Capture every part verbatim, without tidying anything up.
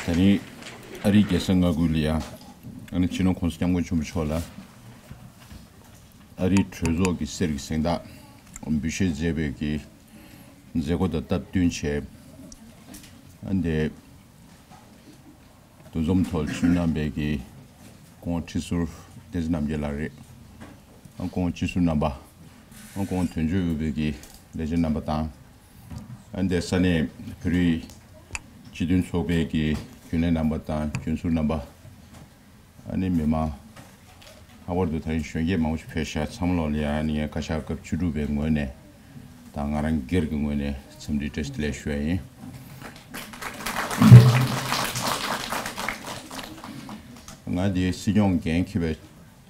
ད་རིང་ཨ་རིའི་རྒྱལ་ས་མངའ་ཁུལ་ལ་ཡ། ཨ་ནི་སྤྱི་ནོར་༸གོང་ས་༸སྐྱབས་མགོན་ཆེན་པོ་མཆོག་ལ་ཨ་རིའི་གྲོས་ཚོགས་ཀྱི་གསེར་གྱི་གཟེངས་རྟགས་འབུལ་བཞེས་མཛད་པའི་གི་མཛད་སྒོ་དང་སྟབས་བསྟུན་བྱས། ཨ་འདི་འདུ་འཛོམས་ཐོག་ཆིབས་གནང་བའི་གི་སྐུ་ངོ་ཁྲི་ཟུར་བསྟན་འཛིན་རྣམ་རྒྱལ་ལགས་རེད། ཨ་སྐུ་ངོ་སྤྱི་ཟུར་རྣམ་པ། ཨ་སྐུ་ངོ་དོན་གཅོད་དབུས་པའི་གི་ལས་བྱེད་རྣམ་པ་དང་། ཨ་འདི་ས་གནས་བོད་རིགས་སྤྱི་མཐུན་ཚོགས་པའི་གི་རྒྱུན་ལས་རྣམ་པ་དང་རྒྱུན་ཟུར་རྣམ་པ། ཨ་ནི་མི་མང་། ལྷག་པར་དུ་ད་རིང་གཞོན་སྐྱེས་མང་པོ་ཞིག་ཕེབས་ཤག་ཚང་མ་ལོག་ལ་ཡ་ཨ་ནི་ངས་བཀའ་ཤག་སྐབས་བཅུ་དྲུག་པའི་ངོས་ནས་དང་ང་རང་སྒེར་གྱི་ངོས་ནས་འཚམས་འདྲི་བཀྲ་ཤིས་བདེ་ལེགས་ཞུ་ཡ་ཡིན། ང་འདིའི་སྲིད་སྐྱོང་འགན་འཁྱེར་བའི་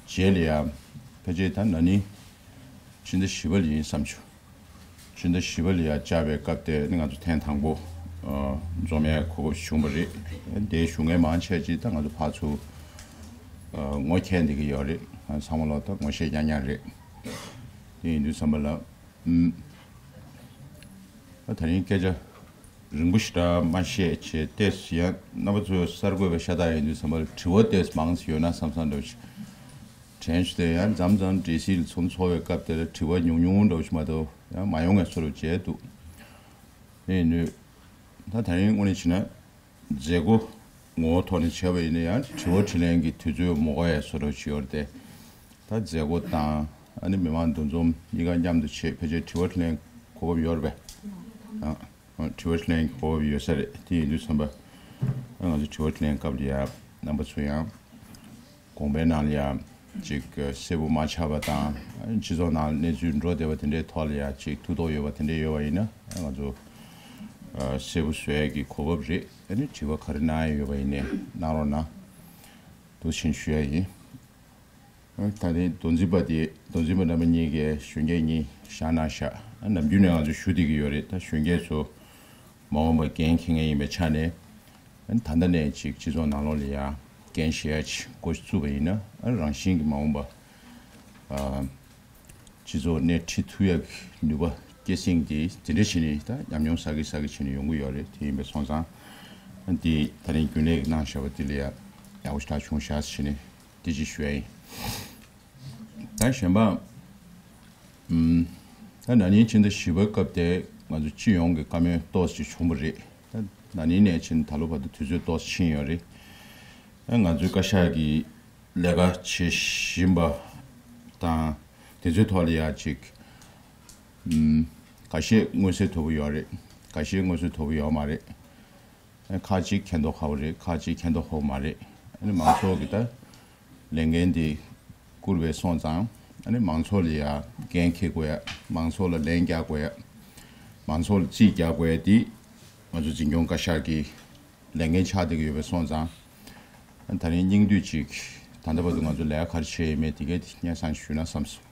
རྗེས་ལ་ཡ་ཕལ་ཆེར་ད་ན་ནིང་ཕྱི་ཟླ་བཞི་པ་ལ་ཡིན་བསམ་བྱུང་། ཕྱི་ཟླ་བཞི་པ་ལ་ཡ་བཅར་བའི་སྐབས་དེ་ནི་ང་ཚོ་ཐེངས་དང་པོ་ཨ་འཛོམས་ཡས་གོ་སྐབས་བྱུང་བ་རེད། དེའི་བཞུགས་མཁན་མང་ཆེ་ཅིག་ད་ང་ཚོ་ཕར་ཚུར་ཨ་ངོ་འཁྱེར་བསྡད་ཀྱི་ཡོད་རེད། ང་ཚང་མ་ལོག་ད་ངོ་ཤེས་རྐྱང་རྐྱང་རེད། དེ་ཡིན་དུས་ཙམ་པ་ལ་ཨུམ། ད་ད་རིང་སྐད་ཆ་རིང་པོ་ཞེ་དྲག་མ་བཤད་བྱས་ཏེ་ཡང་རྣམ་པ་ཚོ་གསར་འགོད་པ་ཤ་སྟག་ཡིན་དུས་ཙམ་པ་ལ་དྲི་བ་ཏོག་ཙམ་མང་ཙམ་ཡོད་ན་བསམ་བསམ་འདྲ་བོ་ཞིག་དྲན་བྱུང་། དེ་ཡང་མཚམས་མཚམས་འབྲེལ་སྲིད་ལ་ཚོགས་འཚོགས་པའི་སྐབས་དེར་དྲི་བ་ཉུང་ཉུང་འདྲ་བོ་ཞིག་མ་གཏོགས་ཡང་མ་ཡོང་བའི་བཟོ་འདྲ་བྱས་འདུག་དེ་ཡིན་དུས་ད་ད་རིང་དངོས་གནས་བྱས་ན་མཛད་སྒོ་ངོ་བོ་ཐོག་ནས་བྱས་པ་ཡིན་ན་ཡང་དྲི་བ་དྲིས་ལན་གྱི་དུས་ཚོད་མ་འགོར་ཡ་བཟོ་འདྲ་བོ་ཞིག་ཡོད་རེད་དེ། ད་མཛད་སྒོ་དང་ཨ་ནི་མི་མང་འདུ་འཛོམས་གཉིས་ཀ་མཉམ་དུ་བྱས་ཕལ་ཆེར་དྲི་བ་དྲིས་ལན་གོ་སྐབས་ཡོད་རེད་པས། ཨ། དྲི་བ་དྲིས་ལན་གྱི་གོ་སྐབས་ཡོད་ས་རེད། དེ་ཡིན་དུས་ཙམ་པ། ང་ཚོ་དྲི་བ་དྲིས་ལན་སྐབས་ལ་ཡ་རྣམ་པ་ཚོ་ཡང་དགོངས་པའི་ནང་ལ་ཡ་ཅིག་གསལ་པོ་མ་ཆགས་པ་དང་སྤྱི་ཚོགས་ནང་གནས་ཚུལ་འགྲོ་བསྡད་པ་དེ་འདྲའི་ཐོག་ལ་ཡ་ཅིག་ཐུགས་དོགས་ཡོད་པ་དེ་འདྲ་ཡོད་པ་ཡིན་ན་ང་ཚོ་གསལ་པོ་བཟོ་ཡ་གི་གོ་སྐབས་རེད། ཨ་ནི་དྲི་བ་ག་རེ་གནང་ཡ་ཡོད་པ་ཡིན་ནའི་གནང་རོགས་གནང་། འདུག་ཕྱིན་ཞུ་ཡ་ཡིན། ད་ནི་མདོ་འཛིན་པ་དེ་མདོ་འཛིན་པ་རྣམ་པ་གཉིས་ཀས་གཞོན་སྐྱེས་གཉིས་བཞག་གནང་ཤག་ཨ་ནམ་རྒྱུན་ནས་ང་ཚོ་ཞུ་བསྡད་ཀྱི་ཡོད་རེད། ད་གཞོན་སྐྱེས་ཚོ་མ་འོངས་པ་འགན་འཁྱེར་མཁན་ཡིན་པའི་ཆ་ནས་ཨ་ནི་ད་ལྟ་ནས་ཅིག་སྤྱི་ཚོགས་ནང་ལོགས་ལ་ཡ་འགན་བཞེས་ཡ་ཅིག་འགོ་ཞིག་བཙུགས་པ་ཡིན་ན་ཨ་རང་བཞིན་གྱིས་མ་འོངས་པ་ཨ་སྤྱི་ཚོགས་སྣེ་ཁྲིད་ཐུབ་ཡ་གི་ནུས་པ་སྐྱེད་སྲིང་དེ་དེ་འདྲ་བྱས་ནས་ད་ཉམས་མྱོང་བསགས་ཀྱི་བསགས་ཀྱི་བྱས་ནས་ཡོང་གི་ཡོད་རེད། དེ་ཡིན་པ་སོང་ཙང་ཨ་འདི་ད་རིང་རྒྱུན་ལས་ཀྱིས་གནང་བཞག་པ་དེ་ལ་ཡ་ཡག་པོ་ཞེ་དྲག་བྱུང་ཤག་ཟེར་ནས། དེ་ཅིག་ཞུ་ཡ་ཡིན། ད་གཞན་པ། ཨུམ། ད་ན་ནིང་ཕྱི་ཟླ་བཞི་པའི་སྐབས་དེ་ང་ཚོ་སྤྱི་ཡོངས་ཀྱི་བཀའ་མོལ་ཏོག་ཙམ་ཞིག་བྱུང་བ་རེད། ད་ན་ནིང་ནས་ཕྱིན་ད་ལོ་བར་དུ་དུས་ཚོད་ཏོག་ཙམ་ཕྱིན་ཡོད་རེད། ད་ང་ཚོའི་བཀའ་ཤག་གི་ལས་ཀ་བྱེད་བཞིན་པ་དང་དེ་ཚོའི་ཐོག་ལ་ཡ་ཅིག་ཨུམ། འགའ་ཤས་མངོན་གསལ་དོད་པོ་ཡོད་རེད། འགའ་ཤས་མངོན་གསལ་དོད་པོ་ཡོད་མ་རེད། ཁག་ཅིག་མཁྱེན་རྟོགས་ཁག་པོ་རེད། ཁག་ཅིག་མཁྱེན་རྟོགས་ཁག་པོ་མ་རེད། ཨ་ནི་མང་ཚོགས་ཀྱི་ད་ལས་འགན་དེ་བསྐུར་བའི་སོང་ཙང་ཨ་ནི་མང་ཚོགས་ལ་ཡ་འགན་འཁྱེར་དགོས་ཡ། མང་ཚོགས་ལ་ལན་རྒྱག་དགོས་ཡ། མང་ཚོགས་ལ་རྩིས་རྒྱག་དགོས་ཡ་དེ་ང་ཚོ་འཛིན་སྐྱོང་བཀའ་ཤག་གི་ལས་འགན་ཆགས་བསྡད་ཀྱི་ཡོད་པའི་སོང་ཙང་ཨ་ནི་ད་རིང་སྙིང་བསྡུས་ཅིག་ད་ལྟ་བར་དུ་ང་ཚོ་ལས་ཀ་ག་རེ་བྱས་ཡོད་མེད་དེ་གས་དེ་སྙན་སེང་ཞུས་ན་བསམ་སོང་།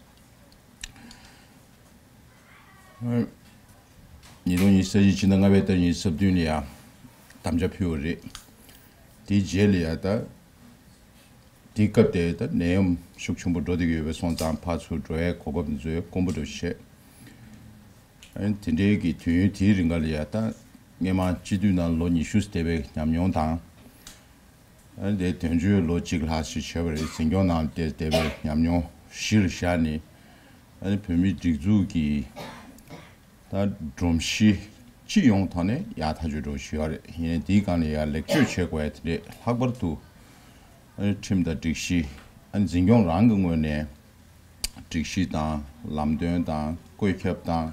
ཉིས་སྟོང་ཉི་ཤུ་རྩ་གཅིག་ཕྱི་ཟླ་ལྔ་པའི་ཟླ་ཉི་ཤུ་རྩ་བདུན་ལ་ཡ་ དམ་བཅའ་ཕུལ་བ་རེད། དེའི་རྗེས་ལ་ཡ་ད་དེའི་སྐབས་དེ་ད་ནད་ཡམས་ཤུགས་ཆེན་པོ་འགྲོ་བསྡད་ཀྱི་ཡོད་པའི་སོང་ཙང་ཕར་ཚུར་འགྲོ་ཡའི་གོ་སྐབས་འདི་ཚོ་དཀོན་པོ་འགྲོ་བྱས། ཨ་ནི་དེ་འདྲའི་གི་དུས་ཡུན་དེའི་རིང་ག་ལ་ཡ་ད་སྔས་མ་སྤྱི་འཐུས་ནང་ལོ་ཉི་ཤུ་བསྡད་པའི་ཉམས་མྱོང་དང་། ཨ་ནི་དེ་དོན་གཅོད་ལོ་གཅིག་ལྷག་ཞིག་བྱས་པ་རེད། འཛིན་སྐྱོང་ནང་དེ་བསྡད་པའི་ཉམས་མྱོང་གཞིར་བཞག་ནས། ཨ་ནི་བོད་མིའི་སྒྲིག་འཛུགས་ཀྱི་ད་སྒྲོམ་གཞི་སྤྱི་ཡོངས་ཐོག་ནས་ཡག་ཐག་ཆོད་འགྲོ་བཞིན་ཡོད་རེད། ཡིན་ནའི་དེའི་སྒང་ལ་ཡང་ལེགས་བཅོས་བྱེད་དགོས་ཡ་དེ་འདྲས་ལྷག་པར་དུ། ཨ་ནི་ཁྲིམས་དང་སྒྲིག་གཞི། ཨ་ནི་འཛིན་སྐྱོང་རང་གི་ངོས་ནས་སྒྲིག་གཞི་དང་ལམ་སྟོན་དང་བཀོད་ཁྱབ་དང་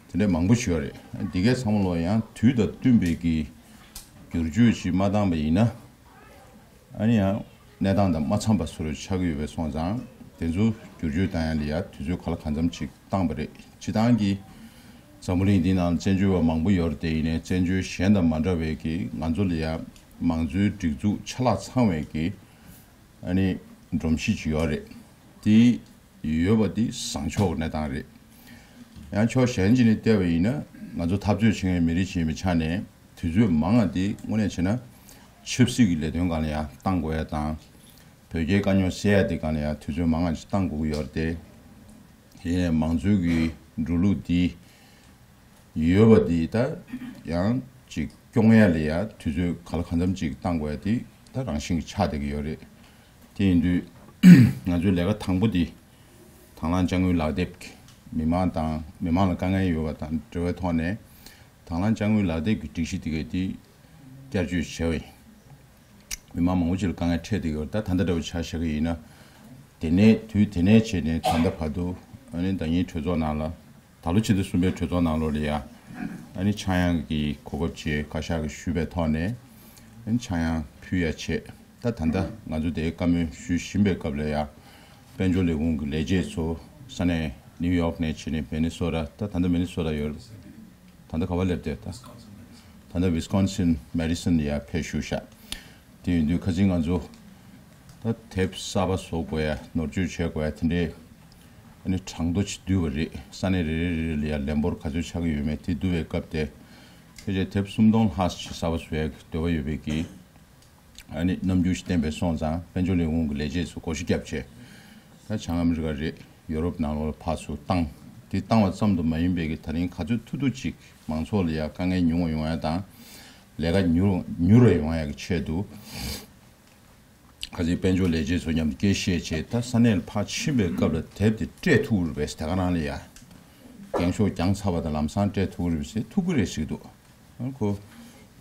དེ་འདྲས་མང་པོ་ཞིག་ཡོད་རེད། ཨ་ནི་འདི་གའི་ཚང་མ་ལོ་ཡང་དུས་དང་བསྟུན་པའི་གི་བསྒྱུར་བཅོས་ཅིག་མ་བཏང་པ་ཡིན་ན། ཨ་ནི་ཡང་གནས་སྟངས་དང་མ་འཚམས་པ་བཟོ་འདྲ་ཆགས་ཀྱི་ཡོད་པའི་སོང་ཙང་། དེ་ཚོ་བསྒྱུར་བཅོས་བཏང་ཡ་ལ་ཡ་དུས་ཚོད་ག་ལ་གང་འཚམ་ཅིག་བཏང་པ་རེད། སྤྱི་བཏང་གི་འཛམ་བུ་གླིང་འདི་ནང་བཙན་བྱོལ་བ་མང་པོ་ཡོད་རེད་དེ། ཡིན་ནའི་བཙན་བྱོལ་གཞན་དང་མ་འདྲ་བའི་གི་ང་ཚོ་ལ་ཡ་མང་གཙོའི་སྒྲིག་འཛུགས་ཆ་ལག་ཚང་བའི་གི་ཨ་ནི་སྒྲོམ་གཞི་ཅིག་ཡོད་རེད། དེ་ཡོད་པ་དེ་བཟང་ཕྱོགས་གནས་སྟངས་རེད། ཡང་ཕྱོགས་གཞན་གཅིག་ནས་བལྟས་པ་ཡིན་ན། ང་ཚོ་འཐབ་རྩོད་བྱེད་མཁན་མི་རིགས་ཤིག་ཡིན་པའི་ཆ་ནས་དུས་ཚོད་མང་བ་དེ་དངོས་གནས་བྱས་ན་ཆབ་སྲིད་ཀྱི་ལས་དོན་སྒང་ལ་ཡང་བཏང་དགོས་ཡ་དང་། བོད་རྒྱའི་དཀའ་རྙོག་སེལ་ཡ་དེ་སྒང་ལ་ཡང་དུས་ཚོད་མང་བ་ཞིག་བཏང་དགོས་ཀྱི་ཡོད་རེད་དེ། ཡིན་ནའི་མང་གཙོའི་གི་འགྲོ་ལུགས་འདི་ཡོད་པ་འདི་ད་ཡང་ཅིག་སྐྱོང་ཡ་ལ་ཡ་དུས་ཚོད་ག་ལ་གང་འཚམ་ཅིག་བཏང་དགོས་ཡ་དེ་ད་རང་བཞིན་གྱི་ཆགས་བསྡད་ཀྱི་ཡོད་རེད། དེ་ཡིན་དུས་ང་ཚོའི་ལས་ཀ་དང་པོ་འདི་དང་བླངས་དཔྱ་དངུལ་ལག་དེབ་ཀྱི་མི་མང་དང་མི་མང་ལ་དཀའ་ངལ་ཡོད་པ་དང་འབྲེལ་བའི་ཐོག་ནས། དང་བླངས་དཔྱ་དངུལ་ལག་དེབ་ཀྱི་སྒྲིག་གཞི་དེ་གའི་དེ་བསྐྱར་བཅོས་བྱས་པ་ཡིན། མི་མང་མང་པོ་ཅིག་ལ་དཀའ་ངལ་འཕྲད་བསྡད་ཀྱི་ཡོད་རེད། ད་ད་ལྟ་འདྲ་བོ་ཆ་བཞག་གི་ཡིན་ན། དེ་ནས་དུས་དེ་ནས་བྱས་ནས་ད་ལྟ་བར་དུ། ཨ་ནི་ཟླ་ཉིན་གྲོས་ཚོགས་ནང་ལ། ད་ལོ་ཕྱི་ཟླ་གསུམ་པའི་གྲོས་ཚོགས་ནང་ལོགས་ལ་ཡ། ཨ་ནི་ཆག་ཡང་གི་གོ་སྐབས་བྱས་བཀའ་ཤག་གིས་ཞུས་པའི་ཐོག་ནས། ཨ་ནི་ཆག་ཡང་ཕུལ་ཡ་བྱས། ད་ད་ལྟ་ང་ཚོ་དེའི་བཀའ་མོལ་ཞུ་བཞིན་པའི་སྐབས་ལ་ཡ། དཔལ་འབྱོར་ལས་ཁུངས་ཀྱི་ལས་བྱེད་ཚོ་ས་གནས་ནིའུ་ཡོག་ནས་བྱས་ནས་མི་ནི་སོ་ཊ། ད་ད་ལྟ་མི་ནི་སོ་ཊ་ཡོད། ད་ལྟ་ག་པར་སླེབས་བསྡད་ད། ད་ལྟ་ཝི་སི་ཀོན་སིན་མེ་ཌི་སོན་ལ་ཡ་ཕེབས་བཞུགས་ཤག་དེ་ཡིན་དུས་ཁ་སང་ང་ཚོ་ད་དེབ་གསར་པ་བཟོ་དགོས་ཡ། ནོར་བཅོས་བྱེད་དགོས་ཡ་དེ་འདྲའི་ཨ་ནི་གྲངས་ཐོ་ཅིག་བསྡུས་པ་རེད། ས་གནས་རེ་རེ་རེ་རེ་ལ་ཡ་ལན་འབོར་ག་ཚོད་ཆགས་ཀྱི་ཡོད་མེད་དེ་བསྡུ་བའི་སྐབས་དེ། ཕལ་ཆེར་དེབ་སུམ་སྟོང་ལྷག་ཅིག་གསར་པ་བཟོ་ཡ་གི་འདོད་པ་ཡོད་པའི་གི། ཨ་ནི་རྣམ་འགྱུར་ཞིག་བསྟན་པའི་སོང་ཙང་། དཔལ་འབྱོར་ལས་ཁུངས་ཀྱི་ལས་བྱེད་ཚོ་བགོ་བཤའ་བརྒྱབ་བྱས། ད་བྱང་ཨ་མི་རི་ཀ་རེད། ཡོ་རོབ་ནང་ལོགས་ལ་ཕར་ཚུར་བཏང་། དེ་བཏང་བ་ཙམ་དུ་མ་ཡིན་པའི་གི་ད་རིང་ག་ཚོད་ཐུབ་ཐུབ་ཅིག་མང་ཚོགས་ལ་ཡ་དཀའ་ངལ་ཉུང་བ་ཡོང་ཡ་དང་། ལས་ཀ་མྱུར་མྱུར་བ་ཡོང་ཡ་གི་ཆེད་དུ། ཁ་སང་དཔལ་འབྱོར་ལས་བྱེད་ཚོ་མཉམ་དུ་སྐད་བཤད་བྱས། ད་ས་གནས་ལ་ཕར་ཕྱིན་པའི་སྐབས་ལ་དེབ་དེ་སྤྲད་ཐུབ་ཀྱི་རེད་པས། དེ་ག་རང་ལ་ཡ་འགེངས་ཤོག་བརྒྱངས་ཚར་བ་དང་ལམ་སང་སྤྲད་ཐུབ་ཀྱི་རེད་པས་ཟེར། ཐུབ་ཀྱི་རེད་ཟེར་གྱི་འདུག་ཨ་ཁོ་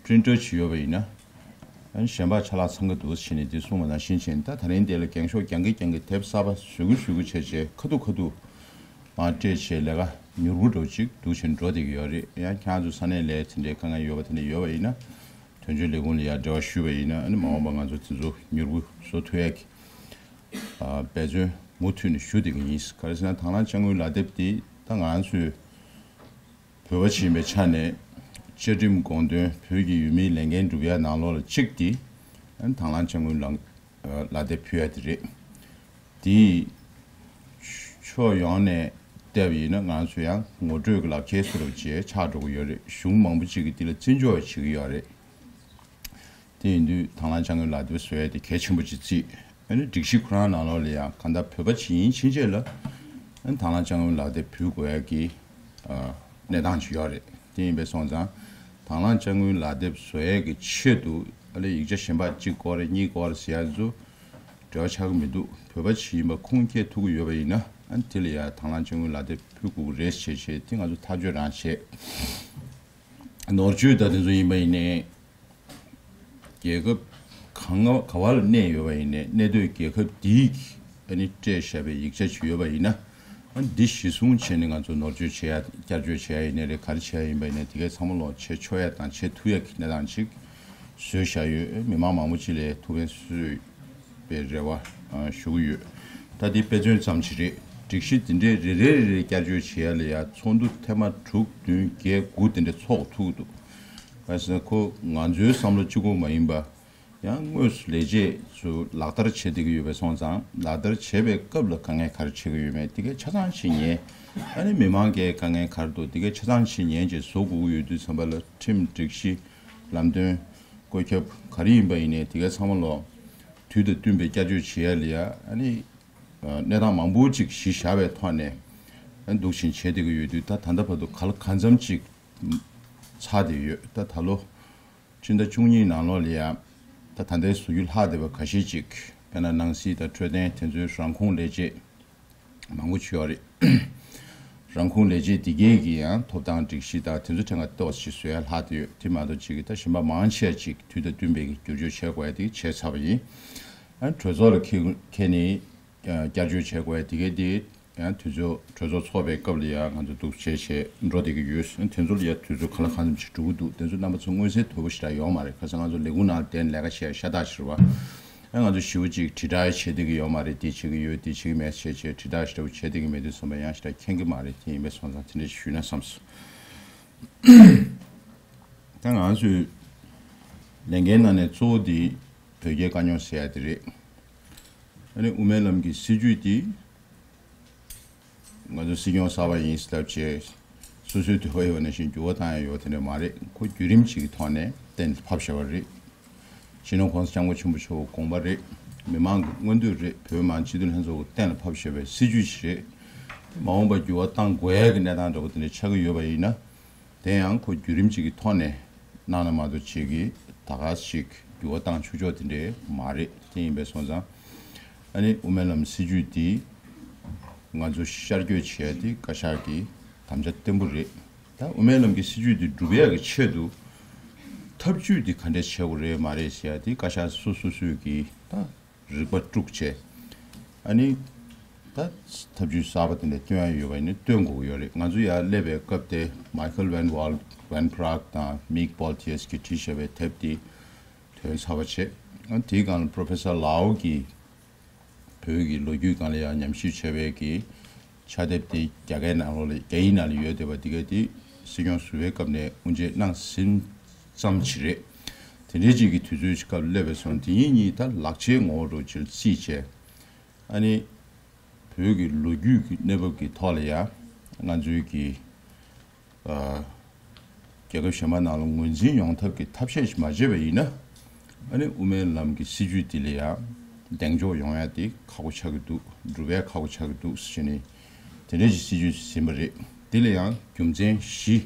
པི་རིན་ཊར་ཅིག་ཡོད་པ་ཡིན་ན། ཨ་ནི་གཞན་པ་ཆ་ལག་ཚང་གི་འདུག་ཟེར་ནས་དེ་གསུངས་པ་ནང་བཞིན་བྱས་ནས། ད་ད་རིང་དེ་ལ་འགེངས་ཤོག་རྒྱག་གིན་རྒྱག་གིན་དེབ་གསར་པ་བཟོ་གི་བཟོ་གི་བྱས་བྱས། ཁ་ཐུག་ཁ་ཐུག་མར་སྤྲད་བྱས་ལས་ཀ་མྱུར་པོ་འགྲོ་ཅིག་འདུག་བྱས་འགྲོ་བསྡད་ཀྱི་ཡོད་རེད། ཡང་ཁྱེད་རང་ཚོ་ས་གནས་ལ་དེ་འདྲའི་དཀའ་ངལ་ཡོད་པ་དེ་འདྲ་ཡོད་པ་ཡིན་ན། དོན་གཅོད་ལས་ཁུངས་ལ་ཡང་འབྲེལ་བ་ཞུས་པ་ཡིན་ན། ཨ་ནི་མ་འོངས་པ་ང་ཚོ་དེ་ཚོ་མྱུར་པོ་བཟོ་ཐུབ་ཡག་གི་ཨ་འབད་བརྩོན་མུ་མཐུད་ནས་ཞུ་བསྡད་ཀྱི་ཡིན། ག་རེ་ཟེར་ན། དང་བླངས་དཔྱ་དངུལ་ལག་དེབ་འདི་ད་ང་ཚོས་བོད་པ་ཞིག་ཡིན་པའི་ཆ་ནས་བཅའ་ཁྲིམས་དགོངས་དོན། བོད་ཀྱི་ཡུལ་མིའི་ལས་འགན་སྒྲུབ་ཡ་ནང་ལོགས་ལ་གཅིག་དེ་ཨ་ནི་དང་བླངས་དཔྱ་དངུལ་ལག་ལག་དེབ་ཕུལ་ཡ་དེ་རེད། དེ་ཕྱོགས་ཡོངས་ནས་བལྟས་པ་ཡིན་ན། ང་ཚོ་ཡང་ངོ་སྤྲོད་ཀྱི་ལག་ཁྱེར་བཟོ་འདྲ་བྱས་ཆགས་འགྲོ་གི་ཡོད་རེད། གཞུང་མང་པོ་ཅིག་གིས་འདི་ལ་བརྩི་འཇོག་བྱེད་ཀྱི་ཡོད་རེད། དེ་ཡིན་དུས་དང་བླངས་དཔྱ་དངུལ་ལག་དེབ་བཟོ་ཡ་དེ་གལ་ཆེན་པོ་ཅིག་བརྩིས། ཨ་ནི་སྒྲིག་གཞི་ཁོ་རང་ནང་ལོགས་ལ་ཡང་གང་ལྟར་བོད་པ་ཅིག་ཡིན་ཕྱིན་ཆད་ལ་ཨ་ནི་དང་བླངས་དཔྱ་དངུལ་ལག་དེབ་ཕུལ་དགོས་ཡ་གི་ཨ་གནས་སྟངས་ཅིག་ཡོད་རེད། དེ་ཡིན་པའི་སོང་ཙང་། དང་བླངས་དཔྱ་དངུལ་ལག་དེབ་བཟོ་ཡ་གི་ཆེད་དུ་ཨ་ནི་ཡིག་ཆ་གཞན་པ་གཅིག་དགོས་རེད། གཉིས་དགོས་རེད་ཟེར་ཡ་ཚོ་འབྲེལ་བ་ཆགས་ཀྱི་མི་འདུག་བོད་པ་ཅིག་ཡིན་པ་ཁུངས་སྐྱེལ་ཐུབ་ཀྱི་ཡོད་པ་ཡིན་ན། ཨ་ནི་དེ་ལ་ཡ་དང་བླངས་དཔྱ་དངུལ་ལག་དེབ་ཕུལ་དགོས་ཀྱི་རེད་ཞེས་བྱས། དེ་ང་ཚོ་ཐག་གཅོད་རང་བྱས། ནོར་བཅོས་དང་དེ་ཚོ་ཡིན་པ་ཡིན་ནའི། རྒྱལ་ཁབ་གང་ག་བ་ལ་གནས་ཡོད་པ་ཡིན་ནའི། གནས་སྡོད་རྒྱལ་ཁབ་འདིའི་ཨ་ནི་སྤྲད་བཞག་པའི་ཡིག་ཆ་ཅིག་ཡོད་པ་ཡིན་ན། ཨ་ནི་འདི་གཞི་བཟུང་བྱས་ནས་ང་ཚོ་ནོར་བཅོས་བྱེད་ཡ། བསྐྱར་བཅོས་བྱེད་ཡ་ཡིན་ནའི་རེད། ག་རེ་བྱེད་ཡ་ཡིན་པ་ཡིན་ནའི། དེ་གའི་ཚང་མ་ལོག་བྱེད་ཆོག་ཡ་དང་བྱེད་ཐུབ་ཡ་གི་གནས་སྟངས་ཅིག་བཟོས་བཞག་ཡོད། མི་མང་མང་པོ་ཅིག་ལ་ཐུགས་ཕན་གསོས་པའི་རེ་བ་ཨ་ཞུ་གི་ཡོད། ད་འདི་དཔེ་མཚོན་ཙམ་ཞིག་རེད། སྒྲིག་གཞི་འདི་འདྲའི་རེ་རེ་རེ་རེ་བསྐྱར་བཅོས་བྱེད་ཡ་ལ་ཡ་ཚོགས་འདུ་ཐེངས་མ་དྲུག་བདུན་བརྒྱད་དགུ་དེ་འདྲ་ཚོགས་ཐུབ་ཀྱི་འདུག་ག་རེ་ཟེར་ན། ཁོ་ང་ཚོའི་བསམ་བློ་གཅིག་པོ་མ་ཡིན་པ། ཡང་དངོས་སུ་ལས་བྱེད་ཚོ་ལག་བསྟར་བྱེད་བསྡད་ཀྱི་ཡོད་པའི་སོང་ཙང་། ལག་བསྟར་བྱེད་པའི་སྐབས་ལ་དཀའ་ངལ་ག་རེ་འཕྲད་ཀྱི་ཡོད་མེད་དེ་གའི་ཆ་ཚང་ཞིག་ཉན། ཨ་ནི་མི་མང་གི་དཀའ་ངལ་ག་རེ་འདུག་དེ་གའི་ཆ་ཚང་ཞིག་ཉན་བྱས་བཟོ་དགོས་ཀྱི་ཡོད་དུས་ཙམ་པ་ལ། ཁྲིམས་སྒྲིག་གཞི་ལམ་སྟོན་ བཀོད་ཁྱབ་ག་རེ་ཡིན་པ་ཡིན་ནའི་དེ་གའི་ཚང་མ་ལོ་དུས་དང་བསྟུན་པའི་བསྐྱར་བཅོས་བྱེད་ཡ་ལ་ཡ་ཨ་ནི་གནས་སྟངས་མང་པོ་ཅིག་གཞི་བཞག་པའི་ཐོག་ནས་ཨ་ནི་འདུག་བཞིན་བྱེད་བསྡད་ཀྱི་ཡོད་དུས། ད་ད་ལྟ་བར་དུ་ག་ལ་གང་འཚམ་ཅིག་ཚར་བསྡད་ཡོད། ད་ད་ལོ་ཕྱི་ཟླ་བཅུ་གཉིས་ནང་ལོགས་ལ་ཡ་ད་ད་ལྟའི་བཟོ་རྒྱུ་ལྷག་བསྡད་པ་ཁ་ཤས་ཅིག་དཔེར་ན་ནང་སྲིད་དང་འཕྲོད་བསྟེན་དེ་ཚོའི་རང་ཁོངས་ལས་བྱེད་མང་པོ་ཅིག་ཡོད་རེད། རང་ཁོངས་ལས་བྱེད་འདི་གས་ཀྱི་ཡང་ཐོབ་ཐང་སྒྲིག་གཞི་དང་དེ་ཚོ་ཕྲན་ཁ་ཏོག་ཙམ་བཟོ་ཡ་ལྷག་བསྡད་ཡོད། དེ་མ་གཏོགས་ཅིག་གི་ད་གཞན་པ་མང་ཆེ་ཅིག་དུས་དང་བསྟུན་པའི་བསྒྱུར་བཅོས་བྱེད་དགོས་ཡ་དེ་བྱས་ཚར་བ་ཡིན། ཨ་གྲོས་ཚོགས་ལ་འཁྱེར་འཁྱེར་ནས་བསྐྱར་བཅོས་བྱེད་དགོས་ཡ་དེ་གས་དེ་ཡང་དུས་ཚོད་གྲོས་ཚོགས་ཚོགས་པའི་སྐབས་ལ་ཡང་ང་ཚོ་འདུག་བྱས་བྱས་འགྲོ་བསྡད་ཀྱི་ཡོད། དེ་ཚོ་ལ་ཡང་དུས་ཚོད་གང་ལ་གང་འཚམ་ཞིག་འགྲོ་གི་འདུག་དེ་ཚོ་རྣམ་པ་ཚོ་མངོན་གསལ་དོད་པོ་ཞེ་དྲག་ཡོད་མ་རེད། ཁ་སང་ང་ཚོ་ལས་ཁུངས་ནང་ལ་བསྡད་ནས་ལས་ཀ་བྱས་ཤ་སྟག་ཞིག་རེད་བ། ཨ་ང་ཚོ་ཞེ་པོ་ཅིག་དྲིལ་བསྒྲགས་བྱེད་བསྡད་ཀྱི་ཡོད་མ་རེད། དེ་བྱེད་ཀྱི་ཡོད་དེ་བྱེད་ཀྱི་མེད་བྱས་བྱས་དྲིལ་བསྒྲགས་ཞེ་པོ་བྱེད་བསྡད་ཀྱི་མེད་དུས་ཙམ་པ་ཡང་ཞེ་དྲག་མཁྱེན་གྱི་མ་རེད། དེ་ཡིན་པས་སོང་ཙང་དེ་འདྲ་ཞིག་ཞུས་ན་བསམས་སོང་། ད་ང་ཚོས་ལས་འགན་ནང་ནས་གཙོ་བོ་དེ་བོད་རྒྱའི་དཀའ་རྙོག་སེལ་ཡ་དེ་རེད། ཨ་ནི་དབུ་མའི་ལམ་གྱི་སྲིད་བྱུས་དེ་ང་ཚོ་སྲིད་སྐྱོང་གསར་པ་ཡིན་ཟེར་ལབ་བྱས་སོ་སོའི་འདོད་པ་ཡོད་ནང་བཞིན་འགྱུར་བ་བཏང་ཡ་ཡོད་དེ་འདྲ་མ་རེད། ཁོ་བརྒྱུད་རིམ་ཅིག་གི་ཐོག་ནས་གཏན་ལ་ཕབ་བཞག་པ་རེད། སྤྱི་ནོར་༸གོང་ས་༸སྐྱབས་མགོན་ཆེན་པོ་མཆོག་གི་དགོངས་པ་རེད། མི་མང་གི་མངོན་འདོད་རེད། བོད་མི་མང་སྤྱི་འཐུས་ལྷན་ཚོགས་ཀྱིས་གཏན་ལ་ཕབ་བཞག་པའི་སྲིད་བྱུས་ཤིག་རེད། མ་འོངས་པར་འགྱུར་བ་བཏང་དགོས་ཡ་གི་གནས་སྟངས་འདྲ་པོ་དེ་འདྲ་ཆགས་ཀྱི་ཡོད་པ་ཡིན་ན། དེ་ཡང་ཁོ་བརྒྱུད་རིམ་ཅིག་གི་ཐོག་ནས་གནང་ན་མ་གཏོགས་ཅིག་གིས་ད་ག་ཞིག་འགྱུར་བ་བཏང་ཆོག་ཆོག་དེ་འདྲ་མ་རེད། དེ་ཡིན་པས་སོང་ཙང་ཨ་ནི་དབུ་མའི་ལམ་སྲིད་བྱུས་འདི་ང་ཚོ་ཤར་བསྐྱོད་བྱས་ཏེ་བཀའ་ཤག་གི་དམ་བཅའ་བརྟན་པོ་རེད། ད་དབུ་མའི་ལམ་གྱི་སྲིད་བྱུས་འདི་འགྲུབ་ཡག་གི་ཆེད་དུ་ཐབས་ཇུས་འདི་ག་འདྲས་བྱེད་དགོས་རེད་མ་རེད་ཟེར་ཡ་དེ་བཀའ་ཤག་སོ་སོ་སོས་ཀྱིས་ད་རིག་པ་དཀྲུགས་བྱས། ཨ་ནི་ད་ཐབས་ཇུས་གསར་པ་དེ་འདྲ་བཏོན་ཡ་ཡོད་པ་ཡིན་ན་བཏོན་དགོས་ཀྱི་ཡོད་རེད། ང་ཚོ་ཡར་སླེབས་པའི་སྐབས་དེ་Michael Van Wal- Van Praag དང་Mick Balthius གིས་བྲིས་བཞག་པའི་དེབ་དེ་ཐོན་ཚར་བ་བྱས། ཨ་དེའི་སྒང་ལ་Professor Lau གིས་བོད་ཀྱི་ལོ་རྒྱུས་སྒང་ལ་ཡང་ཉམས་ཞིབ་བྱས་པའི་གི་ཕྱག་དེབ་དེ་རྒྱ་སྐད་ནང་ལོགས་ལ་རྒྱ་ཡིག་ནང་ལ་ཡོད་བསྡད་པ་དེ་ག་དེ་སྲིད་སྐྱོང་ཟུར་པའི་སྐབས་ནས་དབུ་འབྱེད་གནང་ཟིན་ཙམ་ཞིག་རེད། དེ་འདྲའི་ཅིག་གི་དུས་ཚོད་ཅིག་སྐབས་སླེབས་པ་སོང་། དེ་ཉིད་གཉིས་ད་ལག་ཆའི་ངོ་བོ་འདྲ་ཅིག་ལ་བརྩིས་བྱས། ཨ་ནི་བོད་ཀྱི་ལོ་རྒྱུས་ཀྱི་གནས་བབ་ཀྱི་ཐོག་ལ་ཡང་ང་ཚོའི་གི་ཨ་རྒྱལ་ཁབ་གཞན་པ་ནང་ལ་ངོས་འཛིན་ཡོང་ཐབས་ཀྱི་ཐབས་ཤེས་ཤིག་མ་བྱས་པ་ཡིན་ན། ཨ་ནི་དབུ་མའི་ལམ་གྱི་སྲིད་བྱུས་འདི་ལ་ཡང་གདེང་འཇོག་ཡོང་ཡ་དེ་ཁག་པོ་ཆགས་ཀྱི་འདུག་འགྲུབ་ཡ་ཁག་པོ་ཆགས་ཀྱི་འདུག་ཟེར་ནས་དེ་འདྲའི་ཞིག་སྲིད་བྱུས་ཟིན་པ་རེད། འདི་ལ་ཡང་རྒྱུ་མཚན་བཞི་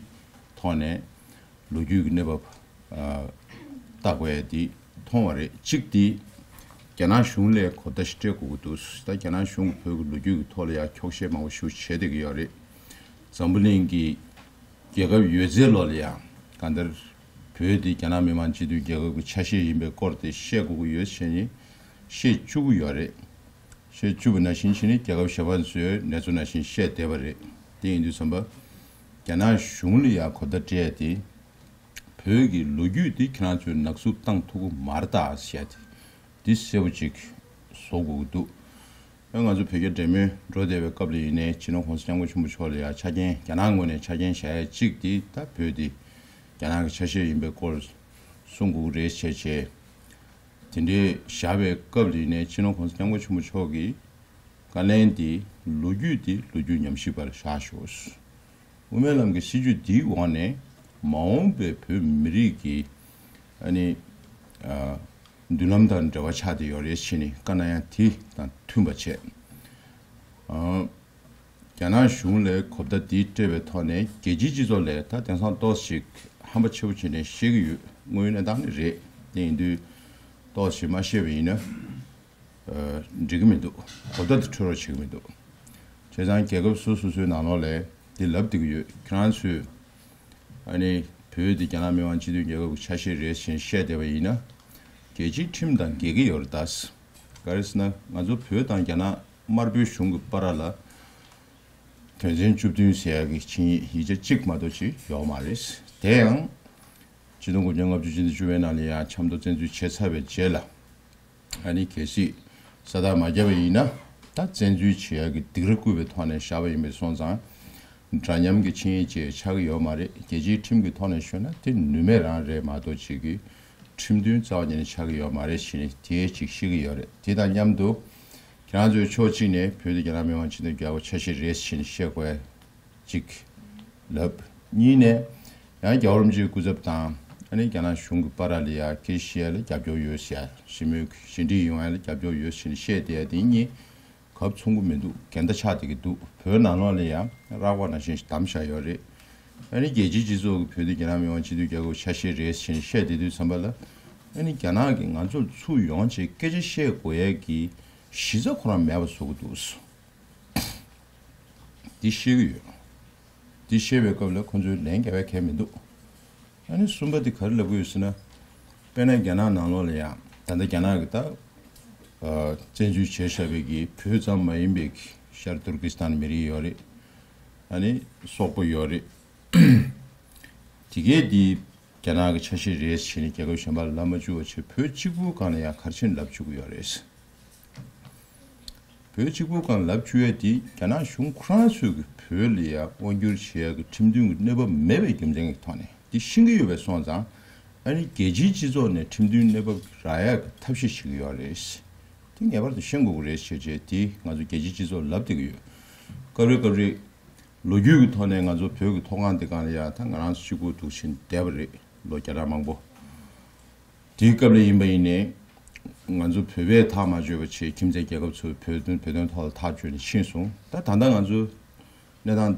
ཐོག་ནས་ལོ་རྒྱུས་ཀྱི་གནས་བབ་ཨ་བལྟ་དགོས་ཡ་དེ་མཐོང་བ་རེད། གཅིག་དེ་རྒྱ་ནག་གཞུང་ལ་གོ་བརྡ་ཞིག་སྤྲད་དགོས་ཀྱི་འདུག་ད་རྒྱ་ནག་གཞུང་གིས་བོད་ཀྱི་ལོ་རྒྱུས་ཀྱི་ཐོག་ལ་ཡང་འཁྱོག་བཤད་མང་པོ་ཞིག་བྱས་བསྡད་ཀྱི་ཡོད་རེད། འཛམ་བུ་གླིང་གི་རྒྱལ་ཁབ་ཡོད་ཚད་ལོག་ལ་ཡང་གང་ལྟར་བོད་དེ་རྒྱ་ནག་མི་དམངས་སྤྱི་མཐུན་རྒྱལ་ཁབ་ཀྱི་ཆ་ཤས་ཡིན་པའི་སྐོར་དེ་བཤད་དགོས་ཀྱི་ཡོད་བྱས་ནས་བཤད་བཅུག་གི་ཡོད་རེད། བཤད་བཅུག་པ་ནང་བཞིན་བྱས་ནས་རྒྱལ་ཁབ་གཞན་པ་ཚོས་ནེ་ཙོ་ནང་བཞིན་བཤད་བསྡད་པ་རེད། དེ་ཡིན་དུས་ཙམ་པ་རྒྱ་ནག་གཞུང་ལ་ཡང་གོ་བརྡ་སྤྲད་དེ། བོད་ཀྱི་ལོ་རྒྱུས་འདི་ཁྱེད་རང་ཚོས་ནག་བསུབ་བཏང་ཐུབ་ཀྱི་མ་རེད་ད་ཟེར་ཡ་དེ་འདི་གསལ་པོ་ཅིག་བཟོ་དགོས་ཀྱི་འདུག་ཨ་ང་ཚོ་བོད་རྒྱ་འབྲེལ་མོལ་འགྲོ་བསྡད་པའི་སྐབས་ལ་ཡིན་ནའི་སྤྱི་ནོར་༸གོང་ས་༸སྐྱབས་མགོན་ཆེན་པོ་མཆོག་ལ་ཡང་ཆ་རྐྱེན་རྒྱ་ནག་ངོས་ནས་ཆ་རྐྱེན་བཞག་ཡ་གཅིག་དེ་ད་བོད་འདི་རྒྱ་ནག་གི་ཆ་ཤས་ཡིན་པའི་སྐོར་གསུང་དགོས་ཀྱི་རེད་བྱས་བྱས། དེ་འདྲའི་བཞག་པའི་སྐབས་ལ་ཡིན་ནའི་སྤྱི་ནོར་༸གོང་ས་༸སྐྱབས་མགོན་ཆེན་པོ་མཆོག་གིས་བཀའ་ལན་དེ་ལོ་རྒྱུས་དེ་ལོ་རྒྱུས་ཉམས་ཞིབ་པར་བཞག་ཤོག་དབུ་མའི་ལམ་གྱི་སྲིད་བྱུས་འདིའི་འོག་ནས་མ་འོངས་པའི་བོད་མི་རིགས་ཀྱི་ཨ་ནི་ཨ་མདུན་ལམ་དང་འབྲེལ་བ་ཆགས་བསྡད་ཡོད་རེད་བྱས་ནས་བཀའ་གནང་ཡ་དེ་དང་མཐུན་པ་བྱས། ཨ་རྒྱ་ནག་གཞུང་ལ་གོ་བརྡ་འདི་སྤྲད་པའི་ཐོག་ནས་རྒྱལ་སྤྱིའི་སྤྱི་ཚོགས་ལ་ད་དེང་སང་ཏོག་ཙམ་ཅིག་ཧམ་པ་ཆེ་པོ་བྱས་ནས་བཤད་ཀྱི་ཡོད། དངོས་ཡོད་གནས་སྟངས་ནི་རེད། དེ་ཡིན་དུས་ཏོག་ཙམ་ཅིག་མ་བཤད་པ་ཡིན་ན། ཨ་འགྲིག་གི་མི་འདུག་གོ་བརྡ་དེ་འཕྲོད་རོགས་བྱེད་ཀྱི་མི་འདུག་བྱས་ཙང་རྒྱལ་ཁབ་སོ་སོ་སོའི་ནང་ལོགས་ལ་འདི་ལབ་བསྡད་ཀྱི་ཡོད། ཁྱེད་རང་ཚོས་ཨ་ནི་བོད་འདི་རྒྱ་ནག་མི་དམངས་སྤྱི་མཐུན་རྒྱལ་ཁབ་ཀྱི་ཆ་ཤས་རེད་ཞེས་བཤད་བསྡད་པ་ཡིན་ན། རྒྱལ་སྤྱིའི་ཁྲིམས་དང་འགལ་གྱི་ཡོད་རེད་ད། ག་རེ་ཟེར་ན་ང་ཚོ་བོད་དང་རྒྱ་ནག་དམར་པོའི་གཞུང་གི་བར་ལ་དོན་ཚན་བཅུ་བདུན་ཟེར་ཡག་གི་ཆིངས་ཡིག་ཡིག་ཆ་གཅིག་མ་གཏོགས་ཅིག་ཡོད་མ་རེད། དེ་ཡང་། ཆིག་སྟོང་དགུ་བརྒྱ་ལྔ་བཅུ་ང་གཅིག་ལོའི་ནང་ལ་ཡང་ཆབ་མདོ་བཙན་འཛུལ་བྱས་ཚར་བའི་རྗེས་ལ། ཨ་ནི་གལ་སྲིད་ས་རྟགས་མ་བརྒྱབ་པ་ཡིན་ན། ད་བཙན་འཛུལ་བྱེད་ཡག་གི་སྡིགས་ར་བསྐུལ་བའི་ཐོག་ནས་བཞག་པ་ཡིན་པས་སོང་ཙང་། འདྲ་མཉམ་གྱི་ཆིངས་ཡིག་ཅིག་ཆགས་ཀྱི་ཡོད་མ་རེད། རྒྱལ་སྤྱིའི་ཁྲིམས་ཀྱི་ཐོག་ནས་ཤོད་ན་དེ་ནུས་མེད་རང་རེད་མ་གཏོགས་ཅིག་གི་ཁྲིམས་མཐུན་རྩ་བ་ཉིད་ནས་ཆགས་ཀྱི་ཡོད་མ་རེད་ཞེས་ནས་དེ་ཅིག་བཤད་ཀྱི་ཡོད་རེད། དེ་དང་མཉམ་དུ་ཁྱེད་རང་ཚོའི་ཕྱོགས་གཅིག་ནས་བོད་དེ་རྒྱ་ནག་མི་དམངས་སྤྱི་མཐུན་རྒྱལ་ཁབ་ཆ་ཤས་རེད་ཞེས་ནས་བཤད་དགོས་ཅིག་ལབ། གཉིས་ནས་ཡང་རྒྱལ་བ་རིན་པོ་ཆེའི་སྐུ་ཚབ་དང་ ཨ་ནི་རྒྱ་ནག་གཞུང་གི་བར་ལ་ཡ་སྐད་ཆ་བཤད་ཡ་ལ་རྒྱབ་སྐྱོར་ཡོད་ཟེར་ཡ། ཞི་མོལ་ཞི་འགྲིག་ཡོང་ཡ་ལ་རྒྱབ་སྐྱོར་ཡོད་ཟེར་ནས་བཤད་བསྡད་ཡ་དེ་གཉིས་གབ་མཚུངས་ཀྱི་མི་འདུག་འགལ་ཟླ་ཆགས་བསྡད་ཀྱི་འདུག་བོད་ནང་ལོགས་ལ་ཡ་རགས་པ་ནང་བཞིན་བདམས་བཞག་ཡོད་རེད། ཨ་ནི་རྒྱལ་སྤྱིའི་སྤྱི་ཚོགས་ཀྱི་བོད་དེ་རྒྱ་ནག་མི་དམངས་སྤྱི་མཐུན་རྒྱལ་ཁབ་ཆ་ཤས་རེད་ཟེར་ནས་བཤད་བསྡད་དུས་ཙམ་པ་ལ། ཨ་ནི་རྒྱ་ནག་གིས་ང་ཚོར་ཚུར་ཡོང་བྱས་སྐད་ཆ་བཤད་དགོས་ཡ་གི་གཞི་རྩ་ཁོ་རང་མེད་པ་བཟོ་གི་འདུག་འདི་ཤེས་ཀྱི་ཡོད། འདི་ཤེས་པའི་སྐབས་ལ་ཁོ་ཚོའི་ལན་རྒྱག་ཡ་གང་ཡང་མི་འདུག་ཨ་ནི་གསུམ་པ་འདི་ག་རེ་ལབ་ཀྱི་ཡོད་ཟེར་ན། དཔེར་ན་རྒྱ་ནག་ནང་ལོགས་ལ་ཡང་ད་ལྟ་རྒྱ་ནག་གི་ད་ཨ་བཙན་འཛུལ་བྱས་བཞག་པའི་གི་བོད་ཙམ་མ་ཡིན་པའི་གི་ཤར་ཏུར་ཀི་སི་ཐན་མི་རིགས་ཡོད་རེད། ཨ་ནི་སོག་པོ་ཡོད་རེད། དེ་གས་འདི་རྒྱ་ནག་གི་ཆ་ཤས་རེད་ཟེར་ནས་རྒྱལ་ཁབ་གཞན་པ་ལ་ལབ་མ་བཅུག་པ་བྱས་བོད་གཅིག་པུའི་སྒང་ལ་ཡང་ག་རེ་བྱས་ནས་ལབ་བཅུག་གི་ཡོད་རེད། བོད་གཅིག་པུའི་སྒང་ལ་ལབ་བཅུག་ཡ་དེ་རྒྱ་ནག་གཞུང་ཁོ་རང་ཚོས་ཀྱི་བོད་ལ་ཡང་དབང་བསྒྱུར་བྱེད་ཡ་གི་ཁྲིམས་མཐུན་གྱི་གནས་བབ་མེད་པའི་རྒྱུ་མཚན་གྱི་ཐོག་ནས་འདི་ཤེས་ཀྱི་ཡོད་པའི་སོང་ཙང་། ཨ་ནི་རྒྱལ་སྤྱིའི་སྤྱི་ཚོགས་ནས་ཁྲིམས་མཐུན་གནས་བབ་རག་ཡ་གི་ཐབས་ཤེས་བྱེད་ཀྱི་ཡོད་རེད། དེ་ངེས་པར་དུ་ཤེས་དགོས་ཀྱི་རེད་ཞེས་བྱས་དེ་ང་ཚོ་རྒྱལ་སྤྱིའི་སྤྱི་ཚོགས་ལ་ལབ་བསྡད་ཀྱི་ཡོད། སྐབས་རེ་སྐབས་རེ། ལོ་རྒྱུས་ཀྱི་ཐོག་ནས་ང་ཚོ་བོད་ཀྱི་མཐོ་སྒང་དེ་སྒང་ལ་ཡང་ད་ང་རང་ཚོ་གཅིག་པུ་འདུག་ཕྱིན་བསྡད་པ་རེད་ལོ་བརྒྱ་ཕྲག་མང་པོ། དེའི་སྐབས་ལ་ཡིན་པ་ཡིན་ནའི། ང་ཚོ་བོད་པས་ཐག་མ་ཆོད་པ་བྱས་ཁྱིམ་མཚེས་རྒྱལ་ཁབ་ཚོས་བོད་དོན་བོད་དོན་ཐོག་ལ་ཐག་གཅོད་ནས་ཕྱིན་སོང་། ད་ད་ལྟ་ང་ཚོ་གནས་སྟངས་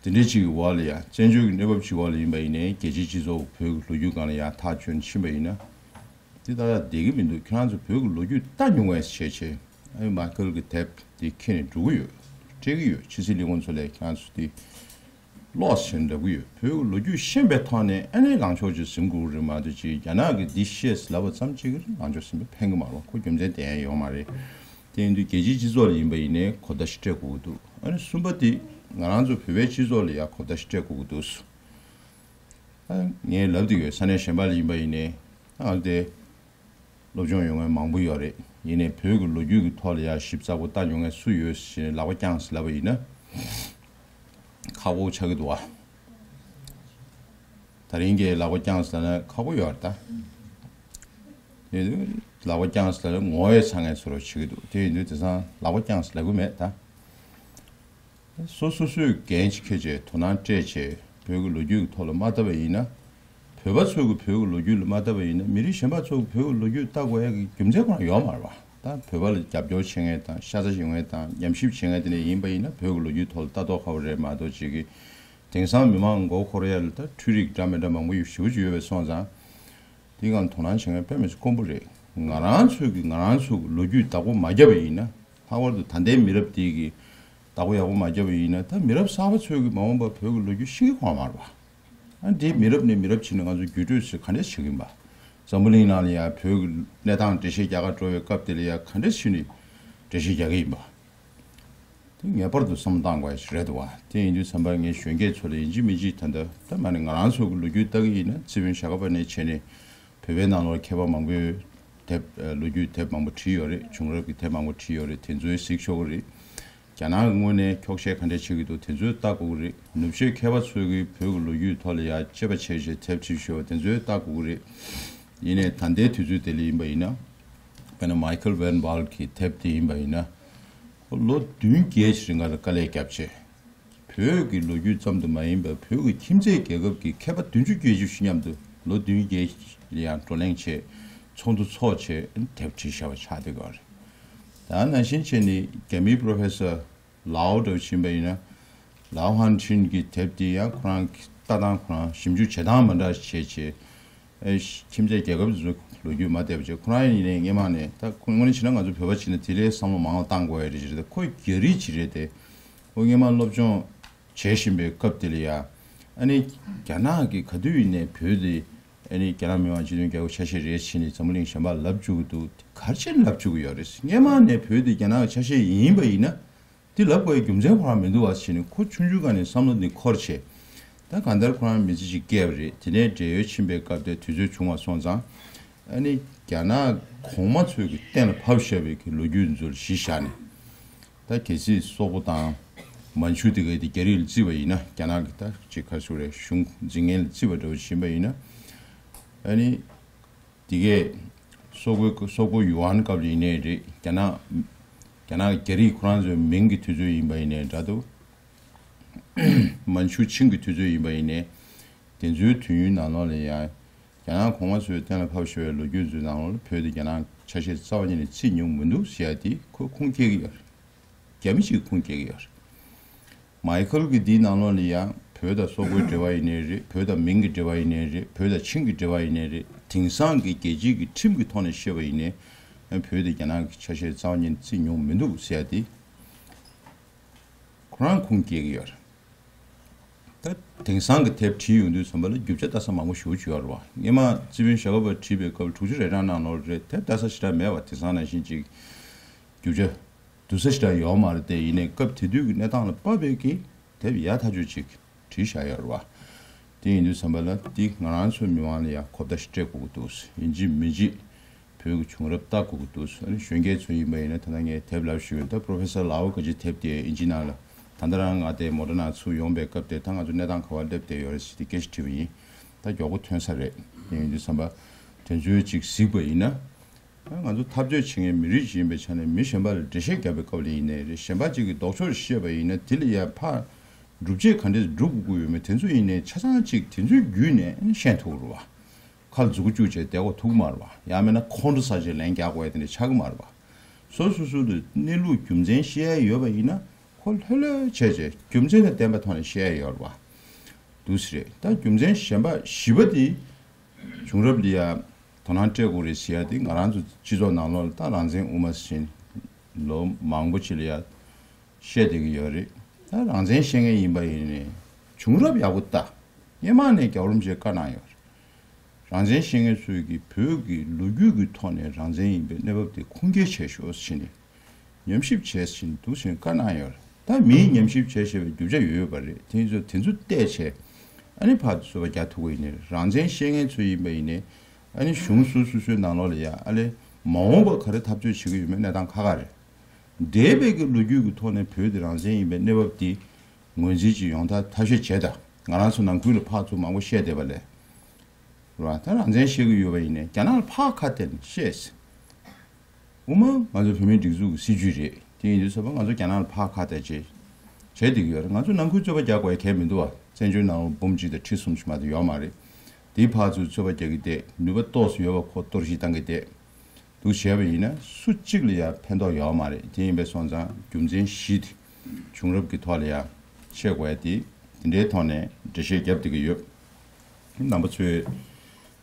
དེ་འདྲའི་ཅིག་གི་འོག་ལ་ཡང་བཙན་བྱོལ་གྱི་གནས་བབ་ཅིག་འོག་ལ་ཡིན་པ་ཡིན་ནའི་རྒྱལ་སྤྱིའི་སྤྱི་ཚོགས་བོད་ཀྱི་ལོ་རྒྱུས་སྒང་ལ་ཡང་ཐག་གཅོད་ནས་ཕྱིན་པ་ཡིན་ན། དེ་ལྟ་ལ་བསྡད་ཀྱི་མི་འདུག་ཁྱེད་རང་ཚོ་བོད་ཀྱི་ལོ་རྒྱུས་ལྟ་མྱོང་བས་བྱས་བྱས། ཨ་ནི་མའི་ཁལ་གྱི་དེབ་དེ་ཁྱེར་ནས་འགྲོ་གི་ཡོད། སྤྲད་ཀྱི་ཡོད། ཕྱི་སྲིད་ལས་ཁུངས་ཚོ་ལ་ཁྱེད་རང་ཚོ་དེ་ཀློགས་བྱས་ནས་ལབ་ཀྱི་ཡོད། བོད་ཀྱི་ལོ་རྒྱུས་ཤེས་པའི་ཐོག་ནས་ཨ་ནི་ལངས་ཕྱོགས་ཅིག་འཛིན་དགོས་ཀྱི་རེད་མ་གཏོགས་ཅིག་རྒྱ་ནག་གིས་འདི་ཤེས་ལབ་པ་ཙམ་གཅིག་གིས་ལངས་ཕྱོགས་འཛིན་པ་ཕན་གྱི་མ་རེད། ཁོ་རྒྱུ་མཚན་དེ་ཡང་ཡོད་མ་རེད། དེ་ཡིན་དུས་རྒྱལ་སྤྱིའི་སྤྱི་ཚོགས་ལ་ཡིན་པ་ཡིན་ནའི་གོ་བརྡ་ཞིག་སྤྲད་དགོས་ཀྱི་འདུག་ཨ་ནི་གསུམ་པ་དེ་ང་རང་ཚོ་བོད་པའི་སྤྱི་ཚོགས་ལ་ཡང་གོ་བརྡ་ཞིག་སྤྲད་དགོས་ཀྱི་འདུག་ཨ་ངས་ལབ་བསྡད་ཡོད། ས་གནས་གཞན་པ་ལ་ཡིན་པ་ཡིན་ནའི་ང་ཚོ་དེ། སློབ་སྦྱོང་ཡོད་མཁན་མང་པོ་ཡོད་རེད། ཡིན་ནའི་བོད་ཀྱི་ལོ་རྒྱུས་ཀྱི་ཐོག་ལ་ཡང་ཞིབ་ཚགས་པོ་ལྟ་མྱོང་མཁན་སུ་ཡོད་ཟེར་ནས་ལག་པ་བརྐྱངས་ཟེར་ལབ་པ་ཡིན་ན། ཁག་པོ་ཆགས་ཀྱི་འདུག་བ། ད་རིང་གི་ལག་པ་བརྐྱངས་ཟེར་ན་ཁག་པོ་ཡོད་རེད་ད། དེ་དུས་ལག་པ་བརྐྱངས་ཟེར་ན་ངོ་བོས་ཚ་མཁན་བཟོ་འདྲ་བྱེད་ཀྱི་འདུག་དེ་ཡིན་དུས་དེང་སང་ལག་པ་བརྐྱངས་ཟེར་ལབ་གི་མེད་ད། སོ་སོ་སོས་འགན་ཅིག་འཁྱེར་བྱས་དོ་སྣང་སྤྲད་བྱས་བོད་ཀྱི་ལོ་རྒྱུས་ཀྱི་ཐོག་ལ་མ་བལྟ་བ་ཡིན་ན། བོད་པ་ཚོས་ཀྱི་བོད་ཀྱི་ལོ་རྒྱུས་ལ་མ་བལྟ་བ་ཡིན་ན་མི་རིགས་གཞན་པ་ཚོས་ཀྱི་བོད་ཀྱི་ལོ་རྒྱུས་ལྟ་དགོས་ཡ་གི་རྒྱུ་མཚན་ཁོ་རང་ཡོད་མ་རེད་བ། ད་བོད་པ་ལ་རྒྱབ་སྐྱོར་བྱེད་མཁན་དང་ཤ་ཚ་བྱེད་མཁན་དང་ཉམས་ཞིབ་བྱེད་མཁན་དེ་འདྲ་ཡིན་པ་ཡིན་ན་བོད་ཀྱི་ལོ་རྒྱུས་ཐོག་ལ་ལྟ་རྟོག་ཁ་པོ་རེད་མ་གཏོགས་ཅིག་གི། དེང་སང་མི་མང་མགོ་འཁོར་ཡ་ལ་ད་འཕྲུལ་རིག་འདྲ་མི་འདྲ་མང་པོ་ཞེ་པོ་ཅིག་ཡོད་པའི་སོང་ཙང་། དེའི་སྒང་དོ་སྣང་བྱེད་མཁན་དཔེ་མི་སྲིད་དཀོན་པོ་རེད། ང་རང་ཚོས་ཀྱི་ང་རང་ཚོ་གི་ལོ་རྒྱུས་བདག་པོ་མ་བརྒྱབ་པ་ཡིན་ན། ལྷག་པར་དུ་ད་ལྟའི་མི་རབས་དེ་གི་བདག་པོ་ཡག་པོ་མ་བརྒྱབ་པ་ཡིན་ན་ད་མི་རབས་གསར་པ་ཚོས་ཀྱི་མ་འོངས་པ་བོད་ཀྱི་ལོ་རྒྱུས་ཤེས་ཀྱི་ཁོ་མ་རེད་པ། ཨ་འདི་མི་རབས་ནས་མི་རབས་ཕྱིན་ནས་ང་ཚོ་བརྒྱུད་སྤྲོད་ཟེར་ག་འདྲས་བྱེད་ཀྱི་ཡིན་པ། འཛམ་བུ་གླིང་ནང་ལ་ཡང་བོད་ཀྱི་གནས་སྟངས་འགྲེལ་བཤད་རྒྱག་ག་འགྲོ་བའི་སྐབས་དེ་ལ་ཡང་ག་འདྲས་བྱས་ནས་འགྲེལ་བཤད་རྒྱག་གི་ཡིན་པ། དེ་ངེས་པར་དུ་བསམ་བློ་བཏང་དགོས་ཡ་ཞིག་རེད་འདུག་བ། དེ་ཡིན་དུས་ཙམ་པ་ངས་གཞོན་སྐྱེས་ཚོ་ལ་ཡིན་གཅིག་མིན་གཅིག་ད་ལྟ་ད་མ་ནི་ང་རང་ཚོ་གི་ལོ་རྒྱུས་ལྟ་གི་ཡིན་ན་རྩིས་དཔོན་ཞྭ་སྒབ་པ་ནས་བྱས་ནས་བོད་པའི་ནང་ལོགས་མཁས་པ་མང་པོས་དེབ་ལོ་རྒྱུས་དེབ་མང་པོ་བྲིས་ཡོད་རེད། བྱུང་རབས་ཀྱི་དེབ་མང་པོ་བྲིས་ཡོད་རེད། དེ་ཚོའི་གཟིགས་ཆོག་གི་རེད། རྒྱ་ནག་གི་ངོས་ནས་འཁྱོག་བཤད་ག་འདྲས་བྱེད་ཀྱི་འདུག་དེ་ཚོའི་ལྟ་དགོས་ཀྱི་རེད། ནུབ་ཕྱོགས་མཁས་པ་ཚོས་ཀྱིས་བོད་ཀྱི་ལོ་རྒྱུས་ཐོག་ལ་ཡ་དཔྱད་པ་བྱས་བྱས་དེབ་བྲིས་བཞག་པ་དེ་ཚོའི་ལྟ་དགོས་ཀྱི་རེད། ཡིན་ནའི་ད་ལྟའི་དུས་ཚོད་དེ་ལ་ཡིན་པ་ཡིན་ན། དཔེར་ན་མའི་ཁལ་ཝན་བྷལ་གྱི་དེབ་དེ་ཡིན་པ་ཡིན་ན། ཁོ་ལོ་བདུན་བརྒྱད་ཅིག་རིང་ག་ལ་དཀའ་ལས་བརྒྱབ་བྱས། བོད་ཀྱི་ལོ་རྒྱུས་ཙམ་དུ་མ་ཡིན་པར་བོད་ཀྱི་ཁྱིམ་མཚེས་རྒྱལ་ཁབ་ཀྱི་མཁས་པ་བདུན་ཅུ་བརྒྱད་ཅུ་ཞིག་མཉམ་དུ་ལོ་བདུན་བརྒྱད་ལ་ཡང་བགྲོ་གླེང་བྱས། ཚོགས་འདུ་ཚོགས་བྱས་དེབ་བྲིས་བཞག་པ་ཆགས་བསྡད་ཡོད་རེད། ད་ནང་བཞིན་བྱས་ནས་རྒྱ་མིའི་པོ་རོ་ཕེ་སར་ལའོ་འདྲ་བོ་ཕྱིན་པ་ཡིན་ན། ལའོ་ཧན་ཁྲིན་གྱི་དེབ་དེ་ཡང་ཁོ་རང་གི་ལྟ་སྟངས་ཁོ་རང་ཞིབ་འཇུག་བྱེད་སྟངས་མ་འདྲ་བྱས་བྱས། ཨེ་ཁྱིམ་མཚེས་རྒྱལ་ཁབ་ཚོའི་ལོ་རྒྱུས་མ་བལྟས་པ་བྱས་ཁོ་རང་ཡིན་ནའི་སྔོན་མ་ནས་ད་ཁོ་དངོས་གནས་བྱས་ན་ང་ཚོ་བོད་པ་བྱས་ན་དེ་ལས་བསམ་བློ་མང་བ་བཏང་དགོས་ཡ་རེད་ཅེས་རེད། ཁོ་རྒྱ་རིགས་ཅིག་རེད་དེ། ཁོ་སྔོན་མ་སློབ་སྦྱོང་བྱེད་བཞིན་པའི་སྐབས་དེ་ལ་ཡ། ཨ་ནི་རྒྱ་ནག་གིས་ག་དུས་ཡིན་ནའི་བོད་དེ་ཨ་ནི་རྒྱ་ནག་མི་དམངས་སྤྱི་མཐུན་རྒྱལ་ཁབ་ཆ་ཤས་རེད་ཟེར་ནས་འཛམ་བུ་གླིང་གཞན་པར་ལབ་བཅུག་གི་འདུག་ག་རེ་བྱས་ནས་ལབ་བཅུག་གི་ཡོད་རེད། སྔོན་མ་ནས་བོད་དེ་རྒྱ་ནག་གི་ཆ་ཤས་ཡིན་པ་ཡིན་ན། འདི་ལབ་དགོས་ཡའི་རྒྱུ་མཚན་ཁོ་རང་མི་འདུག་བ་ཟེར་ནས་ཁོ་ཆུང་ཆུང་སྒང་ནས་བསམ་བློ་འདི་འཁོར་བྱས། ད་གང་ལྟར་ཁོ་རང་མི་ཚེ་གཅིག་བསྐྱལ་བ་རེད། དེ་ནས་བགྲེས་ཡོལ་ཕྱིན་པའི་སྐབས་དེ་དུས་ཚོད་བྱུང་བ་སོང་ཙང་། ཨ་ནི་རྒྱ་ནག་གོང་མ་ཚོས་ཀྱི་གཏན་ལ་ཕབ་བཞག་པའི་གི་ལོ་རྒྱུས་འདི་ཚོ་ལ་གཞི་བཞག་ནས། ད་གལ་སྲིད་སོག་པོ་དང་མན་ཆུ་དེ་གའི་དེ་རྒྱ་རིགས་ལ་བརྩིས་པ་ཡིན་ན། རྒྱ་ནག་གི་ད་ཅིག་ག་རེ་ཟེར་དགོས་རེད། གཞུང་འཛིན་མཁན་ལ་བརྩིས་པ་འདྲ་བོ་ཕྱིན་པ་ཡིན་ན། ཨ་ནི། དེ་གས། སོག་པོའི་སོག་པོ་ཡུའུ་ཧན་སྐབས་ལ་ཡིན་ནའི་རེད། རྒྱ་ནག་རྒྱ་ནག་རྒྱ་རིགས་ཁོ་རང་ཚོའི་མིང་གི་དུས་ཚོད་ཡིན་པ་ཡིན་ནའི་འདྲ་འདུག་མན་ཆུ་ཆིང་གི་དུས་ཚོད་ཡིན་པ་ཡིན་ནའི། དེ་ཚོའི་དུས་ཡུན་ནང་ལོགས་ལ་ཡང་རྒྱ་ནག་གོང་མ་ཚོས་གཏན་ལ་ཕབ་བཞག་པའི་ལོ་རྒྱུས་ཚོའི་ནང་ལོགས་ལ་བོད་དེ་རྒྱ་ནག་ཆ་ཤས་རྩ་བ་ཉིད་ནས་བརྩིས་མྱོང་མི་འདུག་ཟེར་ཡ་དེ་ཁོས་ཁུངས་སྐྱེལ་གྱི་ཡོད་རེད། རྒྱ་མི་ཞིག་གིས་ཁུངས་སྐྱེལ་གྱི་ཡོད་རེད། མའི་ཁལ་གྱིས་འདིའི་ནང་ལོགས་ལ་ཡང་བོད་དང་སོག་པོའི་འབྲེལ་བ་ཡིན་ནའི་རེད། བོད་དང་མིང་གི་འབྲེལ་བ་ཡིན་ནའི་རེད། བོད་དང་ཆིང་གི་འབྲེལ་བ་ཡིན་ནའི་རེད། དེང་སང་གི་རྒྱལ་སྤྱིའི་གི་ཁྲིམས་ཀྱི་ཐོག་ནས་བཤད་པ་ཡིན་ནའི་བོད་དེ་རྒྱ་ནག་གི་ཆ་ཤས་རྩ་བ་ཉིད་ནས་བརྩིས་མྱོང་མི་འདུག་ཟེར་ཡ་དེ། ཁོ་རང་ཁུངས་སྐྱེལ་གྱི་ཡོད་རེད། ད་དེང་སང་གི་དེབ་བྲིས་ཡོང་དུས་ཙམ་པ་ལ་རྒྱུ་ཆ་ལྟ་ས་མང་པོ་ཞེ་པོ་ཅིག་ཡོད་རེད་བ། སྔོན་མ་རྩིས་དཔོན་ཞྭ་སྒབ་པ་བྲིས་པའི་སྐབས་དྲུག་ཅུ་རེ་གྲངས་ནང་ལོགས་རེད། དེབ་ལྟ་ས་ཞེ་དྲག་མེད་བ། དེང་སང་ནང་བཞིན་ཅིག་རྒྱུ་ཆ་བསྡུ་ས་ཞེ་དྲག་ཡོད་མ་རེད་དེ། ཡིན་ནའི་སྐབས་དེ་དུས་ཀྱི་གནས་སྟངས་ལ་དཔག་པའི་གི་དེབ་ཡག་ཐག་ཆོད་ཅིག་བྲིས་བཞག་ཡོད་རེད་བ། དེ་ཡིན་དུས་ཙམ་པ་ལ་འདི་ང་རང་ཚོའི་མི་མང་ལ་ཡང་གོ་བརྡ་ཞིག་སྤྲད་དགོས་ཀྱི་འདུག་ཡིན་གཅིག་མིན་གཅིག་བོད་ཀྱི་བྱུང་རབས་ལྟ་དགོས་ཀྱི་འདུག་ཨ་ནི་གཞོན་སྐྱེས་ཚོ་ཡིན་པ་ཡིན་ན། ད་ལྟ་ངས་དེབ་ལབ་ཞུས་ཡོད། ད་Professor Lau ག་ཅིག་དེབ་དེ་ཨིན་ཇི་ནང་ལ་ད་ལྟ་རང་ང་དེ་མོ་ཊ་ནང་ཚུར་ཡོང་པའི་སྐབས་དེ། ད་ང་ཚོ་གནས་སྟངས་ག་པར་སླེབས་བསྡད་ཡོད་རེད་ཟེར་ཏེ་སྐད་ཆ་དྲིས་པ་ཡིན། ད་མགྱོགས་པོ་ཐོན་ས་རེད། དེ་ཡིན་དུས་ཙམ་པ་དེ་ཚོའི་ཅིག་གཟིགས་པ་ཡིན་ན། ང་ཚོ་འཐབ་རྩོད་བྱེད་མཁན་མི་རིགས་ཤིག་ཡིན་པའི་ཆ་ནས་མི་གཞན་པ་ལ་འགྲེལ་བཤད་རྒྱབ་པའི་སྐབས་ལ་ཡིན་ནའི་རེད། གཞན་པ་ཅིག་གིས་ལྡོག་ཕྱོགས་བཤད་པ་ཡིན་ན། དེ་ལ་ཡང་ཕར་སྒྲུབ་བྱེད་ག་འདྲས་སྒྲུབ་དགོས་ཀྱི་ཡོད་མེད་དེ་ཚོ་ཡིན་ནའི་ཆ་ཚང་ཅིག་དེ་ཚོའི་བརྒྱུད་ནས་ཤེས་ཐུབ་རེད་བ། ཁ་ལ་མཛུ་གུ་བཅུག་བྱས་བསྡད་དགོས་ཐུག་མ་རེད་བ། ཡང་མིན་ན་ཁོང་ཁྲོ་ཟ་བྱས་ལན་རྒྱག་དགོས་ཡ་དེ་འདྲ་ཆགས་ཀྱི་མ་རེད་བ། སོ་སོ་སོ་ལ་གནས་ལུགས་རྒྱུ་མཚན་བཤད་ཡ་ཡོད་པ་ཡིན་ན། ཁོ་ལྷོད་ལྷོད་བྱས་བྱས་རྒྱུ་མཚན་དང་ལྡན་པའི་ཐོག་ནས་བཤད་ཡ་ཡོད་རེད་བ། འདུག་སེ་རེད། ད་རྒྱུ་མཚན་གཞན་པ་བཞི་པ་དེ། བྱུང་རབས་ལ་ཡ་དོ་སྣང་སྤྲད་དགོས་རེད་ཟེར་ཡ་དེ་ང་རང་ཚོ་སྤྱི་ཚོགས་ནང་ལོགས་ལ་ད་རང་བཙན་དབུ་མ་ཟེར་ལོ་མང་པོ་ཅིག་ལ་ཡ་བཤད་བསྡད་ཀྱི་ཡོད་རེད། ད་རང་བཙན་བཤད་མཁན་ཡིན་པ་ཡིན་ནའི་བྱུང་རབས་ཡག་པོ་ལྟ། སྔོན་མ་ནས་རྒྱལ་བ་རིན་པོ་ཆེས་བཀའ་གནང་ཡོད་རེད། རང་བཙན་བཤད་མཁན་ཚོས་ཀྱི་བོད་ཀྱི་ལོ་རྒྱུས་ཀྱི་ཐོག་ནས་རང་བཙན་ཡིན་པའི་གནས་བབ་དེ་ཁུངས་སྐྱེལ་བྱས་ཤོག་ཟེར་ནས། ཉམས་ཞིབ་བྱས་ཟིན་འདུག་ཟེར་བཀའ་གནང་ཡོད་རེད། ད་མིས་ཉམས་ཞིབ་བྱས་བྱས་པའི་རྒྱུ་ཆ་ཡོད་ཡོད་པ་རེད། དེ་ཚོ་དེ་ཚོ་བལྟས་བྱས་ཨ་ནི་ཕར་རྩོད་པ་རྒྱག་ཐུབ་ཀྱི་ཡིན་ནའི། རང་བཙན་བཤད་མཁན་ཚོ་ཡིན་པ་ཡིན་ནའི་ཨ་ནི་གཞུང་སོ་སོ་སོའི་ནང་ལོགས་ལ་ཡ་ཨ་ལེ་མ་འོངས་པ་ག་རེ་འཐབ་རྩོད་བྱེད་ཀྱི་ཡོད་མེད་གནས་སྟངས་ཁག་ཁག་རེད། འདས་པའི་གི་ལོ་རྒྱུས་ཀྱི་ཐོག་ནས་བོད་དེ་རང་བཙན་ཡིན་པའི་གནས་བབ་དེ་ངོས་འཛིན་ཅིག་ཡོང་ཐབས་ཐབས་ཤེས་བྱས་དང་། ང་རང་ཚོ་ནང་ཁུལ་ལ་ཕར་ཚུར་མང་པོ་བཤད་བསྡད་པ་ལས། རེད་བ། ད་རང་བཙན་བཤད་ཀྱི་ཡོད་པ་ཡིན་ནའི་རྒྱ་ནག་ལ་ཕར་ཁ་གཏད་ནས་བཤད་ཟེར། དབུ་མ་ང་ཚོ་བོད་མིའི་སྒྲིག་འཛུགས་ཀྱི་སྲིད་བྱུས་རེད། དེ་ཡིན་དུས་ཙམ་པ་ང་ཚོ་རྒྱ་ནག་ལ་ཕར་ཁ་གཏད་བྱས་བྱས་བསྡད་ཀྱི་ཡོད་རེད། ང་ཚོ་ནང་ཁུལ་རྩོད་པ་རྒྱག་དགོས་ཡ་གལ་མི་འདུག་བ། བཙན་བྱོལ་ནང་ལ་འབུམ་གཅིག་དང་ཁྲི་གསུམ་ཞིག་མ་གཏོགས་ཡོད་མ་རེད། དེའི་ཕར་ཚུར་རྩོད་པ་རྒྱག་གི་བསྡད། ནུས་པ་ཏོག་ཙམ་ཡོད་པ་ཁོ་གཏོར་བཤིག་བཏང་གི་བསྡད། འདུག་བྱས་པ་ཡིན་ན་སུ་གཅིག་ལ་ཡང་ཕན་ཐོགས་ཡོད་མ་རེད། དེ་ཡིན་པས་སོང་ཙང་རྒྱུ་མཚན་བཞི་དེ་བྱུང་རབས་ཀྱི་ཐོག་ལ་ཡང་བཤད་དགོས་ཡ་དེ་དེ་འདྲའི་ཐོག་ནས་འགྲེལ་བཤད་རྒྱབ་བསྡད་ཀྱི་ཡོད། རྣམ་པ་ཚོས་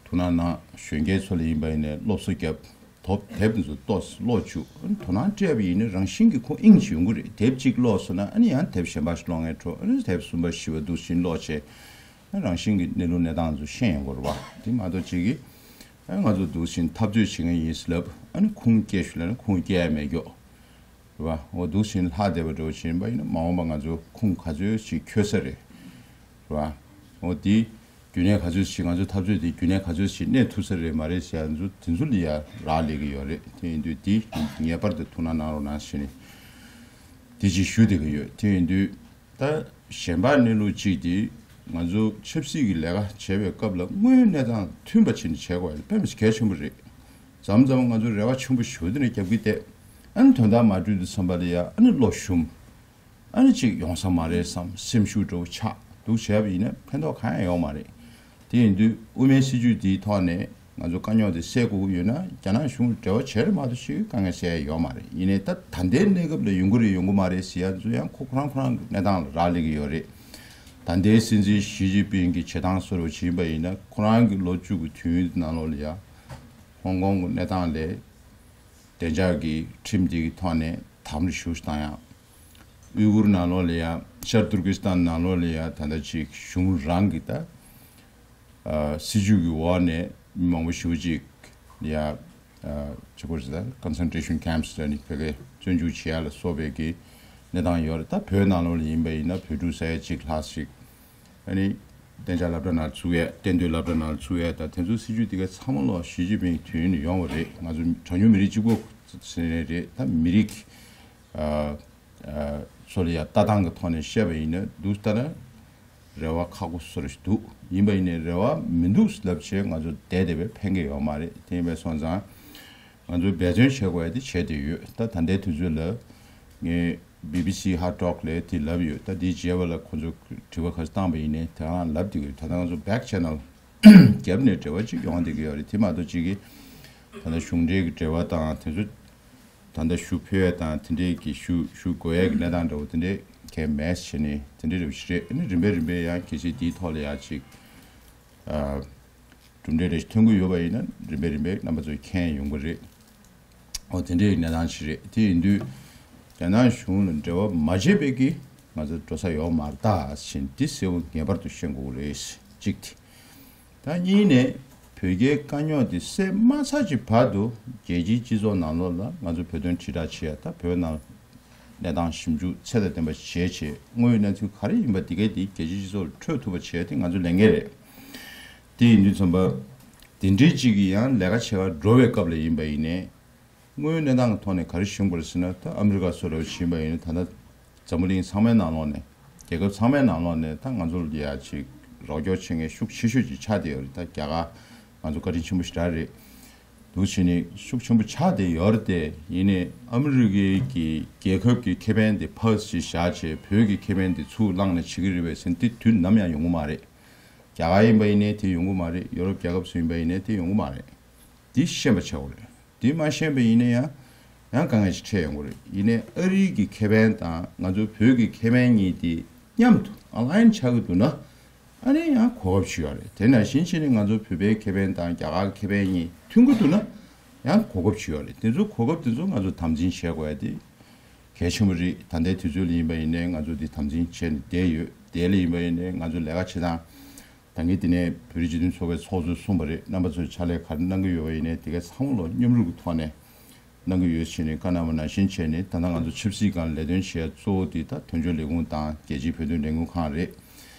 ཐུགས་སྣང་གནང་། གཞོན་སྐྱེས་ཚོ་ལ་ཡིན་པ་ཡིན་ནའི་སློབ་གསོ་རྒྱབ། དོ་དེབ་འདི་ཚོ་ཏོག་ཙམ་ཀློག་བཅུག་ཨ་ནི་དོ་སྣང་སྤྲད་པ་ཡིན་ན་རང་བཞིན་གྱིས་ཁོ་དབྱིངས་ཅིག་ཡོང་གི་རེད། དེབ་གཅིག་ཀློག་སོང་ན་ཨ་ནི་ཡང་དེབ་གཞན་པ་ཞིག་ཀློག་མཁན་འགྲོ། ཨ་ནི་དེབ་གསུམ་པ་བཞི་པ་འདུག་སེ་ཀློག་བྱས། ཨ་ནི་རང་བཞིན་གྱིས་གནས་ལུགས་གནས་སྟངས་ཚོ་ཤེས་ཡོང་གི་རེད་བ། དེ་མ་གཏོགས་གཅིག་གིས་ཨ་ང་ཚོ་འདུག་སེ་འཐབ་རྩོད་བྱེད་མཁན་ཡིན་ཟེར་ལབ། ཨ་ནི་ཁུངས་སྐྱེལ་ཞུ་ལབ་ན་ཁུངས་སྐྱེལ་ཡ་མེད་ཀྱོག་རེད་བ། འོ་འདུག་སེ་ལྷག་བསྡད་པ་འདྲ་བོ་བྱེད་པ་ཡིན་ན་མ་འོངས་པ་ང་ཚོ་ཁུངས་ག་ཚོད་ཅིག་འཁྱོལ་ས་རེད། རེད་བ། འོ་དེ་རྒྱུན་གནས་ག་ཚོད་ཅིག་ང་ཚོ་འཐབ་རྩོད་དེ་རྒྱུན་གནས་ག་ཚོད་ཅིག་གནས་ཐུབ་ས་རེད་མ་རེད་ཟེར་ཡ་ཚོ་དེ་ཚོ་ལ་ཡ་རག་ལས་ཀྱི་ཡོད་རེད། དེ་ཡིན་དུས་དེ་ངེས་པར་དུ་ཐུགས་སྣང་གནང་རོགས་གནང་ཞེས་ནས་དེ་ཅིག་ཞུ་བསྡད་ཀྱི་ཡོད། དེ་ཡིན་དུས། ད་གཞན་པ་གནས་ལུགས་གཅིག་དེ་ང་ཚོ་ཆབ་སྲིད་ཀྱི་ལས་ཀ་བྱེད་པའི་སྐབས་ལ་དངོས་ཡོད་གནས་སྟངས་མཐུན་པ་བྱས་ནས་བྱེད་དགོས་ཡ་དཔེ་མི་སྲིད་གལ་ཆེན་པོ་རེད། མཚམས་མཚམས་ང་ཚོ་རེ་བ་ཆེན་པོ་ཞེ་པོ་དེ་འདྲ་རྒྱབ་ཀྱི་བསྡད། ཨ་ནི་དོན་དག་མ་འགྲུབ་དུས་ཙམ་པ་ལ་ཡ་ཨ་ནི་བློ་ཞུམ། ཨ་ནི་ཅིག་ཡོང་ས་མ་རེད་བསམ། སེམས་ཤུགས་འདྲ་བོ་ཆག་འདུག་བྱས་པ་ཡིན་ན་ཕན་ཐོགས་གང་ཡང་ཡོང་མ་རེད། དེ་ཡིན་དུས་དབུ་མའི་སྲིད་བྱུས་འདིའི་ཐོག་ནས་ང་ཚོ་དཀའ་རྙོག་དེ་སེལ་དགོས་ཀྱི་ཡོད་ན་རྒྱ་ནག་གཞུང་ལ་འབྲེལ་བ་བྱས་རེད་མ་གཏོགས་ཅིག་དཀའ་ངལ་སེལ་ཡ་ཡོད་མ་རེད། ཡིན་ནའི་ད་ད་ལྟའི་གནས་སྐབས་ལ་ཡོང་གི་རེད་ཡོང་གི་མ་རེད་ཟེར་ཡ་ཚོ་ཡང་ཁོ་ཁོ་རང་ཁོ་རང་གི་གནས་སྟངས་ལ་རག་ལས་ཀྱི་ཡོད་རེད། ད་ལྟའི་སྲིད་འཛིན་ཞི་ཅིན་ཕིང་གི་བྱེད་སྟངས་བཟོ་འདྲ་བྱེད་པ་ཡིན་ན་ཁོ་རང་གི་ལོ་བཅུ་གི་དུས་ཡུན་ནང་ལོགས་ལ་ཡ་ཧོང་ཀོང་གི་གནས་སྟངས་ལས་བདེ་འཇགས་ཀྱི་ཁྲིམས་དེ་གི་ཐོག་ནས་དམ་རེ་ཞུ་བཏང་ཡ། ཨུའི་གུར་ནང་ལོགས་ལ་ཡ་ཤར་ཏུར་ཀི་སི་ཐན་ནང་ལོགས་ལ་ཡ་ད་ལྟ་ཅིག་གཞུང་རང་གི་ད་ཨ་སྲིད་བྱུས་ཀྱི་འོག་ནས་མི་མང་པོ་ཞེ་པོ་ཅིག་ཡ་ཨ་ཅི་གོ་ཟེར་ད་concentration camps་ལ་ནི་བོད་སྐད་བཙོན་འཇུག་བྱེད་ཡ་ལ་སོགས་པའི་གི་གནས་སྟངས་ཡོད་རེད། ད་བོད་ནང་ལོགས་ལ་ཡིན་པ་ཡིན་ན་བོད་ཕྲུག་ས་ཡ་གཅིག་ལྷག་ཅིག་ཨ་ནི་གཏན་འཇགས་སློབ་གྲྭ་ནང་ཚུགས་ཡས། གཏན་སྡོད་སློབ་གྲྭ་ནང་ཚུགས་ཡས། ད་དེ་ཚོ་སྲིད་བྱུས་དེ་ག་ཚང་མ་ལོག་ཞི་ཅིན་ཕིང་དུས་ཡུན་ཡོང་བ་རེད། ང་ཚོ་གྲངས་ཉུང་མི་རིགས་གཅིག་པོ་ཟེར་ནས་རེད། ད་མི་རིགས་ཨ་ཚོ་ལ་ཡ་ལྟ་སྟངས་ཀྱི་ཐོག་ནས་བཤད་པ་ཡིན་ན་འདུག་ལྟ་ན་རེ་བ་ཁག་པོ་བཟོ་འདྲ་ཞིག་འདུག་ཡིན་པ་ཡིན་ནའི་རེ་བ་མི་འདུག་ལབ་བྱས་ང་ཚོ་བསྡད་བསྡད་པས་ཕན་གྱི་ཡོད་མ་རེད། དེ་ཡིན་པས་སོང་ཙང་ང་ཚོས་འབད་བརྩོན་བྱེད་དགོས་ཡ་དེ་བྱས་བསྡད་ཡོད། ད་ད་ལྟའི་དུས་ཚོད་ལ་ངས་ བྷི་བྷི་སི་ཧར་ཊོག་ལས་དེ་ལབ་ཡོད། ད་དེའི་རྗེས་པ་ལ་ཁོ་ཚོ་དྲི་བ་ག་ཚོད་བཏང་པ་ཡིན་ནའི་དེ་རང་ལབ་བསྡད་ཀྱི་ཡོད། ད་ལྟ་ང་ཚོ་བྷེག་ཆེ་ནལ་རྒྱབ་ནས་འབྲེལ་བ་ཅིག་ཡོང་བསྡད་ཀྱི་ཡོད་རེད། དེ་མ་གཏོགས་ཅིག་གིས་ད་ལྟ་གཞུང་འབྲེལ་གྱི་འབྲེལ་བ་དང་དེ་ཚོ་ད་ལྟ་ཞུ་ཕོད་ཡ་དང་དེ་འདྲས་ཀྱི་ཞུ་ཞུ་དགོས་ཡ་གི་གནས་སྟངས་འདྲ་བོ་དེ་འདྲས་གས་མེད་བྱས་ནས་དེ་འདྲས་རེད་བ་ཞིག་རེད། ཨ་ནི་རིམ་པས་རིམ་པས་ཡང་གལ་སྲིད་དེའི་ཐོག་ལ་ཡ་ཅིག་གྲུབ་འབྲས་རེ་ཞིག་ཐོན་གྱི་ཡོད་པ་ཡིན་ན་རིམ་པས་རིམ་པས་རྣམ་པ་ཚོས་མཁྱེན་ཡོང་གི་རེད། འོ་དེ་འདྲའི་གནས་སྟངས་ཤིག་རེད། དེ་ཡིན་དུས་རྒྱ་ནག་གཞུང་ལ་འབྲེལ་བ་མ་བྱས་པའི་གི་ང་ཚོ་འགྲོ་ས་ཡོད་མ་རེད་ད་ཟེར་འདི་གསལ་པོ་ངེས་པར་དུ་ཤེས་དགོས་རེད། གཅིག་དེ། ད་གཉིས་ནས་བོད་རྒྱའི་དཀའ་རྙོག་དེ་སེལ་མ་ཚར་གྱི་བར་དུ་རྒྱལ་སྤྱིའི་སྤྱི་ཚོགས་ནང་ལོགས་ལ་ང་ཚོ་བོད་དོན་དྲིལ་བསྒྲགས་བྱེད་ཡ་ད་བོད་ནང་གནས་སྟངས་ཞིབ་འཇུག་ཚད་དང་ལྡན་པ་བྱས་བྱས་དངོས་ཡོད་གནས་ཚུལ་ག་རེ་ཡིན་པ་དེ་གའི་དེ་རྒྱལ་སྤྱིའི་སྤྱི་ཚོགས་ལ་འཕྲོད་ཐུབ་པ་བྱས་དེ་ང་ཚོའི་ལས་འགན་རེད། དེ་ཡིན་དུས་ཙམ་པ། དེ་འདྲའི་གཅིག་གིས་ཡང་ལས་ཀ་བྱེད་གར་འགྲོ་བའི་སྐབས་ལ་ཡིན་པ་ཡིན་ནའི། དངོས་ཡོད་གནས་སྟངས་ཀྱི་ཐོག་ནས་ག་རེ་ཞུ་དགོས་རེད་ཟེར་ན་ད་ཨ་མི་རི་ཀ་སོགས་ལ་ཕྱིན་པ་ཡིན་ན་ད་ལྟ་འཛམ་བུ་གླིང་ཚང་མའི་ནང་ལོགས་ནས་རྒྱལ་ཁབ་ཚང་མའི་ནང་ལོགས་ནས་ད་ང་ཚོ་ལ་ཡ་ཅིག་རོགས་སྐྱོར་བྱེད་མཁན་ཤུགས་ཆེ་ཤོས་ཅིག་ཆགས་བསྡད་ཡོད་རེད། ད་རྒྱ་གར་ང་ཚོ་བཀའ་དྲིན་ཆེན་པོ་ཞེ་དྲག་རེད། འདུག་བྱས་ནས་ཤུགས་ཆེན་པོ་ཆགས་བསྡད་ཡོད་རེད་དེ་ཡིན་ནའི་ཨ་མི་རི་ཀའི་གི་རྒྱལ་ཁབ་ཀྱི་ཁེ་ཕན་དེ་ཕར་ཅིག་བཞག་བྱས་བོད་ཀྱི་ཁེ་ཕན་དེ་ཚུར་བླངས་ནས་བྱེད་ཀྱི་རེད་པས་ཟེར་ན་དེ་དུས་ནམ་ཡང་ཡོང་གི་མ་རེད། རྒྱ་གར་ཡིན་པ་ཡིན་ནའི་དེ་ཡོང་གི་མ་རེད། ཡོ་རོབ་རྒྱལ་ཁབ་ཚོ་ཡིན་པ་ཡིན་ནའི་དེ་ཡོང་གི་མ་རེད། འདི་ཤེས་པ་བྱ་དགོས་རེད། འདི་མ་ཤེས་པ་ཡིན་ན་ཡང་ཡང་དཀའ་ངལ་ཞིག་འཕྲད་ཡོང་གི་རེད། ཡིན་ནའི་ཨ་རིའི་གི་ཁེ་ཕན་དང་ང་ཚོ་བོད་ཀྱི་ཁེ་ཕན་གཉིས་དེ་མཉམ་དུ་ཨ་ལ་ཡན་ཆགས་ཀྱི་འདུག་ན་ཨ་ནི་ཡང་གོ་སྐབས་ཞིག་ཡོད་རེད། དེ་ནང་བཞིན་བྱས་ནས་ང་ཚོ་བོད་པའི་ཁེ་ཕན་དང་རྒྱ་གར་ཁེ་ཕན་གཉིས་མཐུན་གྱི་འདུག་ན་ཡང་གོ་སྐབས་ཞིག་ཡོད་རེད། དེ་ཚོ་གོ་སྐབས་དེ་ཚོ་ང་ཚོ་དམ་འཛིན་བྱེད་དགོས་ཡ་དེ་གལ་ཆེན་པོ་རེད། ད་ལྟའི་དུས་ཚོད་ལ་ཡིན་པ་ཡིན་ནའི་ང་ཚོ་འདི་དམ་འཛིན་བྱས་ནས་བསྡད་ཡོད། དེ་ལ་ཡིན་པ་ཡིན་ནའི་ང་ཚོ་ལས་ཀ་བྱེད་སྟངས་ད་གིན་དེ་ནས་བོད་རིགས་སྤྱི་མཐུན་ཚོགས་པའི་ཚོགས་གཙོས་གསུངས་པ་རེད། རྣམ་པ་ཚོས་ཕྱག་ལས་ག་རེ་གནང་གི་ཡོད་པ་ཡིན་ནའི་དེ་གའི་ཚང་མ་ལོ་མཉམ་རུབ་ཀྱི་ཐོག་ནས་གནང་གི་ཡོད་ཟེར་ནས་བཀའ་གནང་བ་ནང་བཞིན་བྱས་ནས་ད་ལྟ་ང་ཚོ་ཆབ་སྲིད་སྒང་ལས་དོན་བྱེད་ཡ་གཙོ་བོ་དེ་ད་དོན་གཅོད་ལས་ཁུངས་དང་རྒྱལ་སྤྱིའི་བོད་དོན་ལས་འགུལ་ཁང་རེད།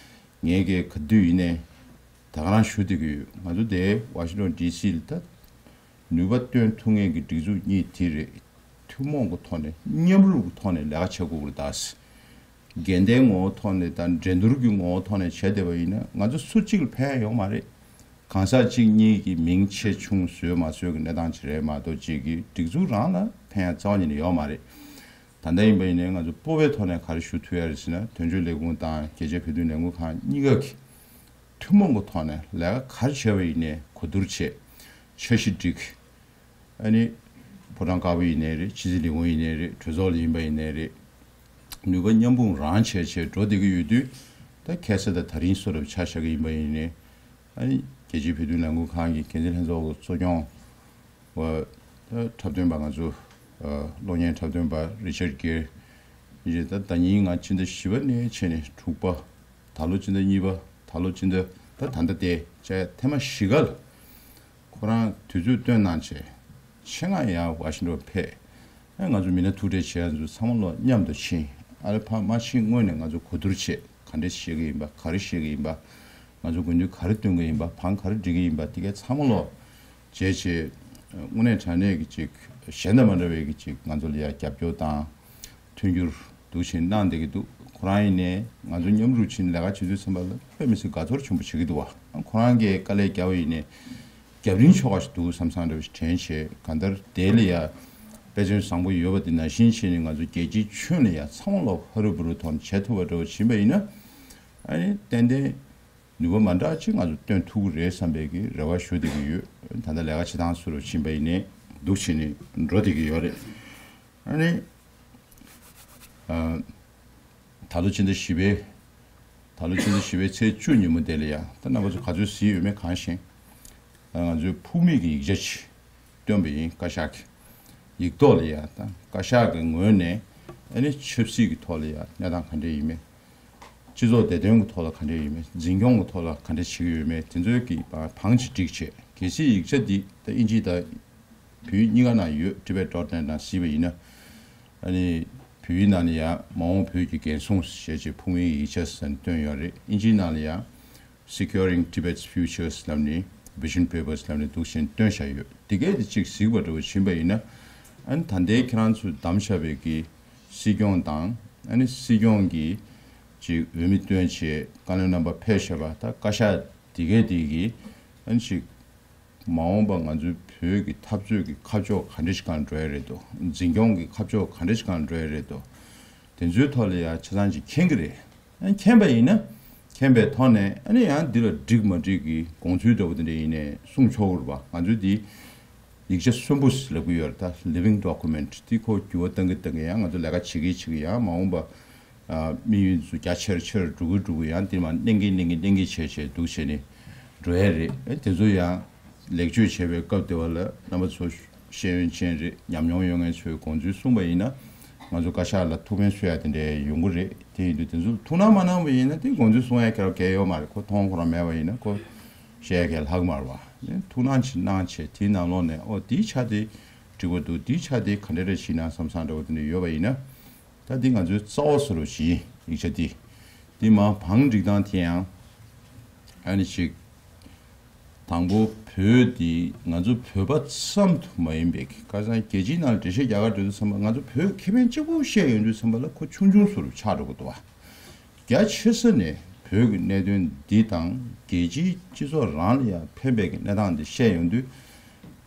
ངས་གས་ག་དུས་ཡིན་ནའི་ད་ག་རང་ཞུ་བསྡད་ཀྱི་ཡོད། ང་ཚོ་དེ་ཝ་ཤིང་ཊོན་ཌི་སི་ལ་ད་ནུས་པ་བཏོན་ཐུབ་མཁན་གྱི་སྒྲིག་འཛུགས་གཉིས་དེ་རེད། ཐུན་མོང་གི་ཐོག་ནས་མཉམ་རུབ་ཀྱི་ཐོག་ནས་ལས་ཀ་བྱེད་དགོས་ཀྱི་རེད་ད། འགལ་ཟླའི་ངོ་བོ་ཐོག་ནས་དང་འགྲན་བསྡུར་གྱི་ངོ་བོ་ཐོག་ནས་བྱས་བསྡད་པ་ཡིན་ན་ང་ཚོ་སུ་གཅིག་ལ་ཕན་ཡ་ཡོད་མ་རེད། གང་ཟག་གཅིག་གཉིས་ཀྱི་མིང་ཆེ་ཆུང་བཟོས་མ་བཟོས་ཀྱི་གནས་སྟངས་ཅིག་རེད་མ་གཏོགས་གཅིག་གི་སྒྲིག་འཛུགས་རང་ལ་ཕན་ཡ་རྩ་བ་ཉིད་ནས་ཡོད་མ་རེད། ད་ལྟ་ཡིན་པ་ཡིན་ནའི་ང་ཚོ་སྤོབས་པའི་ཐོག་ནས་ག་རེ་ཞུ་ཐུབ་ཡ་རེད་ཟེར་ན་དོན་གཅོད་ལས་ཁུངས་དང་རྒྱལ་སྤྱིའི་བོད་དོན་ལས་འགུལ་ཁང་གཉིས་ཀ་གི་ཐུན་མོང་གི་ཐོག་ནས་ལས་ཀ་ག་རེ་བྱས་པ་ཡིན་ནའི་གོ་བསྡུར་བྱས། འཆར་གཞི་སྒྲིག་ཨ་ནི་ཕོ་བྲང་དཀར་པོ་ཡིན་ནའི་རེད། ཕྱི་སྲིད་ལས་ཁུངས་ཡིན་ནའི་རེད། གྲོས་ཚོགས་ལ་ཡིན་པ་ཡིན་ནའི་རེད། ནུས་པ་མཉམ་སྤུངས་རང་བྱས་བྱས་འགྲོ་བསྡད་ཀྱི་ཡོད་དུས་ད་ཁ་སང་དང་ད་རིང་བཟོ་འདྲ་ཆ་བཞག་གི་ཡིན་པ་ཡིན་ནའི་ཨ་ནི་རྒྱལ་སྤྱིའི་བོད་དོན་ལས་འགུལ་ཁང་གི་འགན་འཛིན་ལྷན་ཚོགས་ཀྱི་གཙོ་སྐྱོང་བ་ད་འཁྲབ་སྟོན་པ་ང་ཚོ་གློག་བརྙན་འཁྲབ་སྟོན་པ་རི་ཆར་གྷེར་ཡིན་ཅིག་ད་ཟླ་ཉིན་ང་སྤྱི་ཟླ་བཞི་པ་ནས་བྱས་ནས་དྲུག་པ་ད་ལོ་སྤྱི་ཟླ་གཉིས་པ་ད་ལོ་སྤྱི་ཟླ་ད་ད་ལྟ་དེ་བྱས་ཐེངས་མ་བཞི་ག་ལ། ཁོ་རང་དུས་ཚོད་བཏོན་གནང་བྱས། ཆེད་མངགས་ཡར་ཝ་ཤིང་ཊོན་ཕེབས། ཨ་ང་ཚོ་མི་སྣ་ཐུག་འཕྲད་བྱེད་ཡ་ཚོ་ཚང་མ་ལོ་མཉམ་དུ་ཕྱིན། ཨ་རི་ཕར་མ་ཕྱིན་སྔོན་ནས་ང་ཚོ་གོ་བསྡུར་བྱས། ག་འདྲས་བཤད་ཀྱི་ཡིན་པ། ག་རེ་བཤད་ཀྱི་ཡིན་པ། ང་ཚོ་དགོས་འདུན་ག་རེ་བཏོན་གྱི་ཡིན་པ། བང་ག་རེ་སྒྲིག་གི་ཡིན་པ། དེ་གའི་ཚང་མ་ལོ་བྱས་བྱས། དངོས་གནས་དྲང་གནས་ཀྱི་ཅིག་གཞན་དང་མ་འདྲ་བའི་གི་ཅིག་ང་ཚོ་ལ་ཡ་རྒྱབ་སྐྱོར་དང་། མཐུན་འགྱུར་འདུག་བྱས་གནང་བསྡད་ཀྱི་འདུག་ཁོ་རང་ཡིན་ནའི་ང་ཚོ་མཉམ་རུབ་བྱས་ནས་ལས་ཀ་བྱེད་དུས་ཙམ་པ་ལ་དཔེ་མི་སྲིད་དགའ་ཚོར་ཆེན་པོ་བྱེད་ཀྱི་འདུག་བ། ཁོ་རང་གིས་དཀའ་ལས་བརྒྱབ་པ་ཡིན་ནའི་རྒྱབ་རིང་ཆོག་པ་ཞིག་འདུག་བསམ་བསམ་འདྲ་བ་ཞིག་དྲན་བྱས། གང་ལྟར་དེ་ལ་ཡ་དཔེ་མཚོན་བཟང་པོ་ཡོད་པ་དེ་ནང་བཞིན་བྱས་ནས་ང་ཚོ་རྒྱལ་སྤྱིའི་ཁྱོན་ལ་ཡ་ཚང་མ་ལོག་ཧ་རུ་བུ་རུ་ཐོག་ནས་བྱེད་ཐུབ་པ་འདྲ་བ་ཕྱིན་པ་ཡིན་ན། ཨ་ནི་ཏན་ཏན་ནུས་པ་མ་འདྲ་ཅིག་ང་ཚོ་བཏོན་ཐུབ་ཀྱི་རེད་བསམ་པའི་གི་རེ་བ་ཞུ་བསྡད་ཀྱི་ཡོད། ད་ལྟ་ལས་ཀ་བྱེད་སྟངས་སུ་རུ་ཕྱིན་པ་ཡིན་ནའི་འདུག་བྱས་ནས་འགྲོ་བསྡད་ཀྱི་ཡོད་རེད། ཨ་ནི། ཨ། ད་ལོ་ཕྱི་ཟླ་བཞི་པའི། ད་ལོ་ཕྱི་ཟླ་བཞི་པའི་ཚེས་བཅུ་ཉིན་མོ་དེ་ལ་ཡང་ད་རྣམ་པ་ཚོ་ག་ཚོད་གཟིགས་ཡོད་མེད་གང་ཤེས། ང་ཚོའི་ཕུགས་དམིགས་ཀྱི་ཡིག་ཆ་ཅིག་བཏོན་པ་ཡིན། བཀའ་ཤག་གི་ཡིག་ཐོག་ལ་ཡང་ད་བཀའ་ཤག་གི་ངོས་ནས་ཨ་ནི་ཆབ་སྲིད་ཀྱི་ཐོག་ལ་ཡང་གནས་སྟངས་ག་འདྲ་ཡིན་མེད། སྤྱི་ཚོགས་བདེ་དོན་གྱི་ཐོག་ལ་ག་འདྲ་ཡིན་མེད། འཛིན་སྐྱོང་གི་ཐོག་ལ་ག་འདྲ་བྱེད་ཀྱི་ཡོད་མེད། དེ་ཚོའི་གི་བང་ཅིག་བསྒྲིགས་བྱས། གལ་སྲིད་ཡིག་ཆ་འདི་ད་དབྱིན་ཇི་དང་བོད་ཡིག་གཉིས་ཀ་ནང་ཡོད། Tibet dot net ནང་གཟིགས་པ་ཡིན་ན། ཨ་ནི་བོད་ཡིག་ནང་ལ་ཡང་མ་འོངས་བོད་ཀྱི་འགན་སྲུང་ཞེས་བྱས་ཕུགས་དམིགས་ཡིག་ཆ་ཟེར་ནས་བཏོན་ཡོད་རེད། དབྱིན་ཇིའི་ནང་ལ་ཡང་Securing Tibet's Futures ལབ་ནས་Vision Papers ལབ་ནས་འདུག་བྱས་ནས་བཏོན་བཞག་ཡོད། དེ་གས་དེ་གཅིག་གཟིགས་པ་འདྲ་བོ་ཕྱིན་པ་ཡིན་ན། ཨ་ནི་ད་ལྟའི་ཁྱེད་རང་ཚོས་བདམས་བཞག་པའི་གི་སྲིད་སྐྱོང་དང་། ཨ་ནི་སྲིད་སྐྱོང་གི་ཅིག་འོས་མི་བཏོན་བྱས་བཀའ་བློན་རྣམ་པ་ཕེབས་བཞག་པ་ད་བཀའ་ཤག་དེ་གས་དེ་གི་ཨ་ནི་ཅིག་མ་འོངས་པ་ང་ཚོའི་བོད་ཀྱི་འཐབ་རྩོད་ཀྱི་ཁ་ཕྱོགས་ག་འདྲ་ཞིག་སྒང་འགྲོ་ཡ་རེད་དོ། འཛིན་སྐྱོང་གི་ཁ་ཕྱོགས་ག་འདྲ་ཞིག་སྒང་འགྲོ་ཡ་རེད་དོ། དེ་ཚོའི་ཐོག་ལ་ཡང་ཆ་ཚང་ཅིག་མཁྱེན་གྱི་རེད། ཨ་མཁྱེན་པ་ཡིན་ན། མཁྱེན་པའི་ཐོག་ནས་ཨ་ནི་ཡང་འདི་ལ་འགྲིག་མ་འགྲིག་གི་དགོངས་ཚུལ་འདྲ་བོ་དེ་འདྲ་ཡིན་ནའི་གསུང་ཆོག་གི་རེད་པ། ང་ཚོའི་འདི་ཡིག་ཆ་གསོན་པོ་ལབ་ཀྱི་ཡོད་རེད། ད་living document འདི་ཁོ་འགྱུར་བ་གཏང་གི་གཏང་གི་ཡང་ང་ཚོ་ལས་ཀ་བྱེད་ཀྱི་བྱེད་ཀྱི་ཡང་མ་འོངས་པ་ཨ་དམིགས་ཡུལ་ཚོ་རྒྱ་ཆེར་ཆེར་འགྲོ་གི་འགྲོ་གི་ཡང་འདི་མ་གནས་ཀྱི་གནས་ཀྱི་གནས་ཀྱི་བྱས་བྱས་འདུག་བྱས་ནས་འགྲོ་ཡ་རེད། ཨ་དེ་ཚོ་ཡང་། ལེགས་བཅོས་བྱེད་པའི་སྐབས་དེ་བ་ལ་རྣམ་པ་ཚོ་ཤེས་ཡོན་ཅན་རེད། ཉམས་མྱོང་ཡོད་མཁན་ཚོས་དགོངས་ཚུལ་གསུངས་པ་ཡིན་ན། ང་ཚོ་བཀའ་ཤག་ལ་ཐུགས་ཕན་གསོས་ཡ་དེ་འདྲ་ཡོང་གི་རེད། དེ་ཡིན་དུས་དེ་ཚོ་ཐུགས་སྣང་མ་གནང་བ་ཡིན་ན་དེ་དགོངས་ཚུལ་གསུང་ཡ་གལ་གལ་ཡོད་མ་རེད། ཁོ་མཐོང་ཁོ་རང་མེད་པ་ཡིན་ན་ཁོ་བཤད་ཡ་གལ་ལྷག་མ་རེད་བ། ཐུགས་སྣང་ཅིག་གནང་བྱས་དེའི་ནང་ལོགས་ནས་ཨོ་དེའི་ཆ་དེ་འགྲིག་པ་འདུག་དེའི་ཆ་དེ་ག་འདྲ་རེ་བྱེད་ན་བསམ་བསམ་འདྲ་བོ་དེ་འདྲ་ཡོད་པ་ཡིན་ན། ད་འདི་ང་ཚོའི་རྩ་བ་བཟོ་འདྲ་བྱེད་ཡིག་ཆ་འདི། འདི་མ་བང་སྒྲིག་སྟངས་དེ་ཡང་ཨ་ནི་ཅིག་དང་པོ་བོད་འདི་ང་ཚོ་བོད་པ་ཙམ་དུ་མ་ཡིན་པའི་ཁ་སང་རྒྱལ་སྤྱིའི་ནང་ལ་འགྲེལ་བཤད་རྒྱག་ག་འགྲོ་དུས་ཙམ་པ་ང་ཚོ་བོད་ཁེ་ཕན་གཅིག་པུ་བཤད་ཡོང་དུས་ཙམ་པ་ལ་ཁོ་ཆུང་ཆུང་བཟོ་འདྲ་ཆགས་འགྲོ་གི་འདུག་བ། རྒྱ་ཆེ་ས་ནས་བོད་ཀྱི་གནད་དོན་འདི་དང་རྒྱལ་སྤྱིའི་སྤྱི་ཚོགས་རང་ལ་ཡང་ཕན་པའི་གི་གནས་སྟངས་འདི་བཤད་ཡོང་དུས།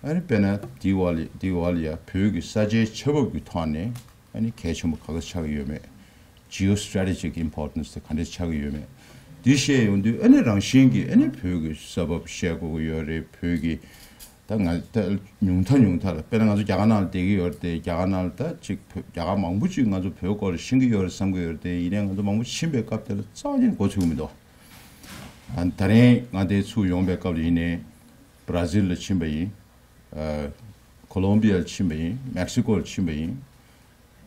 ཨ་ནི་དཔེར་ན་འདི་བ་ལ་འདི་བ་ལ་ཡང་བོད་ཀྱི་ས་ཆའི་ཆ་བབ་ཀྱི་ཐོག་ནས། ཨ་ནི་གལ་ཆེན་པོ་ག་ག་ཆགས་ཀྱི་ཡོད་མེད། Geostrategic importance དེ་ག་འདྲ་ཆགས་ཀྱི་ཡོད་མེད། འདི་བཤད་ཡོང་དུས་ཨ་ནི་རང་བཞིན་གྱིས་ཨ་ནི་བོད་ཀྱི་ས་བབ་བཤད་དགོས་ཀྱི་ཡོད་རེད། བོད་ཀྱི་ད་ང་ད་ཉུང་མཐའ་ཉུང་མཐའ་ལ་དཔེར་ན་ང་ཚོ་རྒྱ་གར་ནང་ལ་བསྡད་ཀྱི་ཡོད་རེད་དེ། རྒྱ་གར་ནང་ལ་ད་ཅིག་བོད་རྒྱ་གར་མང་པོ་ཅིག་ང་ཚོ་བོད་སྐོར་ལ་ཤེས་ཀྱི་ཡོད་རེད་བསམ་གྱི་ཡོད་རེད་དེ། ཡིན་ནའི་ང་ཚོ་མང་པོ་ཕྱིན་པའི་སྐབས་དེ་ལ་རྩ་བ་ཉིད་མགོ་ཚོས་ཀྱི་མི་འདུག་ད་ད་རིང་ང་དེ་ཚུར་ཡོང་པའི་སྐབས་ལ་ཡིན་ནའི་བྷ་ར་ཟིལ་ལ་ཕྱིན་པ་ཡིན། ཨ་ཁོ་ལོམ་བི་ཡ་ལ་ཕྱིན་པ་ཡིན། མེག་སི་ཀོ་ལ་ཕྱིན་པ་ཡིན།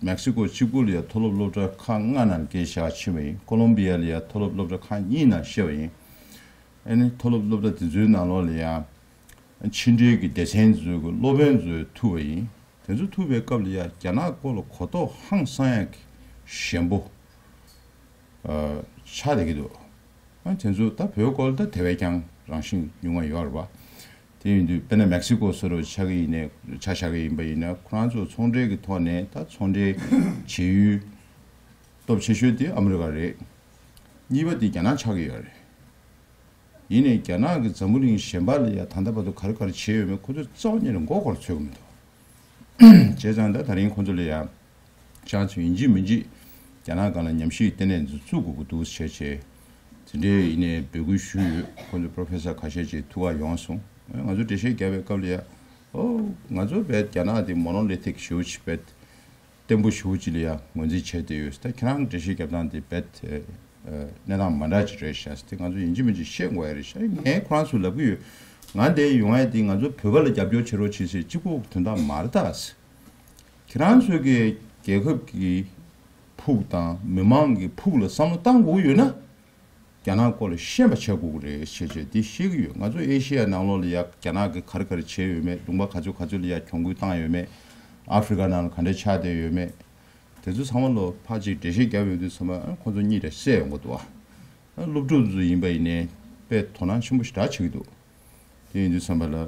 མེག་སི་ཀོ་གཅིག་པུ་ལ་ཡང་མཐོ་སློབ་སློབ་གྲྭ་ཁག་ལྔ་ནང་སྐད་བཤད་ཕྱིན་པ་ཡིན། ཁོ་ལོམ་བི་ཡ་ལ་ཡང་མཐོ་སློབ་སློབ་གྲྭ་ཁག་གཉིས་ནང་བཤད་པ་ཡིན། ཨ་ནི་མཐོ་སློབ་སློབ་གྲྭ་དེ་ཚོའི་ནང་ལོགས་ལ་ཡང་ཕྱི་འབྲེལ་གྱི་སྡེ་ཚན་ཚོའི་གི་སློབ་དཔོན་ཚོ་ཐུག་པ་ཡིན། དེ་ཚོ་ཐུག་པའི་སྐབས་ལ་ཡང་རྒྱ་ནག་སྐོར་ལ་གོ་རྟོགས་ཧང་སང་ཡག་གི་ཞན་པོ་ཨ་ཆགས་བསྡད་ཀྱི་འདུག་ཨ་དེ་ཚོ་ད་བོད་སྐོར་ད་དེ་བས་ཀྱང་རང་བཞིན་ཉུང་ང་ཡོད་རེད་པ། དེ་ཡིན་དུས་དཔེར་ན་མེག་སི་ཀོ་བཟོ་འདྲ་ཆགས་ཀྱི་ཡིན་ནའི་ཆ་བཞག་གི་ཡིན་པ་ཡིན་ན། ཁོ་རང་ཚོ་ཚོང་འབྲེལ་གྱི་ཐོག་ནས་ད་ཚོང་འབྲེལ་བྱེད་ཡུལ་སྟོབས་ཆེ་ཤོས་དེ་ཨ་མི་རི་ཀ་རེད། གཉིས་པ་དེ་རྒྱ་ནག་ཆགས་ཀྱི་ཡོད་རེད། ཡིན་ནའི་རྒྱ་ནག་གིས་འཛམ་བུ་གླིང་གཞན་པ་ལ་ཡང་ད་ལྟ་བར་དུ་ག་རེ་ག་རེ་བྱས་ཡོད་མེད་ཁོ་ཚོས་རྩ་བ་ཉིད་ནས་མགོ་སྐོར་ཚོད་ཀྱི་མི་འདུག་བྱས་ཙང་ད་ད་རིང་ཁོ་ཚོ་ལ་ཡང་ཅང་ཚོད་ཡིན་གཅིག་མིན་གཅིག་རྒྱ་ནག་སྒང་ལ་ཉམས་ཞིབ་ལྟེ་གནས་འཛུགས་དགོས་ཀྱི་འདུག་བྱས་བྱས། དེ་འདྲའི་ཡིན་ནའི་འབོད་སྐུལ་ཞུས་ཡོད། ཁོ་ཚོ་པྲོ་ཕེ་སར་ཁ་ཤས་ཅིག་ཐུག་ག་ཡོང་སོང་། ང་ཚོ་འགྲེལ་བཤད་རྒྱབ་པའི་སྐབས་ལ་ཡང་། ཨོ། ང་ཚོ་བས་རྒྱ་ནག་དེ་མོ་ནོ་ལི་ཐིག་ཞེ་པོ་ཅིག་བས་བརྟན་པོ་ཞེ་པོ་ཅིག་ལ་ཡང་ངོས་འཛིན་བྱས་བསྡད་ཡོད། ད་ཁྱེད་རང་འགྲེལ་བཤད་རྒྱབ་སྟངས་དེ་བས་གནས་སྟངས་མ་འདྲ་ཅིག་རེད་ཤག་དེ་ང་ཚོ་ཡིན་གཅིག་མིན་གཅིག་བཤད་དགོས་ཡ་རེད་ཤག་ངས་ཁོ་རང་ཚོ་ལབ་ཀྱི་ཡོད། ང་འདིར་ཡོང་ཡ་དེ་ང་ཚོ་བོད་པ་ལ་རྒྱབ་སྐྱོར་བྱེད་རོགས་བྱེད་ཟེར་གཅིག་པོ་དོན་དག་མ་རེད་ད། ཁྱེད་རང་ཚོའི་གི་རྒྱལ་ཁབ་ཀྱི་ཕུགས་དང་མི་མང་གི་ཕུགས་ལ་བསམ་བློ་བཏང་དགོས་ཀྱི་ཡོད་ན། རྒྱ་ནག་སྐོར་ལ་ཤེས་པ་བྱ་དགོས་ཀྱི་རེད་ཞེས་བྱས་འདི་བཤད་ཀྱི་ཡོད། ང་ཚོ་ཨེ་ཤི་ཡ་ནང་ལོགས་ལ་ཡ་རྒྱ་ནག་གིས་ག་རེ་ག་རེ་བྱས་ཡོད་མེད། ལུང་པ་ག་ཚོད་ག་ཚོད་ལ་ཡ་གྱོང་གུན་བཏང་ཡོད་མེད། ཨ་ཧྥི་རི་ཀ་ནང་ལ་ག་འདྲ་ཆགས་བསྡད་ཡོད་མེད། དེ་ཚོ་ཚང་མ་ལོ་ཕར་ཅིག་འགྲེལ་བཤད་རྒྱབ་ཡོང་དུས་ཚང་མ་ཨ་ཁོ་ཚོ་གཉིད་རེ་སད་ཡོང་གི་འདུག་ཨ། སློབ་ཕྲུག་ཚོ་ཡིན་པ་ཡིན་ནའི་དཔེ་དོ་སྣང་ཆེན་པོ་ཞེ་དྲག་བྱེད་ཀྱི་འདུག་དེ་ཡིན་དུས་ཙམ་པ་ལ་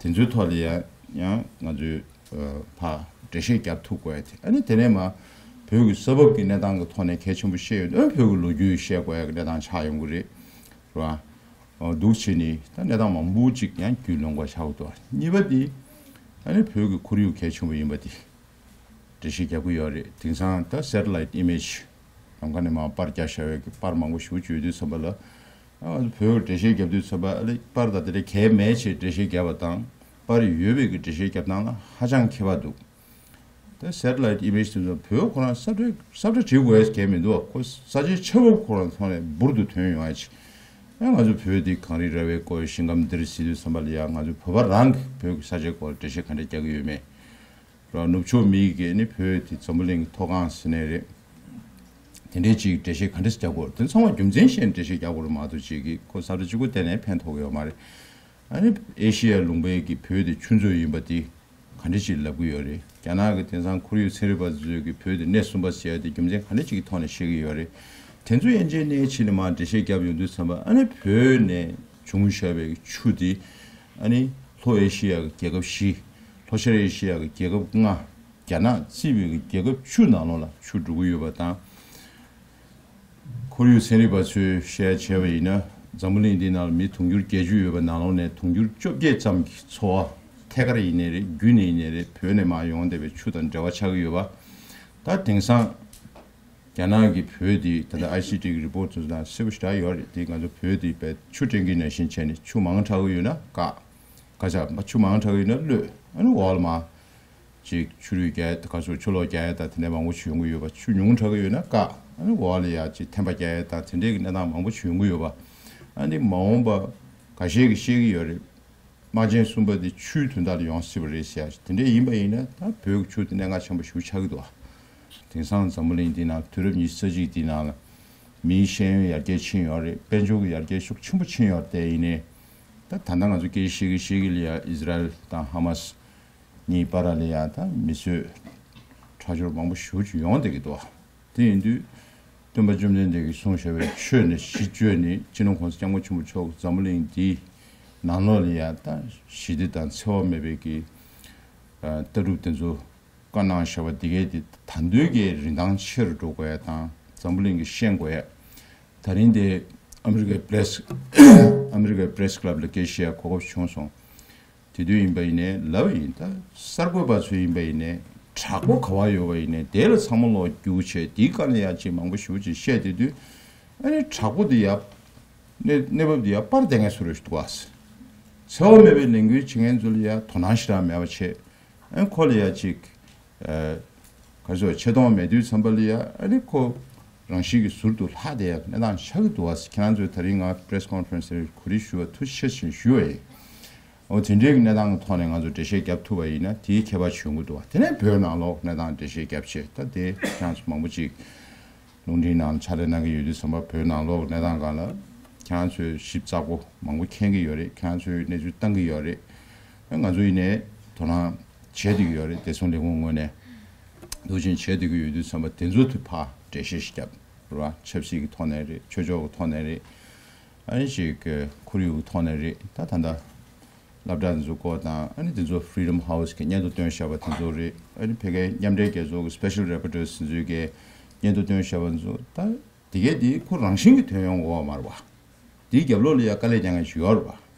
དེ་ཚོའི་ཐོག་ལ་ཡང་ཡང་ང་ཚོས་ཨ་ཕར་འགྲེལ་བཤད་རྒྱབ་ཐུབ་དགོས་ཡ་དེ། ཨ་ནི་དེ་ནས་མར་བོད་ཀྱི་ས་བབ་ཀྱི་གནས་སྟངས་ཀྱི་ཐོག་ནས་གལ་ཆེན་པོ་བཤད་ཡོད་དུས་བོད་ཀྱི་ལོ་རྒྱུས་བཤད་དགོས་ཡ་གི་གནས་སྟངས་ཆགས་ཡོང་གི་རེད། རེད་བ། འདུག་བྱས་ནས་ད་གནས་སྟངས་མང་པོ་ཅིག་ཡང་རྒྱུས་ལོན་དགོས་ཆགས་འདུག་གཉིས་པ་དེ་ཨ་ནི་བོད་ཀྱི་ཁོར་ཡུག་གལ་ཆེན་པོ་ཡིན་པ་དེ། འགྲེལ་བཤད་རྒྱག་གི་ཡོད་རེད། དེང་སང་ད་སེ་ཊི་ལའིཊ་ཨི་མེཇ་ནམ་མཁའ་ནས་མར་པར་རྒྱག་བཞག་པའི་གི་པར་མང་པོ་ཞེ་པོ་ཅིག་ཡོད་དུས་ཙམ་པ་ལ། ཨ་བོད་འགྲེལ་བཤད་རྒྱབ་དུས་ཙམ་པ་ཨ་ལེ་པར་དང་དེ་འདྲ་གལ་མེད་ཅེས་འགྲེལ་བཤད་རྒྱབ་པ་དང་པར་ཡོད་པའི་གི་འགྲེལ་བཤད་རྒྱབ་སྟངས་ལ་ཧ་ཅང་ཁྱད་པར་འདུག་ད་སེ་ཊི་ལའིཊ་ཨི་མེཇ་དེ་ཚོ་བོད་ཁོ་རང་ས་ཁྲ་ས་ཁྲ་བྲིས་དགོས་ཡ་གལ་མི་འདུག་ཁོ་ས་ཆའི་ཆ་བབ་ཁོ་རང་ཐོག་ནས་འབུར་དུ་ཐོན་ཡོང་ཡ་ཅིག་ཨ་ང་ཚོ་བོད་འདི་གངས་རི་ར་བས་བསྐོར་བའི་ཞིང་ཁམས་འདིར་ཟེར་དུས་ཙམ་པ་ལ་ཡ་ང་ཚོ་བོད་པ་རང་གི་བོད་ཀྱི་ས་ཆའི་སྐོར་ལ་འགྲེལ་བཤད་ག་འདྲ་རྒྱག་གི་ཡོད་མེད། ར་ནུབ་ཕྱོགས་མི་གིས་ནི་བོད་དེ་འཛམ་བུ་གླིང་གི་མཐོ་སྒང་ཟེར་ནའི་རེད། དེ་འདྲའི་ཅིག་འགྲེལ་བཤད་ག་འདྲ་རྒྱག་དགོས་རེད། དེ་ཚང་མ་རྒྱུ་མཚན་ཤེས་ནས་འགྲེལ་བཤད་རྒྱག་དགོས་རེད་མ་གཏོགས་ཅིག་གིས་ཁོ་ས་ཁྲ་གཅིག་པོ་བལྟས་ནས་ཕན་ཐོགས་ཀྱི་ཡོད་མ་རེད། ཨ་ནི་ཨེ་ཤི་ཡ་ལུང་པའི་གི་བོད་དེ་ཆུ་མཛོད་ཡིན་པ་དེ་ག་འདྲ་ཅིག་ལབ་ཀྱི་ཡོད་རེད། རྒྱ་ནག་གི་དེང་སང་ཁོར་ཡུག་ཚན་རིག་པ་ཚོས་གི་བོད་དེ་སྣེ་གསུམ་པ་ཟེར་ཡ་དེ་རྒྱུ་མཚན་ག་འདྲ་ཅིག་གི་ཐོག་ནས་བཤད་ཀྱི་ཡོད་རེད། དེ་ཚོ་ཡན་ཆད་གནས་ཕྱི་ནས་མར་འགྲེལ་བཤད་རྒྱབ་ཡོང་དུས་ཙམ་པ་ཨ་ནི་བོད་ནས་བྱུང་བཞག་པའི་ཆུ་དེ་ཨ་ནི་ལྷོ་ཨེ་ཤི་ཡ་གི་རྒྱལ་ཁབ་བཞི། ལྷོ་ཤར་ཨེ་ཤི་ཡ་གི་རྒྱལ་ཁབ་ལྔ། རྒྱ་ནག་བརྩིས་པའི་གི་རྒྱལ་ཁབ་བཅུ་ནང་ལོགས་ལ་ཆུ་འགྲོ་གི་ཡོད་པ་དང་། ཁོར་ཡུག་ཚན་རིག་པ་ཚོས་བཤད་བྱས་པ་ཡིན་ན་འཛམ་བུ་གླིང་འདི་ནང་ལ་མི་དུང་ཕྱུར་བརྒྱད་ཅུ་ཡོད་པ་ནང་ལོགས་ནས་དུང་ཕྱུར་བཅོ་བརྒྱད་ཙམ་གྱི་འཚོ་བ་ཐད་ཀར་ཡིན་ནའི་རེད། བརྒྱུད་ནས་ཡིན་ནའི་རེད། བོད་ནས་མར་ཡོང་བསྡད་པའི་ཆུ་དང་འབྲེལ་བ་ཆགས་ཀྱི་ཡོད་པ། ད་དེང་སང་ རྒྱ་ནག་གི་བོད་དེ་ད་ལྟ་ཨའི་སི་ཌི་གི་རི་པོར་ཊི་ཚོ་དང་གསལ་པོ་ཞེ་དྲག་ཡོད་རེད། དེ་ང་ཚོ་བོད་དེ་བས་ཆུ་སྤྲིན་གྱི་ནང་བཞིན་བྱས་ནས་ཆུ་མང་དྲགས་ཀྱི་ཡོད་ན་བཀག་ཁ་ཆག་མ་ཆུ་མང་དྲགས་ཀྱི་ཡོད་ན་གློད། ཨ་ནི་འོག་ལ་མ་ཅིག་ཆུ་རུད་རྒྱག་ཡ་ད་ག་ཚོད་ཆུ་ལོག་རྒྱག་ཡ་ད་དེ་འདྲ་མང་པོ་ཞིག་ཡོང་གི་ཡོད་པ། ཆུ་ཉུང་དྲགས་ཀྱི་ཡོད་ན་བཀག་ཨ་ནི་འོག་ལ་ཡ་ཅིག་ཐན་པ་རྒྱག་ཡ་ད་དེ་འདྲའི་གི་གནས་སྟངས་མང་པོ་ཞིག་ཡོང་གི་ཡོད་པ། ཨ་ནི་མ་འོངས་པ་འགའ་ཤས་ཀྱིས་བཤད་ཀྱི་ཡོད་རེད། དམག་ཆེན་གསུམ་པ་དེ་ཆུའི་དོན་དག་ལ་ཡོང་སྲིད་པ་རེད་ཟེར་ཡ་ཞིག་དེ་འདྲ་ཡིན་པ་ཡིན་ན་ད་བོད་ཀྱི་ཆུ་དེ་གནད་འགག་ཆེན་པོ་ཞིག་ཆགས་ཀྱི་འདུག་དེང་སང་འཛམ་བུ་གླིང་འདི་ནང་དུས་རབས་ཉི་ཤུ་རྩ་གཅིག་འདི་ནང་ལ་མིའི་ཤེས་ཡོན་ཡར་རྒྱས་ཕྱིན་ཡོད་རེད། དཔལ་འབྱོར་གྱི་ཡར་རྒྱས་ཤུགས་ཆེན་པོ་ཕྱིན་ཡོད་རེད། དེ་ཡིན་ནའི་ད་ད་ལྟ་ང་ཚོ་སྐད་ཆ་བཤད་ཀྱི་བཤད་ཀྱི་ལ་ཡ་ཨིས་རལ་དང་ཧ་མ་སི་གཉིས་བར་ལ་ཡ་ད་མི་གསོད་ཁྲག་སྦྱོར་མང་པོ་ཞེ་པོ་ཅིག་ཡོང་བསྡད་ཀྱི་འདུག་དེ་ཡིན་དུས་སྟོན་པ་བཅོམ་ལྡན་འདས་ཀྱིས་གསུངས་བཞག་པའི་ཆོས་ནི་གཞི་བཅོལ་ནས་སྤྱི་ནོར་༸གོང་ས་༸སྐྱབས་མགོན་ཆེན་པོ་མཆོག་གིས་འཛམ་བུ་གླིང་འདིའི་ནང་ལོགས་ལ་ཡ་ད་ཞི་བདེ་དང་འཚེ་བ་མེད་པའི་གི་ལྟ་གྲུབ་དེ་ཚོ་བཀའ་གནང་བཞག་པ་འདི་གའི་དེ་ད་འདོད་ཀྱི་རིན་ཐང་ཆེ་རུ་འགྲོ་དགོས་ཡ་དང་འཛམ་བུ་གླིང་གིས་ཤེས་དགོས་ཡ། ད་རིང་དེ་ཨ་མི་རི་ཀའི་པི་རེ་སི་ཨ་མི་རི་ཀའི་པི་རེ་སི་ཀི་ལབ་ལ་སྐད་ཆ་བཤད་ཡ་གོ་སྐབས་བྱུང་སོང་། དེ་དུས་ཡིན་པ་ཡིན་ནའི་ལབ་ཡིན། ད་གསར་འགོད་པ་ཚོ་ཡིན་པ་ཡིན་ནའི་དྲག་པོ་ག་བ་ཡོད་པ་ཡིན་ནའི་དེ་ལ་ཚང་མ་ལོག་རྒྱུགས་བྱས་དེའི་སྐབས་ལ་ཡ་ཅིག་མང་པོ་ཞེ་པོ་ཅིག་བཤད་དེ་དུས་ཨ་ནི་དྲག་པོ་དེ་ཡ་གནས་གནས་བབ་དེ་ཡ་པར་བསྟན་མཁན་ཚོ་རེད་འདུག་ག་འཚེ་བ་མེད་པའི་ལས་འགུལ་བྱེད་མཁན་ཚོ་ལ་ཡ་དོ་སྣང་ཞེ་དྲག་མེད་པ་བྱས། ཨ་ཁོ་ལ་ཡ་ཅིག་ཨ་ག་རེ་ཟེར་ཆེ་མཐོང་མེད་དུས་ཙམ་པ་ལ་ཡ་ཨ་ནི་ཁོ་རང་བཞིན་གྱི་ཟུར་དུ་ལྷག་བསྡད་ཡ་གནས་སྟངས་ཆགས་ཀྱི་འདུག་བ། ཁྱེད་རང་ཚོས་ད་རིང་ང་པི་རེ་སི་ཀོན་ཕ་རེན་སི་དེར་གོ་སྒྲིག་ཞུ་བ་ཐུགས་རྗེ་ཆེ་ཞེས་ཞུ་བ་ཡིན། འོ་དེ་འདྲའི་གནས་སྟངས་ཀྱི་ཐོག་ནས་ང་ཚོ་འགྲེལ་བཤད་རྒྱབ་ཐུབ་པ་ཡིན་ན་དེའི་ཁྱད་པར་ཅིག་ཡོང་གི་འདུག་བ། དེ་ནས་བོད་ནང་ལོགས་གནས་སྟངས་འགྲེལ་བཤད་རྒྱབ་བྱས་ད་དེ་ཁྱེད་རང་ཚོ་མང་པོ་ཅིག་རླུང་འཕྲིན་ནང་ཕྱག་ལས་གནང་གི་ཡོད་དུས་ཙམ་པ་བོད་ནང་ལོགས་གནས་སྟངས་སྒང་ལ་ཁྱེད་རང་ཚོས་ཞིབ་ཚགས་པོ་མང་པོ་མཁྱེན་གྱི་ཡོད་རེད། ཁྱེད་རང་ཚོས་གནས་ཚུལ་བཏང་གི་ཡོད་རེད། ང་ཚོ་ཡིན་ནའི་དོ་སྣང་བྱས་བསྡད་ཀྱི་ཡོད་རེད། བདེ་སྲུང་ལས་ཁུངས་ངོས་ནས་འདུག་ཅིང་བྱས་བསྡད་ཀྱི་ཡོད་དུས་ཙམ་པ་དེ་ཚོ་དུ་ཕར་འགྲེལ་བཤད་ཞིག་བརྒྱབ་རེད་བ། ཆབ་སྲིད་ཀྱི་ཐོག་ནས་རེད། ཆོས་ཕྱོགས་ཀྱི་ཐོག་ནས་རེད། ཨ་ནི་ཅིག་ཁོར་ཡུག་གི་ཐོག་ནས་རེད། ད་ད་ལྟ་སློབ་གྲྭ་འདི་ཚོ་སྐོར་དང་ཨ་ནི་འདི་ཚོ་Freedom House་གི་སྙན་ཐོ་བཏོན་བཞག་པ་དེ་ཚོ་རེད། ཨ་ནི་ཕ་གིའི་མཉམ་འབྲེལ་རྒྱལ་ཚོགས་ཀྱི་Special Rapporteurs་དེ་ཚོའི་གི་སྙན་ཐོ་བཏོན་བཞག་པ་དེ་ཚོ་ད་དེ་གས་དེ་ཁོ་རང་བཞིན་གྱི་ཐོན་ཡོང་གི་ཡོད་མ་རེད་བ། དེའི་རྒྱབ་ལོགས་ལ་ཡ་དཀའ་ལས་རྒྱག་མཁན་ཞིག་ཡོད་རེད་བ།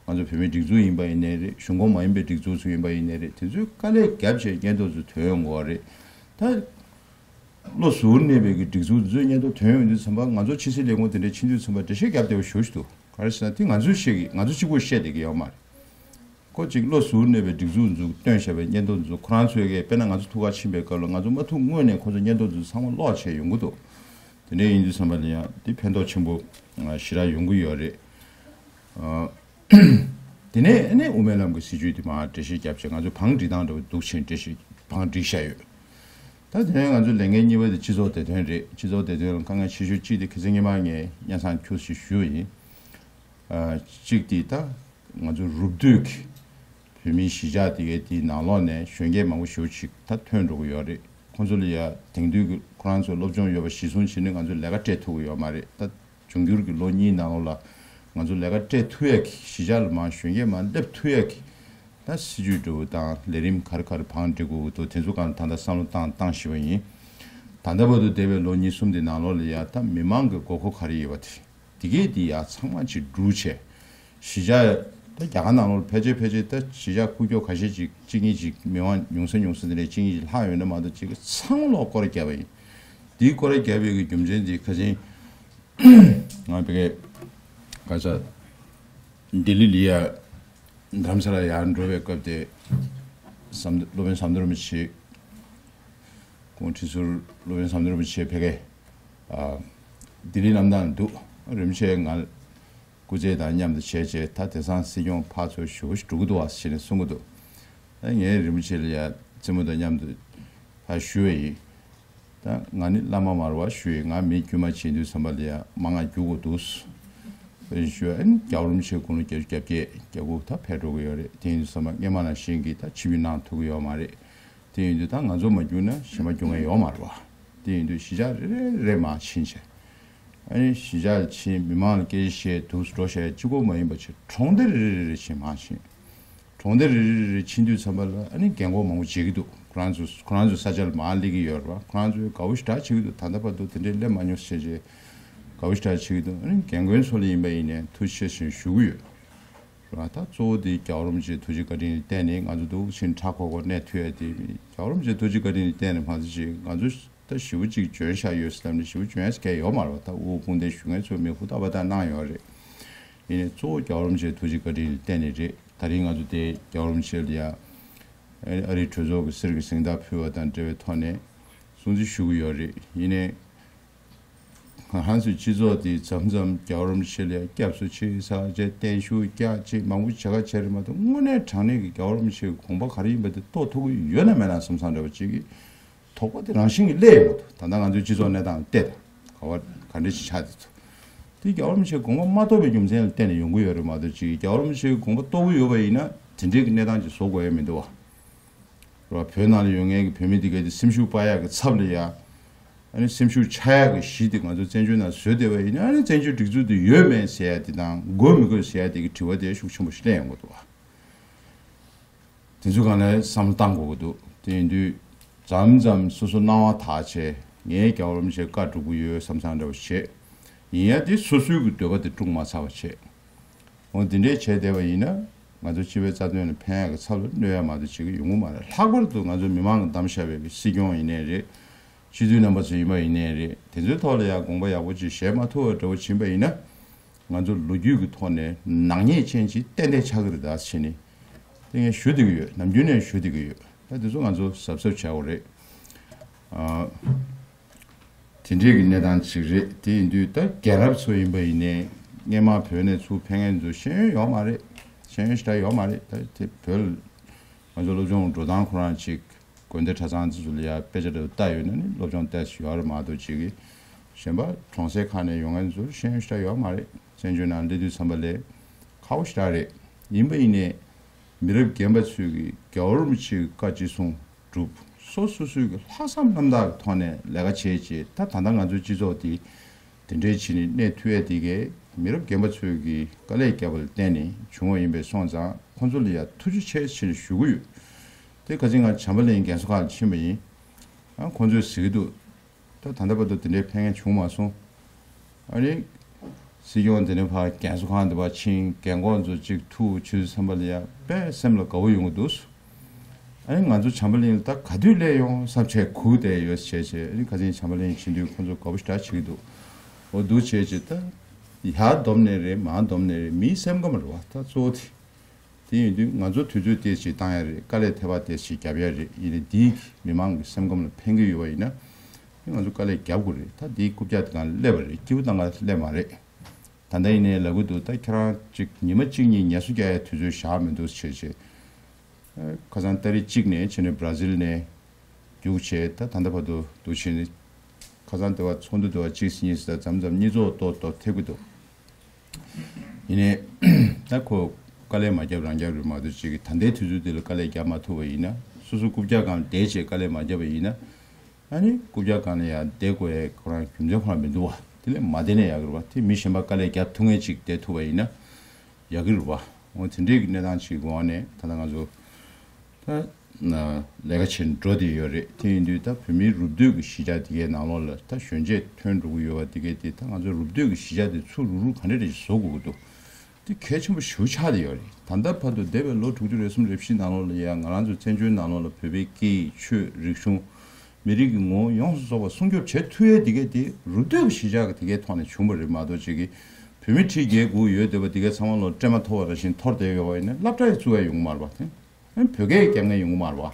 ང་ཚོ་བོད་མིའི་སྒྲིག་འཛུགས་ཡིན་པ་ཡིན་ནའི་རེད། གཞུང་ཁོངས་མ་ཡིན་པའི་སྒྲིག་འཛུགས་ཚོ་ཡིན་པ་ཡིན་ནའི་རེད། དེ་ཚོས་དཀའ་ལས་བརྒྱབ་བྱས་སྙན་ཐོ་ཚོ་ཐོན་ཡོང་གི་ཡོད་རེད། ད་བློ་གཟུར་གནས་པའི་གི་སྒྲིག་འཛུགས་འདི་ཚོའི་སྙན་ཐོ་ཐོན་ཡོང་དུས་ཙམ་པ་ང་ཚོ་ཕྱི་སྲིད་ལས་ཁུངས་དེ་འདྲའི་ཕྱིན་དུས་ཙམ་པ་འགྲེལ་བཤད་རྒྱབ་བདེ་བོ་ཞེ་པོ་ཞིག་འདུག་ག་རེ་ཟེར་ན་དེ་ང་ཚོས་བཤད་ཀྱི་ང་ཚོ་གཅིག་པུས་བཤད་བསྡད་ཀྱི་ཡོད་མ་རེད། ཁོ་གཅིག་བློ་གཟུར་གནས་པའི་སྒྲིག་འཛུགས་འཛུགས་བཏོན་བཞག་པའི་སྙན་ཐོ་འཛུགས་ཁོ་རང་ཚོས་ཀྱིས་དཔེར་ན་ང་ཚོ་ཐུག་གར་ཕྱིན་པའི་སྐབས་ལ་ང་ཚོ་མ་ཐུག་སྔོན་ནས་ཁོ་ཚོ་སྙན་ཐོ་འཛུགས་ཚང་མ་ཀློག་བྱས་ཡོང་གི་འདུག་དེ་འདྲ་ཡིན་དུས་ཙམ་པ་ལ་ཡང་དེ་ཕན་ཐོགས་ཆེན་པོ་ཞེ་དྲག་ཡོང་གི་ཡོད་རེད། དེ་ནས་ཨ་ནི་དབུ་མའི་ལམ་གྱི་སྲིད་བྱུས་དེ་མར་འགྲེལ་བཤད་བརྒྱབ་བྱས་ང་ཚོས་བང་སྒྲིག་སྟངས་འདྲ་བོ་འདུག་ཕྱིན་འགྲེལ་བཤད་བང་སྒྲིག་བཞག་ཡོད། ད་དེ་ནས་ང་ཚོ་ལས་འགན་གཉིས་པ་དེ་སྤྱི་ཚོགས་བདེ་དོན་རེད། སྤྱི་ཚོགས་བདེ་དོན་ལ་དཀའ་ངལ་ཆེ་ཤོས་གཅིག་དེ་ཁ་སང་སྔོན་མ་ངས་སྙན་སེང་ཁྱུག་ཅིག་ཞུས་པ་ཡིན། གཅིག་དེ་ད་ང་ཚོ་རུབ་བསྡུས་ཀྱི་བོད་མིའི་གཞིས་ཆགས་དེ་གའི་དེའི་ནང་ལོགས་ནས་གཞོན་སྐྱེས་མང་པོ་ཞེ་པོ་ཅིག་ད་ཐོན་འགྲོ་གི་ཡོད་རེད། ཁོང་ཚོ་ལ་ཡ་དེང་དུས་ཀྱི་ཁོ་རང་ཚོའི་སློབ་སྦྱོང་ཡོད་པ་གཞི་བཟུང་བྱས་ནས་ང་ཚོས་ལས་ཀ་སྤྲད་ཐུབ་ཀྱི་ཡོད་མ་རེད། ད་འབྱུང་འགྱུར་གྱི་ལོ་གཉིས་ནང་ལོགས་ལ་ང་ཚོ་ལས་ཀ་སྤྲད་ཐུབ་ཡག་གི་གཞིས་ཆགས་ལ་མར་གཞོན་སྐྱེས་མར་སླེབས་ཐུབ་ཡག་གི་ད་སྲིད་ཇུས་འདྲ་བོ་དང་ལས་རིམ་ག་རེ་ག་རེ་བང་སྒྲིག་དགོས་ཀྱི་འདུག་དེ་ཚོ་སྒང་ད་ལྟ་བསམ་བློ་བཏང་བཏང་བཞིན་པ་ཡིན། ད་ལྟ་བར་དུ་འདས་པའི་ལོ་གཉིས་གསུམ་དེ་ནང་ལོགས་ལ་ཡ་ད་མི་མང་གི་དགོས་མཁོ་ག་རེ་ཡོད་པ་དེ་དེ་གས་དེ་ཡ་ཚང་མ་ཅིག་སྒྲུབ་བྱས། གཞིས་ཆགས་ད་རྒྱ་གར་ནང་ལོགས་ཕལ་ཆེར་ཕལ་ཆེར་ད་གཞིས་ཆགས་ཁུག་ཀྱོག་ཁ་ཤས་ཅིག་གཅིག་གཉིས་ཅིག་མི་མང་ཉུང་ས་ཉུང་ས་དེ་འདྲའི་གཅིག་གཉིས་ཅིག་ལྷག་ཡོད་ན་མ་གཏོགས་ཅིག་ཚང་མ་ལོག་སྐོར་ར་བརྒྱབ་པ་ཡིན། དེའི་སྐོར་ར་བརྒྱབ་པའི་གི་རྒྱུ་མཚན་དེ་ཁ་སང་ང་ཕ་གིར་ག་ས་ལྡི་ལི་ལ་ཡ་རྡ་རམ་ས་ལ་ཡར་འགྲོ་བའི་སྐབས་དེ་ཟམ་སློབ་དཔོན་ཟམ་གདོང་རིན་པོ་ཆེ་ཁོང་ཁྲི་ཟུར་སློབ་དཔོན་ཟམ་གདོང་རིན་པོ་ཆེ་ཕ་གིར་ལྡི་ལི་གནམ་ཐང་འདུག་རིན་པོ་ཆེ་ང་སྐུ་ཚེ་དང་མཉམ་དུ་བྱས་བྱས་ད་དེང་སང་སྲིད་སྐྱོང་ཕར་ཚུར་ཞེ་པོ་ཞིག་འགྲོ་གི་འདུག་བ་ཟེར་ནས་གསུང་གི་འདུག་ད་ངས་རིན་པོ་ཆེ་ལ་ཡ་རྩེད་མོ་དང་མཉམ་དུ་ཕར་ཞུས་པ་ཡིན། ད་ང་ནི་བླ་མ་མ་རེད་བ་ཞུས་ཡིན། ང་མི་དཀྱུས་མ་བྱེད་དུས་ཙམ་པ་ལ་ཡ་མང་ང་རྒྱུག་དགོས་འདུག་ཞུས་ཨ་ནི་རྒྱལ་བ་རིན་པོ་ཆེ་དགུང་ལོ་བརྒྱད་ཅུ་གྱ་བརྒྱད་གྱ་དགུ་ད་ཕེབས་འགྲོ་གི་ཡོད་རེད། དེ་ཡིན་དུས་ཙམ་པ་སྔོན་མ་ནང་བཞིན་གྱི་ད་ཆིབས་བསྒྱུར་གནང་ཐུབ་ཀྱི་ཡོད་མ་རེད། དེ་ཡིན་དུས་ད་ང་ཚོ་མ་རྒྱུགས་ན་གཞན་པ་རྒྱུགས་མཁན་ཡོད་མ་རེད་བ། དེ་ཡིན་དུས་གཞིས་ཆགས་རེ་རེ་རེ་མར་ཕྱིན་བྱས། ཨ་ནི་གཞིས་ཆགས་ཕྱིན་མི་མང་ལ་སྐད་ཆ་བཤད་དུས་སུ་འགྲོ་བཤད་གཅིག་པོ་མ་ཡིན་པ་བྱས་གྲོང་སྡེ་རེ་རེ་རེ་རེ་ཕྱིན་མར་ཕྱིན། གྲོང་སྡེ་རེ་རེ་རེ་རེ་ཕྱིན་དུས་ཙམ་པ་ལ་ཨ་ནི་རྒན་གོག་མང་པོ་མཇལ་གྱི་འདུག་ཁོ་རང་ཚོ་ཁོ་རང་ཚོ་ས་ཆ་ལ་མར་སླེབས་ཀྱི་ཡོད་རེད་བ། ཁོ་རང་ཚོས་དགའ་བོ་ཞེ་དྲག་བྱེད་ཀྱི་འདུག་ད་ལྟ་བར་དུ་དེ་འདྲའི་སླེབས་མ་མྱོང་ཟེར་བྱས་དགའ་བོ་ཞེ་དྲག་བྱེད་ཀྱི་འདུག་ཨ་ནི་རྒན་རྒོན་ཚོ་ལ་ཡིན་པ་ཡིན་ནའི་ཐུགས་རྗེ་ཆེ་ཞུ་ཞུ་གི་ཡོད་རེད་བ། ད་གཙོ་བོ་དེ་རྒྱལ་བ་རིན་པོ་ཆེའི་ཐུགས་རྗེ་བཀའ་དྲིན་ལ་བརྟེན་ནས་ང་ཚོ་འདུག་ཕྱིན་ཁྲ་ཁོག་ཁོག་གནས་ཐུབ་ཡ་དེ་རྒྱལ་བ་རིན་པོ་ཆེའི་ཐུགས་རྗེ་བཀའ་དྲིན་ལ་བརྟེན་ནས་མ་ཟད་ཅིག་ང་ཚོ་ ད་ཞེ་པོ་ཅིག་འཇོན་ཤག་ཡོད་ཟེར་ལབ་ནས་ཞེ་པོ་འཇོན་ཡ་གལ་ཡོད་མ་རེད་བ། ད་དབུ་དཔུང་སྡེ་ཞུ་མཁན་ཚོས་མིག་ཧུར་ཐག་པ་ད་གནང་ཡོད་རེད། ཡིན་ནའི་གཙོ་བོ་རྒྱལ་བ་རིན་པོ་ཆེའི་ཐུགས་རྗེ་བཀའ་དྲིན་ལ་བརྟེན་ནས་རེད། ད་རིང་ང་ཚོ་དེ་རྒྱལ་བ་རིན་པོ་ཆེ་ལ་ཡ་ཨ་རིའི་གྲོས་ཚོགས་ཀྱི་གསེར་གྱི་གཟེངས་རྟགས་ཕུལ་བ་དང་འབྲེལ་བའི་ཐོག་ནས་སྲུང་བརྩི་ཞུ་གི་ཡོད་རེད། ཡིན་ནའི་ང་རང་ཚོའི་སྤྱི་ཚོགས་འདི་མཚམས་མཚམས་རྒྱལ་བ་རིན་པོ་ཆེ་ལ་སྐྱབས་སུ་མཆི་ཟེར་བྱས་བརྟན་བཞུགས་རྒྱག་ཅིག་མང་པོ་བྱེད་ཁ་བྱས་རེད་མ་གཏོགས། དངོས་གནས་དྲང་གནས་ཀྱི་རྒྱལ་བ་རིན་པོ་ཆེའི་དགོངས་པ་ག་རེ་ཡིན་པ་དེ་རྟོགས་ཐུབ་ཀྱི་ཡོད་ན་མེད་ན་བསམ་བསམ་འདྲ་བ་ཅིག་གི་དོགས་པ་དེ་རང་བཞིན་གྱིས་སླེབས་ཡོང་གི་འདུག་ད་ལྟ་ང་ཚོའི་སྤྱི་ཚོགས་གནས་སྟངས་བལྟས་དང་ག་བ་ག་འདྲ་ཞིག་ཆགས་བསྡད་འདུག་དེ་རྒྱལ་བ་རིན་པོ་ཆེའི་དགོངས་པ་མ་རྟོགས་པའི་རྒྱུ་མཚན་ལ་བརྟེན་ནས་ཡོང་གི་ཡོད་རེད་མ་གཏོགས་ཅིག་གི་རྒྱལ་བ་རིན་པོ་ཆེའི་དགོངས་པ་རྟོགས་ཀྱི་ཡོད་པ་ཡིན་ན་དེ་འདྲའི་གི་གནས་སྟངས་ཅིག་བཟོ་དགོས་ཡ་མི་འདུག་བ། རེད་བ། བོད་ནང་ལ་ཡོད་མཁན་གྱི་བོད་མི་དེ་གས་དེ་སེམས་ཤུགས་སྤར་ཡག་གི་ཚབ་ལ་ཡ། ཨ་ནི་སེམས་ཤུགས་ཆག་ཡག་གི་གཞི་དེ་ང་ཚོ་བཙན་བྱོལ་ནང་བཟོས་བསྡད་པ་ཡིན་ན། ཨ་ནི་བཙན་བྱོལ་སྒྲིག་འཛུགས་དེ་ཡོད་མེད་ཟེར་ཡ་དེ་དང་དགོས་མི་དགོས་ཟེར་ཡ་དེ་གི་དྲི་བ་དེ་ཤུགས་ཆེན་པོ་ཞིག་སླེབས་ཡོང་གི་འདུག་བ། དེ་ཚོའི་སྒང་ལ་བསམ་བློ་བཏང་དགོས་ཀྱི་འདུག་དེ་ཡིན་དུས་མཚམས་མཚམས་སོ་སོ་སྣང་བ་དག་བྱས། ངས་རྒྱལ་བ་རིན་པོ་ཆེ་བཀའ་སྒྲུབ་ཀྱི་ཡོད་བསམ་བསམ་འདྲ་བོ་བྱས། ཡིན་ཡང་དེ་སོ་སོའི་གི་འདོད་པ་དེ་དཀྲུག་མ་ཚར་བ་བྱས། འོ་འདི་འདྲས་བྱས་བསྡད་པ་ཡིན་ན་ང་ཚོ་སྤྱི་པའི་རྩ་དོན་ལ་ཕན་ཡག་གི་ཚབ་ལ་གནོད་ཡག་མ་གཏོགས་བྱེད་ཀྱི་ཡོང་གི་མ་རེད། ལྷག་པར་དུ་ང་ཚོ་མི་མང་གིས་བདམས་བཞག་པའི་གི་སྲིད་སྐྱོང་ཡིན་ནའི་རེད། སྤྱི་འཐུས་རྣམ་པ་ཚོ་ཡིན་པ་ཡིན་ནའི་རེད། དེ་ཚོའི་ཐོག་ལ་ཡང་དགོངས་པ་ཡག་པོ་ཅིག་བཞེས་མ་ཐུབ་པ་འདྲ་བོ་ཕྱིན་པ་ཡིན་ན། ང་ཚོ་ལོ་རྒྱུས་ཀྱི་ཐོག་ནས་ནག་ཉེས་ཅན་ཅིག་ཏན་ཏན་ཆགས་ཀྱི་རེད་ད་ཟེར་ནས། དེ་ངས་ཞུ་བསྡད་ཀྱི་ཡོད། ནམ་རྒྱུན་ནས་ཞུ་བསྡད་ཀྱི་ཡོད། ད་དེ་ཚོ་ང་ཚོ་གཟབ་གཟབ་བྱ་དགོས་རེད། ཨ། དེ་འདྲའི་གི་གནས་སྟངས་ཅིག་རེད། དེ་ཡིན་དུས་ད་རྒན་རབས་ཚོ་ཡིན་པ་ཡིན་ནའི་སྔས་མ་བོད་ནས་ཚུར་ཕེབས་མཁན་ཚོ་ཤེས་ཡོན་ཡོད་མ་རེད། ཤེས་ཡོན་ཞེ་དྲག་ཡོད་མ་རེད། ད་དེ་བོད་ང་ཚོ་སློབ་སྦྱོང་འགྲོ་སྟངས་ཁོ་རང་ཅིག་དགོན་སྡེ་གྲྭ་ཚང་དེ་ཚོ་ལ་ཡ་དཔེ་ཆ་འདྲ་བོ་ལྟ་ཡོད་ན་ནི་སློབ་སྦྱོང་ཏོག་ཙམ་ཡོད་རེད་མ་གཏོགས་ཅིག་གི་གཞན་པ་གྲོང་གསེབ་ཁག་ནས་ཡོང་མཁན་ཚོར་ཤེས་ཡོན་ཞེ་དྲག་ཡོད་མ་རེད། བཙན་བྱོལ་ནང་སླེབས་དུས་ཙམ་པ་ལས་ཁག་པོ་ཞེ་དྲག་རེད། ཡིན་པ་ཡིན་ནའི་མི་རབས་རྒན་པ་ཚོས་ཀྱི་རྒྱལ་བ་རིན་པོ་ཆེའི་བཀའ་ཅི་གསུང་སྒྲུབ། སོ་སོ་སོའི་གི་ལྷག་བསམ་རྣམ་དག་གི་ཐོག་ནས་ལས་ཀ་བྱས་རྗེས་ད་ད་ལྟ་ང་ཚོའི་སྤྱི་ཚོགས་འདི་དེ་འདྲའི་བྱས་ནས་གནས་ཐུབ་ཡས་དེ་གས་མི་རབས་རྒན་པ་ཚོས་ཀྱི་དཀའ་ལས་བརྒྱབ་པ་ལ་བརྟེན་ནས་བྱུང་བ་ཡིན་པས་སོང་ཙང་ཁོང་ཚོ་ལ་ཡང་ཐུགས་རྗེ་ཆེ་ཟེར་ནས་ཞུ་གི་ཡོད། དེ་ཁ་སང་ང་བྱམས་པ་གླིང་རྒན་གསོ་ཁང་ལ་ཕྱིན་པ་ཡིན། ཨ་ཁོང་ཚོས་ཟེར་གྱི་འདུག་ད་ད་ལྟ་བར་དུ་དེ་འདྲའི་ཕན་ངེས་བྱུང་མ་སོང་། ཨ་ནི། སྲིད་སྐྱོང་དེ་ནས་ཕར་རྒན་གསོ་ཁང་དེ་བར་ཕྱིན། རྒན་གོག་ཚོ་གཅིག་ཐུག་བྱུང་བསམ་པ་ལ་ཡང་དཔེ་སེམས་ལ་དགའ་བོ་ཡོང་གི་འདུག་ཨ་ནི་ང་ཚོ་བྱམས་པ་གླིང་ལ་ད་ག་དུས་སླེབས་ཡོང་བསམ་བྱས་སྒུག་བསྡད་ཡོད་བྱས་བྱས། ཨ་ནི་ཁ་སང་བྱམས་པ་གླིང་ཕྱིན་དུས་ཁོང་ཚོ་དགའ་བོ་ཞེ་དྲག་བྱེད་ཀྱི་འདུག་འོ་འདུག་བྱས་བྱས་ད། ཡར་བསྡོམས་ནས་རེད་མར་བསྡོམས་ནས་རེད། མིའི་སེམས་ཁམས་རེད་བ་ད་གཙོ་བོ་དེ། དེ་ཡིན་དུས་ང་ཚོ་དུས་ཚོད་དེ་ཞིག་བཏང་ཡ་རེད། དཀའ་ལས་ཐེབས་པ་དེ་ཞིག་རྒྱབ་ཡ་རེད། ཡིན་ནའི་འདིས་མི་མང་གི་སེམས་ཁམས་ལ་ཕན་གྱི་ཡོད་པ་ཡིན་ན། ང་ཚོ་དཀའ་ལས་རྒྱབ་དགོས་རེད། ད་འདིའི་རྐུབ་བཀྱག་དེ་གང་སླེབས་པ་རེད། སྐྱིད་པོ་གཏོང་ག་སླེབས་མ་རེད། ད་ལྟ་ཡིན་ནའི་ལབ་ཀྱི་འདུག་ད་ཁྱེད་རང་ཅིག་ཉི་མ་གཅིག་གཉིས་ངལ་གསོ་རྒྱག་ཡའི་དུས་ཚོད་བཞག་མི་འདུག་བྱས་བྱས། ཁ་སང་ཏ་རིག་གཅིག་ནས་བྱས་ནས་བྷ་ར་ཟིལ་ནས་རྒྱུགས་བྱས། ད་ད་ལྟ་བར་དུ་འདུག་བྱས་ནས། ཁ་སང་དེ་བ་ཚོགས་འདུ་དེ་བ་གཅིག་གཉིས་ཟེར་མཚམས་མཚམས་གཉིས་ཚོགས་ཏོག་ཏོག་ཐེབས་ཀྱི་འདུག་ཡིན་ནའི། ད་ཁོ་དཀའ་ལས་མ་བརྒྱབ་རང་རྒྱབ་རེད་མ་གཏོགས་ཅིག་གི་ད་ལྟའི་དུས་ཚོད་འདི་ལ་དཀའ་ལས་རྒྱབ་མ་ཐུབ་པ་ཡིན་ན། སོ་སོ་རྐུབ་བཀྱག་སྒང་བསྡད་བྱས་དཀའ་ལས་མ་བརྒྱབ་པ་ཡིན་ན། ཨ་ནི་རྐུབ་བཀྱག་སྒང་ལ་ཡང་བསྡད་དགོས་ཡའི་ཁོ་རང་རྒྱུ་མཚན་ཁོ་རང་མི་འདུག་བ། དེ་ལས་མ་བསྡད་ན་ཡག་གི་རེད་བ། དེ་མི་གཞན་པ་དཀའ་ལས་རྒྱབ་ཐུབ་མཁན་ཅིག་བསྡད་ཐུབ་པ་ཡིན་ན་ཡག་གི་རེད་བ། འོ་དེ་འདྲའི་གི་གནས་སྟངས་ཅིག་གི་འོག་ནས་ད་ལྟ་ང་ཚོ་ད་ལས་ཀ་བྱེད་འགྲོ་བསྡད་ཡོད་རེད། དེ་ཡིན་དུས་ད་བོད་མིའི་རུབ་སྟོད་ཀྱི་གཞིས་ཆགས་དེ་གའི་ནང་ལོགས་ལ་ད་གཞོན་སྐྱེས་ཐོན་འགྲོ་གི་ཡོད་པ་དེ་གའི་དེ་ད་ང་ཚོ་རུབ་སྟོད་ཀྱི་གཞིས་ཆགས་དེ་ཚུར་རུག་རུག་ག་འདྲ་རེ་བཟོ་དགོས་ཀྱི་འདུག་དེ་གལ་ཆེན་པོ་ཞེ་པོ་ཆགས་བསྡད་ཡོད་རེད། ད་ལྟ་བར་དུ་འདས་པའི་ལོ་དྲུག་ཅུ་རེ་གསུམ་རེ་བཞི་ནང་ལོགས་ལ་ཡང་ང་རང་ཚོ་བཙན་བྱོལ་ནང་ལོགས་ལ་བོད་པའི་སྐད་ཡིག་ཆོས་རིག་གཞུང་མི་རིགས་ཀྱི་ངོ་བོ་ཡོངས་སུ་རྫོགས་པ་སྲུང་སྐྱོབ་བྱེད་ཐུབ་ཡས་དེ་གའི་དེ་རུབ་སྟོད་ཀྱི་གཞིས་ཆགས་ཀྱི་དེ་གའི་ཐོག་ནས་བྱུང་བ་རེད་མ་གཏོགས་ཅིག་གི་བོད་མི་ཁྲི་བརྒྱད་དགུ་ཡོད་བསྡད་པ་དེ་གའི་ཚང་མ་ལོ་སྤྲད་མ་ཐུབ་པ་ར་བཞིན་འཐོར་བསྡད་ཡོད་པ་ཡིན་ན་སློབ་གྲྭ་ཡི་བཙུགས་ཡ་ཡོང་གི་མ་རེད་བ། དེ་བོད་སྐད་རྒྱབ་མཁན་ཡོང་གི་མ་རེད་བ།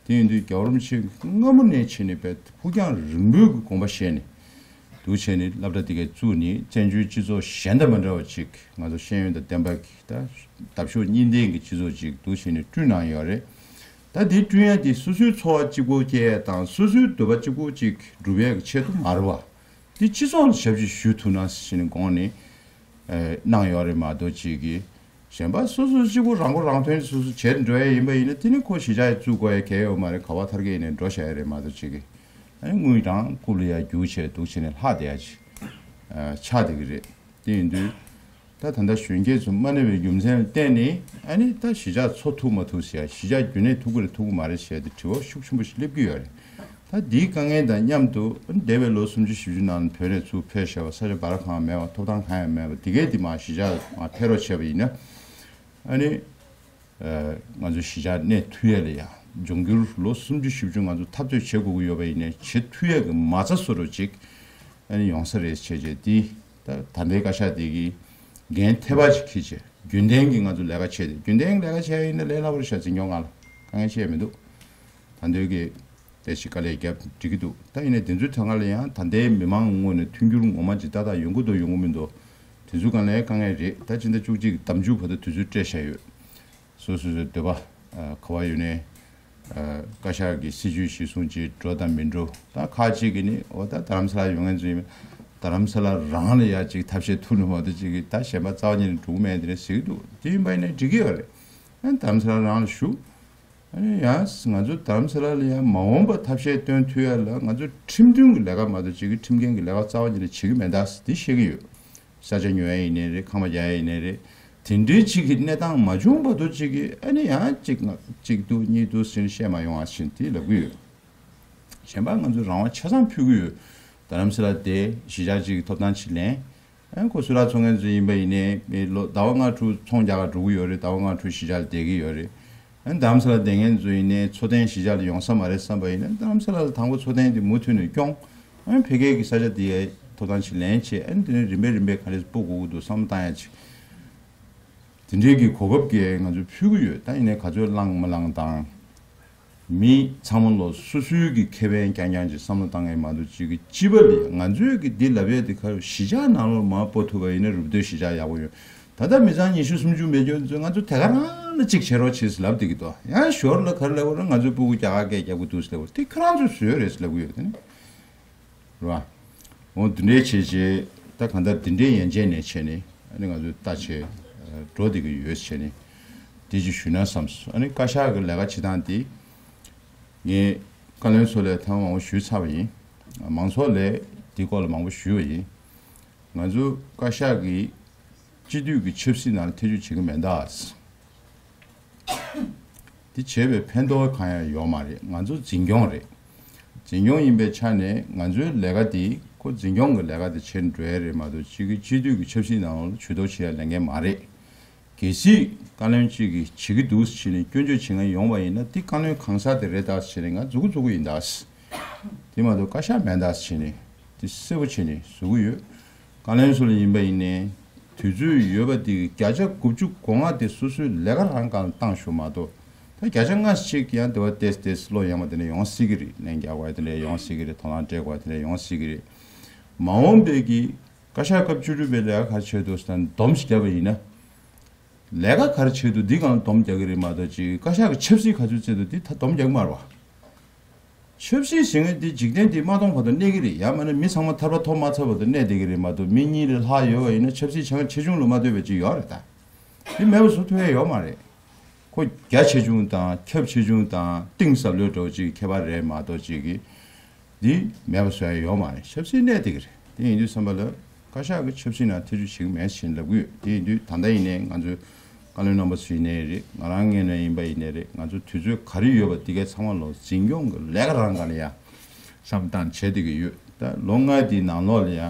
དེ་ཡིན་དུས་རྒྱལ་བ་རིན་པོ་ཆེ་སྔ་མོ་ནས་བྱས་ནས་དཔེ་ཕུགས་རྒྱང་རིང་པོའི་གི་དགོངས་པ་བཞེས་ནས་འདུག་བྱས་ནས་སློབ་གྲྭ་དེ་གའི་བཙུགས་ནས་བཙན་བྱོལ་སྤྱི་ཚོགས་གཞན་དང་མ་འདྲ་བ་ཅིག་ང་ཚོ་ཤེས་ཡོན་དང་ལྡན་པ་གི་ད་འདབ་གཤོག་གཉིས་ལྡན་གྱི་སྤྱི་ཚོགས་ཅིག་འདུག་བྱས་ནས་བསྐྲུན་གནང་ཡོད་རེད། ད་དེ་བསྐྲུན་ཡ་དེ་སོ་སོའི་འཚོ་བ་གཅིག་པོ་སྐྱེལ་ཡ་དང་སོ་སོའི་འདོད་པ་གཅིག་པོ་ཅིག་སྒྲུབ་ཡ་གི་ཆེད་དུ་མ་རེད་བ། དེ་སྤྱི་ཚོགས་ལ་ཞབས་ཕྱི་ཞུ་ཐུབ་ན་ཟེར་ནས་དགོངས་ནས་གནང་ཡོད་རེད་མ་གཏོགས་ཅིག་གི་གཞན་པ་སོ་སོ་གཅིག་པུ་རང་མགོ་རང་ཐོན་སོ་སོ་བྱེད་འགྲོ་ཡ་ཡིན་པ་ཡིན་ན་དེ་ནི་ཁོ་གཞིས་ཆགས་བཙུགས་དགོས་ཡ་གལ་ཡོད་མ་རེད། ག་བ་ཐར་གི་ཡིན་ནའི་འགྲོ་བཞག་ཡ་རེད་མ་གཏོགས་ཅིག་གི་ཨ་ནི་དངུལ་རང་རྐུབ་ལ་ཡ་རྒྱུག་བྱས་འདུག་བྱས་ནས་ལྷག་བསྡད་ཡ་ཅིག་ཆགས་བསྡད་ཀྱི་རེད། དེ་ཡིན་དུས་ད་ད་ལྟ་གཞོན་སྐྱེས་ཚོ་མ་གནས་པའི་རྒྱུ་མཚན་ལ་བརྟེན་ནས་ཨ་ནི་ད་གཞིས་ཆགས་འཚོ་ཐུབ་མ་ཐུབ་ཟེར་ཡ་གཞིས་ཆགས་རྒྱུན་གནས་ཐུབ་ཀྱི་རེད་ཐུབ་ཀྱི་མ་རེད་ཟེར་ཡ་དེ་དྲི་བ་ཤུགས་ཆེན་པོ་ཞིག་སླེབས་ཀྱི་ཡོད་རེད། ད་འདིའི་དཀའ་ངལ་དང་མཉམ་དུ་འདས་པའི་ལོ་སུམ་ཅུ་བཞི་བཅུ་ནང་བོད་ནས་ཚུར་ཕེབས་བཞག་པ་ས་ཆ་འབའ་ར་གང་ཡང་མེད་པ་ཐོབ་ཐང་གང་ཡང་མེད་པ་དེ་གས་དེ་མར་གཞིས་ཆགས་མར་ཕེབས་རོགས་བྱས་པ་ཡིན་ན་ཨ་ནི་ང་ཚོ་གཞིས་ཆགས་གནས་ཐུབ་ཡས་ལ་ཡང་ འབྱུང་འགྱུར་ལོ་སུམ་ཅུ་བཞི་བཅུ་ང་ཚོ་འཐབ་རྩོད་བྱེད་དགོས་ཀྱི་ཡོད་པ་ཡིན་ནའི་བྱེད་ཐུབ་ཡས་ཀྱི་མ་རྩ་བཟོ་འདྲ་ཅིག་ཨ་ནི་ཡོང་ས་རེད་བྱས་བྱས་དེ་ད་ད་ལྟའི་བཀའ་ཤག་དེ་གི་འགན་ཐེ་བ་ཅིག་འཁྱེར་བྱས་རྒྱུན་ལྡན་གྱི་ང་ཚོ་ལས་ཀ་བྱས་ཏེ་རྒྱུན་ལྡན་གྱི་ལས་ཀ་བྱས་ཡིན་ན་ལས་སླ་པོ་རེད་ཤག་འཛིན་སྐྱོང་ཁང་ལ་དཀའ་ངལ་ཆེ་མི་འདུག་ད་འདོད་ཀྱི་ལས་ཞིག་དཀའ་ལས་བརྒྱབ་འགྲིག་གི་འདུག་ད་ཡིན་ནའི་དེ་ཚོའི་ཐོག་ཁ་ལ་ཡང་ད་ལྟའི་མི་མང་ངོས་ནས་མཐུན་འགྱུར་ངོ་མ་ཅིག་ཏག་ཏག་ཡོང་གི་འདུག་ཡོང་གི་མི་འདུག་དེ་ཚོའི་སྒང་ལ་དཀའ་ངལ་རེད། ད་ཕྱི་ཟླ་བཅུ་གཅིག་གི་ཟླ་མཇུག་བར་དུ་དུས་ཚོད་སྤྲད་བཞག་ཡོད། སོ་སོ་སོའི་འདོད་པ་ཨ་ག་བ་ཡོད་ནའི་ཨ་བཀའ་ཤག་གི་སྲིད་བྱུས་གཞིར་བཟུང་ཅིག་འགྲོ་དང་མི་འགྲོ། ད་ཁག་ཅིག་གིས་ནི་འོ་ད་རྡ་རམ་ས་ལ་ཡོང་མཁན་ཚོ་ཡིན། རྡ་རམ་ས་ལ་རང་ལ་ཡ་ཅིག་ཐབས་ཤེས་ཐུབ་ནི་མ་གཏོགས་ཅིག་གིས་ད་གཞན་པ་རྩ་བ་ཉིད་ནས་འགྲོ་གི་མེད་དེ་འདྲ་ཟེར་གྱི་འདུག་དེ་ཡིན་པ་ཡིན་ནའི་འགྲིག་གི་ཡོད་རེད། ཨ་ནི་རྡ་རམ་ས་ལ་རང་ལ་བཞུགས། ཨ་ནི་ཡང་ང་ཚོ་རྡ་རམ་ས་ལ་ལ་ཡང་མ་འོངས་པ་ཐབས་ཤེས་སྟོན་ཐུབ་ཡ་ལ་ང་ཚོ་ཁྲིམས་མཐུན་གྱི་ལས་ཀ་མ་གཏོགས་ཅིག་གིས་ཁྲིམས་འགལ་གྱི་ལས་ཀ་རྩ་བ་ཉིད་ནས་བྱེད་ཀྱི་མེད་ད་འདི་བཤད་ཀྱི་ཡོད། ས་ཆ་ཉོ་ཡ་ཡིན་ནའི་རེད། ཁང་པ་རྒྱག་ཡ་ཡིན་ནའི་རེད། དེ་འདྲའི་ཅིག་གི་གནས་སྟངས་མ་བྱུང་བར་དུ་ཅིག་གི་ཨ་ནི་ཡང་ཅིག་ང་གཅིག་འདུག་གཉིས་འདུག་ཟེར་ནས་བཤད་མ་ཡོང་བ་བཞིན་དེ་ལབ་ཀྱི་ཡོད། གཞན་པ་ང་ཚོས་རང་དབང་ཆ་ཚང་ཕུལ་གྱི་ཡོད། རྡ་རམ་ས་ལ་བསྡད་གཞིས་ཆགས་ཅིག་གི་ཐོབ་ཐང་ཅིག་ལེན། ཨ་ཁོ་སུ་ར་ཚོང་མཁན་ཚོ་ཡིན་པ་ཡིན་ནའི་མི་ལོ་ཟླ་བ་ལྔ་དྲུག་ཚོང་རྒྱག་ག་འགྲོ་གི་ཡོད་རེད། ཟླ་བ་ལྔ་དྲུག་གཞིས་ཆགས་ལ་བསྡད་ཀྱི་ཡོད་རེད། ཨ་རྡ་རམ་ས་ལ་བསྡད་མཁན་ཚོ་ཡིན་ནའི་འཚོ་རྟེན་གཞིས་ཆགས་ལ་ཡོང་ས་མ་རེད་བསམ་པ་ཡིན་ན་རྡ་རམ་ས་ལ་ལ་དང་པོ་འཚོ་རྟེན་དེ་མུ་མཐུད་ནས་སྐྱོང་། ཨ་འཕེལ་རྒྱས་ཀྱི་ས་ཆ་དེ་ཡ་ཐོབ་ཐང་ཅིག་ལེན་བྱས་ཨ་དེ་ནས་རིམ་པས་རིམ་པས་ག་རེ་སྤོ་དགོས་ཀྱི་འདུག་བསམ་བློ་བཏང་ཡ་ཅིག་དེ་འདྲའི་གི་གོ་སྐབས་ཀྱིས་ང་ཚོས་ཕུལ་གྱི་ཡོད། ད་ཡིན་ནའི་ག་ཚོད་བླངས་མ་བླངས་དང་། མི་ཚང་མ་ལོ་སོ་སོའི་གི་ཁེ་ཕན་རྐྱང་རྐྱང་ཅིག་བསམ་བློ་བཏང་མཁན་མ་གཏོགས་ཅིག་གི་སྤྱི་པ་ལས་ང་ཚོའི་གི་འདི་ལབ་ཡས་དེ་ག་རེ་གཞིས་ཆགས་ནང་ལོགས་མར་སྤོ་ཐུབ་པ་ཡིན་ན་རུབ་སྟོན་གཞིས་ཆགས་ཡག་པོ་ཡོད། ད་ལྟ་མི་ཚང་ཉི་ཤུ་སུམ་ཅུ་མེད་ཀྱང་ཚོས་ང་ཚོ་དེ་ག་རང་ལ་གཅིག་བྱེད་རོགས་བྱེད་ཟེར་ལབ་བསྡད་ཀྱི་འདུག་ཡང་ཞོར་ལ་ག་རེ་ལབ་དགོས་རེད། ང་ཚོའི་སྤུ་གུ་རྒྱ་གར་སྐད་རྒྱག་གི་འདུག་ཟེར་ལབ་དགོས་རེད། དེ་ཁྱོད་རང་ཚོས་བཟོས་རེད་ཟེར་ལབ་ཀྱི་ཡོད་དེ་ནི། རེད་བ། འོ་འདི་འདྲའི་བྱས་བྱས་ད་གང་ལྟར་འདི་འདྲའི་ཡན་ཆད་ནས་བྱས་ནས་ཨ་ནི་ང་ཚོས་ལྟ་བྱས་འགྲོ་བསྡད་ཀྱི་ཡོད་བྱས་ནས་འདི་ཅིག་ཞུས་ན་བསམས་སོང་། ཨ་ནི་བཀའ་ཤག་གི་ལས་ཀ་བྱེད་སྟངས་འདི་ངས་བཀའ་བློན་ཚོ་ལ་ཐེངས་མང་པོ་ཞུས་ཚར་བ་ཡིན། མང་ཚོགས་ལ་འདི་སྐོར་ལ་མང་པོ་ཞུས་པ་ཡིན། ང་ཚོ་བཀའ་ཤག་གི་སྤྱི་འཐུས་ཀྱི་ཆབ་སྲིད་ནང་ཐེ་ཇུས་བྱེད་ཀྱི་མེད་ད། འདི་བྱས་པའི་ཕན་ཐོགས་གང་ཡང་ཡོད་མ་རེད། ང་ཚོ་འཛིན་སྐྱོང་རེད། འཛིན་སྐྱོང་ཡིན་པའི་ཆ་ནས་ང་ཚོའི་ལས་ཀ་འདི་ཁོ་འཛིན་སྐྱོང་གི་ལས་ཀ་འདི་བྱེད་འགྲོ་ཡ་རེད་མ་གཏོགས་སྤྱི་གི་སྤྱི་འཐུས་ཀྱི་ཆབ་སྲིད་ནང་ལ་ཇུས་གཏོགས་བྱེད་ཡ་ལས་འགན་མ་རེད། གལ་སྲིད་བཀའ་བློན་གཅིག་གིས་བྱེད་ཀྱི་འདུག་ཟེར་ནས་སྐྱོན་བརྗོད་བྱེད་མཁན་ཡོང་བ་ཡིན་ན་འདི་བཀའ་བློན་གང་ཟག་དེ་རེད་ད་ཟེར་ནས་ང་མཛུབ་གུ་འཛུགས་ཀྱི་ཡིན་ད། དེ་མ་གཏོགས་བཀའ་ཤག་མེད་ད་ཟེར་ནས་དེ་གསལ་པོ་བྱས་ནས་བཟོ་གི་ཡོད། བཀའ་བློན་ཚོ་ལ་ཡིན་པ་ཡིན་ནའི་དུས་ཚོད་ཡོད་པ་དེ་གི་བརྒྱ་ཆ་དགུ་བཅུ་གོ་ལྔ་དེ་སོ་སོའི་ལས་ཀ་རང་སྒང་ལ་བཏང་ཤོག་མ་གཏོགས་ད་བརྒྱ་ཆ་ལྔ་ཞིག་ཡང་དེ་བ་ཏེས་ཏེས་བློ་ཡངས་པ་དེ་འདྲ་ཡོང་སྲིད་ཀྱི་རེད། ལན་རྒྱག་དགོས་དེ་འདྲ་ཡོང་སྲིད་ཀྱི་རེད། དོ་སྣང་སྤྲད་དགོས་དེ་འདྲ་ཡོང་སྲིད་ཀྱི་རེད། མ་འོངས་པའི་གི་བཀའ་ཤག་སྐབས་བཅུ་དྲུག་པའི་ལས་ཀ་ག་རེ་བྱས་འདུག་ཟེར་ན་སྡོམ་ཞིག་བརྒྱབ་པ་ཡིན་ན། ལས་ཀ་ག་རེ་བྱས་འདུག་འདི་སྒང་ལ་སྡོམ་རྒྱག་གི་རེད་མ་གཏོགས་ཅིག་བཀའ་ཤག་གི་ཆབ་སྲིད་ག་ཚོད་བརྩད་འདུག་འདི་ད་སྡོམ་རྒྱག་གི་མ་རེད་བ། ཆབ་སྲིད་ཟེར་མཁན་འདི་འཇིག་རྟེན་འདི་མ་སྟོངས་བར་དུ་གནས་ཀྱི་རེད། ཡང་མིན་ན་མི་ཚང་མ་ཐར་པ་ཐོབ་མ་ཚར་བར་དུ་གནས་བསྡད་ཀྱི་རེད་མ་གཏོགས་མི་གཉིས་ལས་ལྷག་ཡོད་པ་ཡིན་ན་ཆབ་སྲིད་བྱ་བ་ཆེ་ཆུང་ལ་མ་ལྟོས་པའི་ཅིག་ཡོད་རེད་ད། འདི་མེད་པ་བཟོ་ཐུབ་ཡ་ཡོད་མ་རེད། ཁོ་རྒྱ་ཆེ་ཆུང་དང་ཁྱབ་ཆེ་ཆུང་དང་གཏིང་ཟབ་ལོས་འདྲ་བོ་ཅིག་ཁྱད་པར་རེད་མ་གཏོགས་ཅིག་གི་འདི་མེད་པ་བཟོ་ཡ་ཡོད་མ་རེད། ཆབ་སྲིད་གནས་བསྡད་ཀྱི་རེད། དེ་ཡིན་དུས་ཙམ་པ་ལ་བཀའ་ཤག་གི་ཆབ་སྲིད་ནང་ཐེ་ཇུས་བྱེད་ཀྱི་མེད་ཟེར་ལབ་ཀྱི་ཡོད། དེ་ཡིན་དུས་ད་ལྟ་ཡིན་ནའི་ང་ཚོའི་བཀའ་བློན་རྣམ་པ་ཚོ་ཡིན་ནའི་རེད། ང་རང་ངོས་ནས་ཡིན་པ་ཡིན་ནའི་རེད། ང་ཚོ་དུས་ཚོད་ག་རེ་ཡོད་པ་འདི་གའི་ཚང་མ་ལོ་འཛིན་སྐྱོང་གི་ལས་ཀ་རང་ག་ལ་ཡ་བསམ་སྟངས་བྱས་བསྡད་ཀྱི་ཡོད། ད་ལོ་ལྔ་འདིའི་ནང་ལོགས་ལ་ཡ་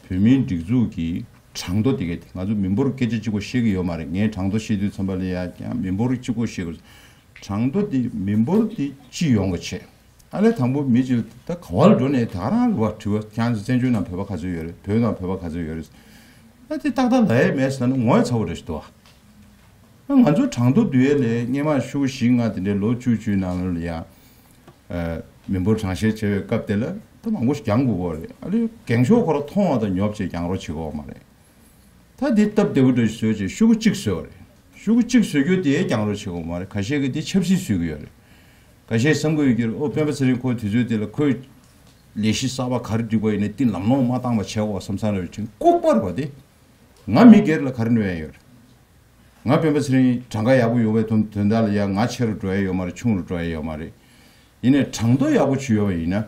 བོད་མིའི་སྒྲིག་འཛུགས་ཀྱི་གྲངས་ཐོ་འདི་གའི་ང་ཚོ་མི་འབོར་སྐད་ཆ་གཅིག་པོ་བཤད་ཀྱི་ཡོད་མ་རེད། ངས་གྲངས་ཐོ་བཤད་དུས་ཙམ་པ་ལ་ཡ་ཀྱང་མི་འབོར་གཅིག་པོ་བཤད་དགོས། གྲངས་ཐོ་འདི་མི་འབོར་འདི་སྤྱི་ཡོངས་ཀྱི་ཆེད། ཨ་ལས་དང་པོ་མི་གཅིག་ད་ག་བ་ལ་འགྲོ་ནས་ད་ག་རང་རེད་བ། དྲི་བ་ཁྱེད་རང་ཚོ་བཙན་བྱོལ་ནང་བོད་པ་ག་ཚོད་ཡོད་རེད། བོད་ནང་བོད་པ་ག་ཚོད་ཡོད་རེད། ཨ་དེ་ཏག་ཏག་ལབ་ཡས་མེད་ཟེར་ན་ངོ་ཚ་བོ་འདྲ་ཞིག་འདུག་བ། ཨ་ང་ཚོ་གྲངས་ཐོ་བསྡུ་ཡས་ལས་སྔས་མ་ཤོག་གུ་བཞི་ལྔ་དེ་འདྲའི་ལོ་བཅུ་བཅུའི་ནང་ལ་ཡ། ཨ་མི་འབོར་གྲངས་བཤེར་བྱས་པའི་སྐབས་དེ་ལ་ད་མང་པོ་ཞིག་རྒྱང་དགོས་ཀྱི་རེད། ཨ་ལས་འགེངས་ཤོག་ཁོ་རང་མཐོང་བ་དང་ཉོབ་བྱས་རྒྱང་རོགས་བྱེད་ཀྱི་ཡོད་མ་རེད། ད་འདི་སྟབས་བདེ་པོ་འདྲ་ཞིག་བཟོས་བྱས་ཤོག་གུ་གཅིག་བཟོས་པ་རེད། ཤོག་གུ་གཅིག་བཟོ་རྒྱུ་དེ་རྒྱང་རོགས་བྱེད་ཀྱི་ཡོད་མ་རེད། ཁ་ཤས་ཀྱིས་འདི་ཆབ་སྲིད་བཟོ་གི་ཡོད་རེད། ཁ་ཤས་བསམ་གྱི་ཡོད་ཀྱི་རེད། ཨོ་སྤེན་པ་ཚེ་རིང་ཁོ་དུས་ཚོད་དེ་ལ་ཁོས་ལས་གཞི་གསར་པ་ག་རེ་སྒྲིག་པ་ཡིན་ནའི་འདི་ལམ་ལྷོང་མ་བཏང་བ་བྱས་འོ་བསམ་བསམ་རེ་བྱུང་། ལྐུགས་པ་རེད་བ་དེ། ང་མི་སྒེར་ལ་ག་རེ་གནོད་ཡ་ཡོད་རེད། ང་སྤེན་པ་ཚེ་རིང་གྲངས་ཀ་ཡག་པོ་ཡོང་བའི་དོན་དོན་དག་ལ་ཡ་ང་ཆེ་རུ་འགྲོ་ཡ་ཡོད་མ་རེད། ཆུང་རུ་འགྲོ་ཡ་ཡོད་མ་རེད། ཡིན་ནའི་གྲངས་ཐོ་ཡག་པོ་བྱུང་ཡོད་པ་ཡིན་ན།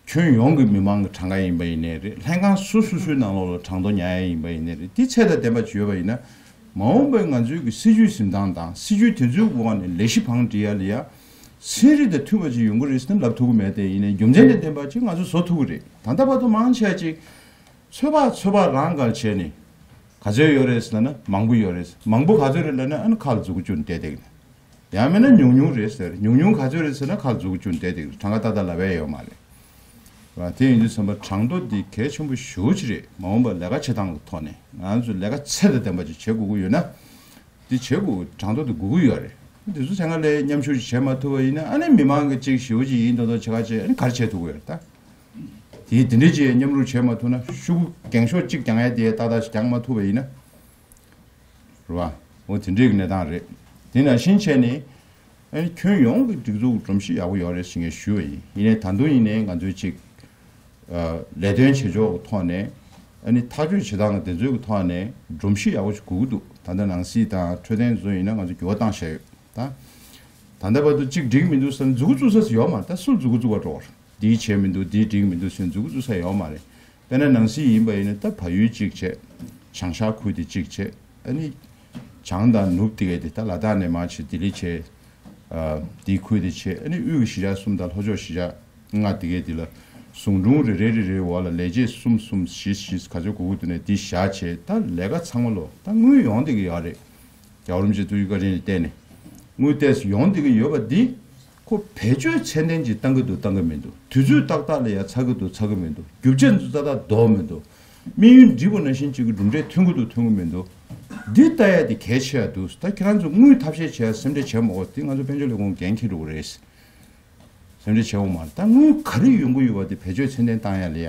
ཁྱོན་ཡོངས་ཀྱི་མི་མང་གི་གྲངས་ཀ་ཡིན་པ་ཡིན་ནའི་རེད། ལྷན་ཁང་སོ་སོ་སོའི་ནང་ལོགས་ལ་གྲངས་ཐོ་ཉར་ཡ་ཡིན་པ་ཡིན་ནའི་རེད། དེ་ཚད་དང་ལྡན་པ་ཅིག་ཡོད་པ་ཡིན་ན། མ་འོངས་པའི་ང་ཚོའི་གི་སྲིད་ཇུས་འཛིན་སྟངས་དང་སྲིད་ཇུས་དེ་ཚོའི་འོག་ནས་ལས་གཞི་བང་སྒྲིག་ཡ་ལ་ཡ། ཚན་རིག་དང་མཐུན་པ་ཅིག་ཡོང་གི་རེད་ཟེར་ན་ལབ་ཐུབ་ཀྱི་མེད་དེ། ཡིན་ནའི་རྒྱུ་མཚན་དང་ལྡན་པ་ཅིག་ང་ཚོས་བཟོ་ཐུབ་ཀྱི་རེད། ད་ལྟ་བར་དུ་མང་ཆེ་ཅིག་ཚོད་དཔག་ཚོད་དཔག་རང་གང་བྱས་ནས་ག་ཚོད་ཡོད་རེད་ཟེར་ན་མང་པོ་ཡོད་རེད། མང་པོ་ག་ཚོད་རེད་ལབ་ན་ཨ་ནི་ཁ་ལ་མཛུབ་གུ་བཅུག་ནས་བསྡད་བསྡད་ཀྱི་རེད། ཡང་མིན་ན་ཉུང་ཉུང་རེད་ཟེར། ཉུང་ཉུང་ག་ཚོད་རེད་ཟེར་ན་ཁ་འཛུགས་རྒྱུ་བསྡད་དེ་གྲངས་ཀ་ཏག་ཏག་ལབ་ཡ་ཡོད་མ་རེད། དེ་ཡིན་དུས་ཙམ་པ་གྲངས་ཐོ་འདི་གལ་ཆེན་པོ་ཞེ་པོ་ཅིག་རེད། མ་འོངས་པར་ལས་ཀ་བྱེད་སྟངས་ཀྱི་ཐོག་ནས་ང་ཚོས་ལས་ཀ་ཚད་དང་ལྡན་པ་ཅིག་བྱེད་དགོས་ཀྱི་ཡོད་ན། འདི་བྱེད་དགོས། གྲངས་ཐོ་འདི་དགོས་ཀྱི་ཡོད་རེད། འདི་ཚོ་ཚན་ཁ་ལས་མཉམ་ཞུགས་ཅིག་བྱེད་མ་ཐུབ་པ་ཡིན་ན་ཨ་ནི་མི་མང་གི་ཅིག་ཞེ་པོ་ཅིག་ཡིན་མདོག་མདོག་བྱེད་ཁ་བྱས་ཨ་ནི་ག་རེ་བྱེད་ཐུབ་ཀྱི་ཡོད་རེད་ད། དེ་དེ་འདྲས་ཅིག་མཉམ་རུབ་བྱེད་མ་ཐུབ་ན་ཤོག་གུ་འགེངས་ཤོག་གཅིག་རྒྱག་ཡ་དེ་ཏག་ཏག་ཞིག་རྒྱག་མ་ཐུབ་པ་ཡིན་ན། རེད་བ། འོ་དེ་འདྲའི་གནས་སྟངས་རེད། དེ་ནང་བཞིན་བྱས་ནས། ཨ་ནི་ཁྱོན་ཡོངས་ཀྱི་སྒྲིག་འཛུགས་སྒྲོམ་གཞི་ཡག་པོ་ཡོད་རེད་ཞེས་ངས་ཞུས་པ་ཡིན། ཡིན་ནའི་ད་དུང་ཡིན་ནའི་ང་ཚོས་ཅིག་ཨ། ལས་དོན་བྱེད་ཕྱོགས་ཀྱི་ཐོག་ནས། ཨ་ནི་ཐག་གཅོད་བྱེད་སྟངས་དེ་ཚོའི་ཐོག་ནས་སྒྲོམ་གཞི་ཡག་པོ་ཞིག་དགོས་ཀྱི་འདུག་ད་ལྟ་ནང་སྲིད་དང་འཕྲོད་བསྟེན་ཚོ་ཡིན་ན་ང་ཚོས་འགྱུར་བ་བཏང་བཞག་ཡོད་ད། ད་ལྟ་བར་དུ་གཅིག་འགྲིག་མི་འདུག་ཟེར་ན་མཛུབ་གུ་བཙུགས་ས་ཡོད་མ་རེད། ད་སུར་མཛུབ་གུ་བཙུགས་པ་འགྲོ་བར། འདིའི་བྱས་མི་འདུག་འདིའི་འགྲིག་མི་འདུག་ཟེར་མཛུབ་གུ་བཙུགས་ས་ཡོད་མ་རེད། དཔེར་ན་ནང་སྲིད་ཡིན་པ་ཡིན་ན་ད་བལ་ཡུལ་གཅིག་བྱས། བྱང་ཤར་ཁུལ་དེ་གཅིག་བྱས། ཨ་ནི། བྱང་དང་ནུབ་དེ་གའི་དེ་ད་ལ་དྭགས་ནས་མར་བྱས་ལྡི་ལི་བྱས། ཨ། དེའི་ཁུལ་དེ་བྱས་ཨ་ནི་དབུས་ཀྱི་གཞིས་ཆགས་གསུམ་དང་ལྷོ་ཕྱོགས་གཞིས་ཆགས་ལྔ་དེ་གའི་དེ་ལ། ཟུང་དྲུང་རེ་རེ་རེ་རེའི་འོག་ལ་ལས་བྱེད་གསུམ་གསུམ་བཞི་བཞི་ག་ཚོད་དགོས་ཀྱི་འདུག་ནས་དེ་བཞག་བྱས་ད་ལས་ཀ་ཚང་མ་ལོ་ད་དངུལ་ཡོང་བསྡད་ཀྱི་ཡོད་རེད། རྒྱལ་བ་རིན་པོ་ཆེ་ཐུགས་རྗེ་བཀའ་དྲིན་ལ་བརྟེན་ནས། དངུལ་ཏོག་ཙམ་ཡོང་བསྡད་ཀྱི་ཡོད་པ་འདི། ཁོ་བེད་སྤྱོད་ཚད་ལྡན་ཅིག་བཏང་གི་འདུག་བཏང་གི་མི་འདུག་དུས་ཚོད་ཏག་ཏག་ལ་ཡ་ཚར་གི་འདུག་ཚར་གི་མི་འདུག་རྒྱུ་ཆ་འདི་ཚོ་ཏག་ཏག་འདོགས་མི་འདུག་དམིགས་ཡུལ་འགྲིག་པ་ནང་བཞིན་ཅིག་གི་གྲུབ་འབྲས་ཐོན་གི་འདུག་ཐོན་གི་མི་འདུག་འདི་ལྟ་ཡ་དེ་གལ་ཆེ་ཡ་འདུག་ད་ཁྱེད་རང་ཚོ་དངུལ་ཐབས་ཤེས་བྱས་ཡ་སེམས་ཁྲལ་བྱས་མ་དགོས་པ་འདི་ང་ཚོ་དཔལ་འབྱོར་ལས་ཁུངས་འགན་འཁྱེར་འགྲོ་གི་རེད། སེམས་ཁྲལ་བྱེད་འོང་མ་རེད། ད་དངུལ་ག་རེ་ཡོང་གི་ཡོད་པ་དེ་བེད་སྤྱོད་ཚད་ལྡན་བཏང་ཡ་ལ་ཡ།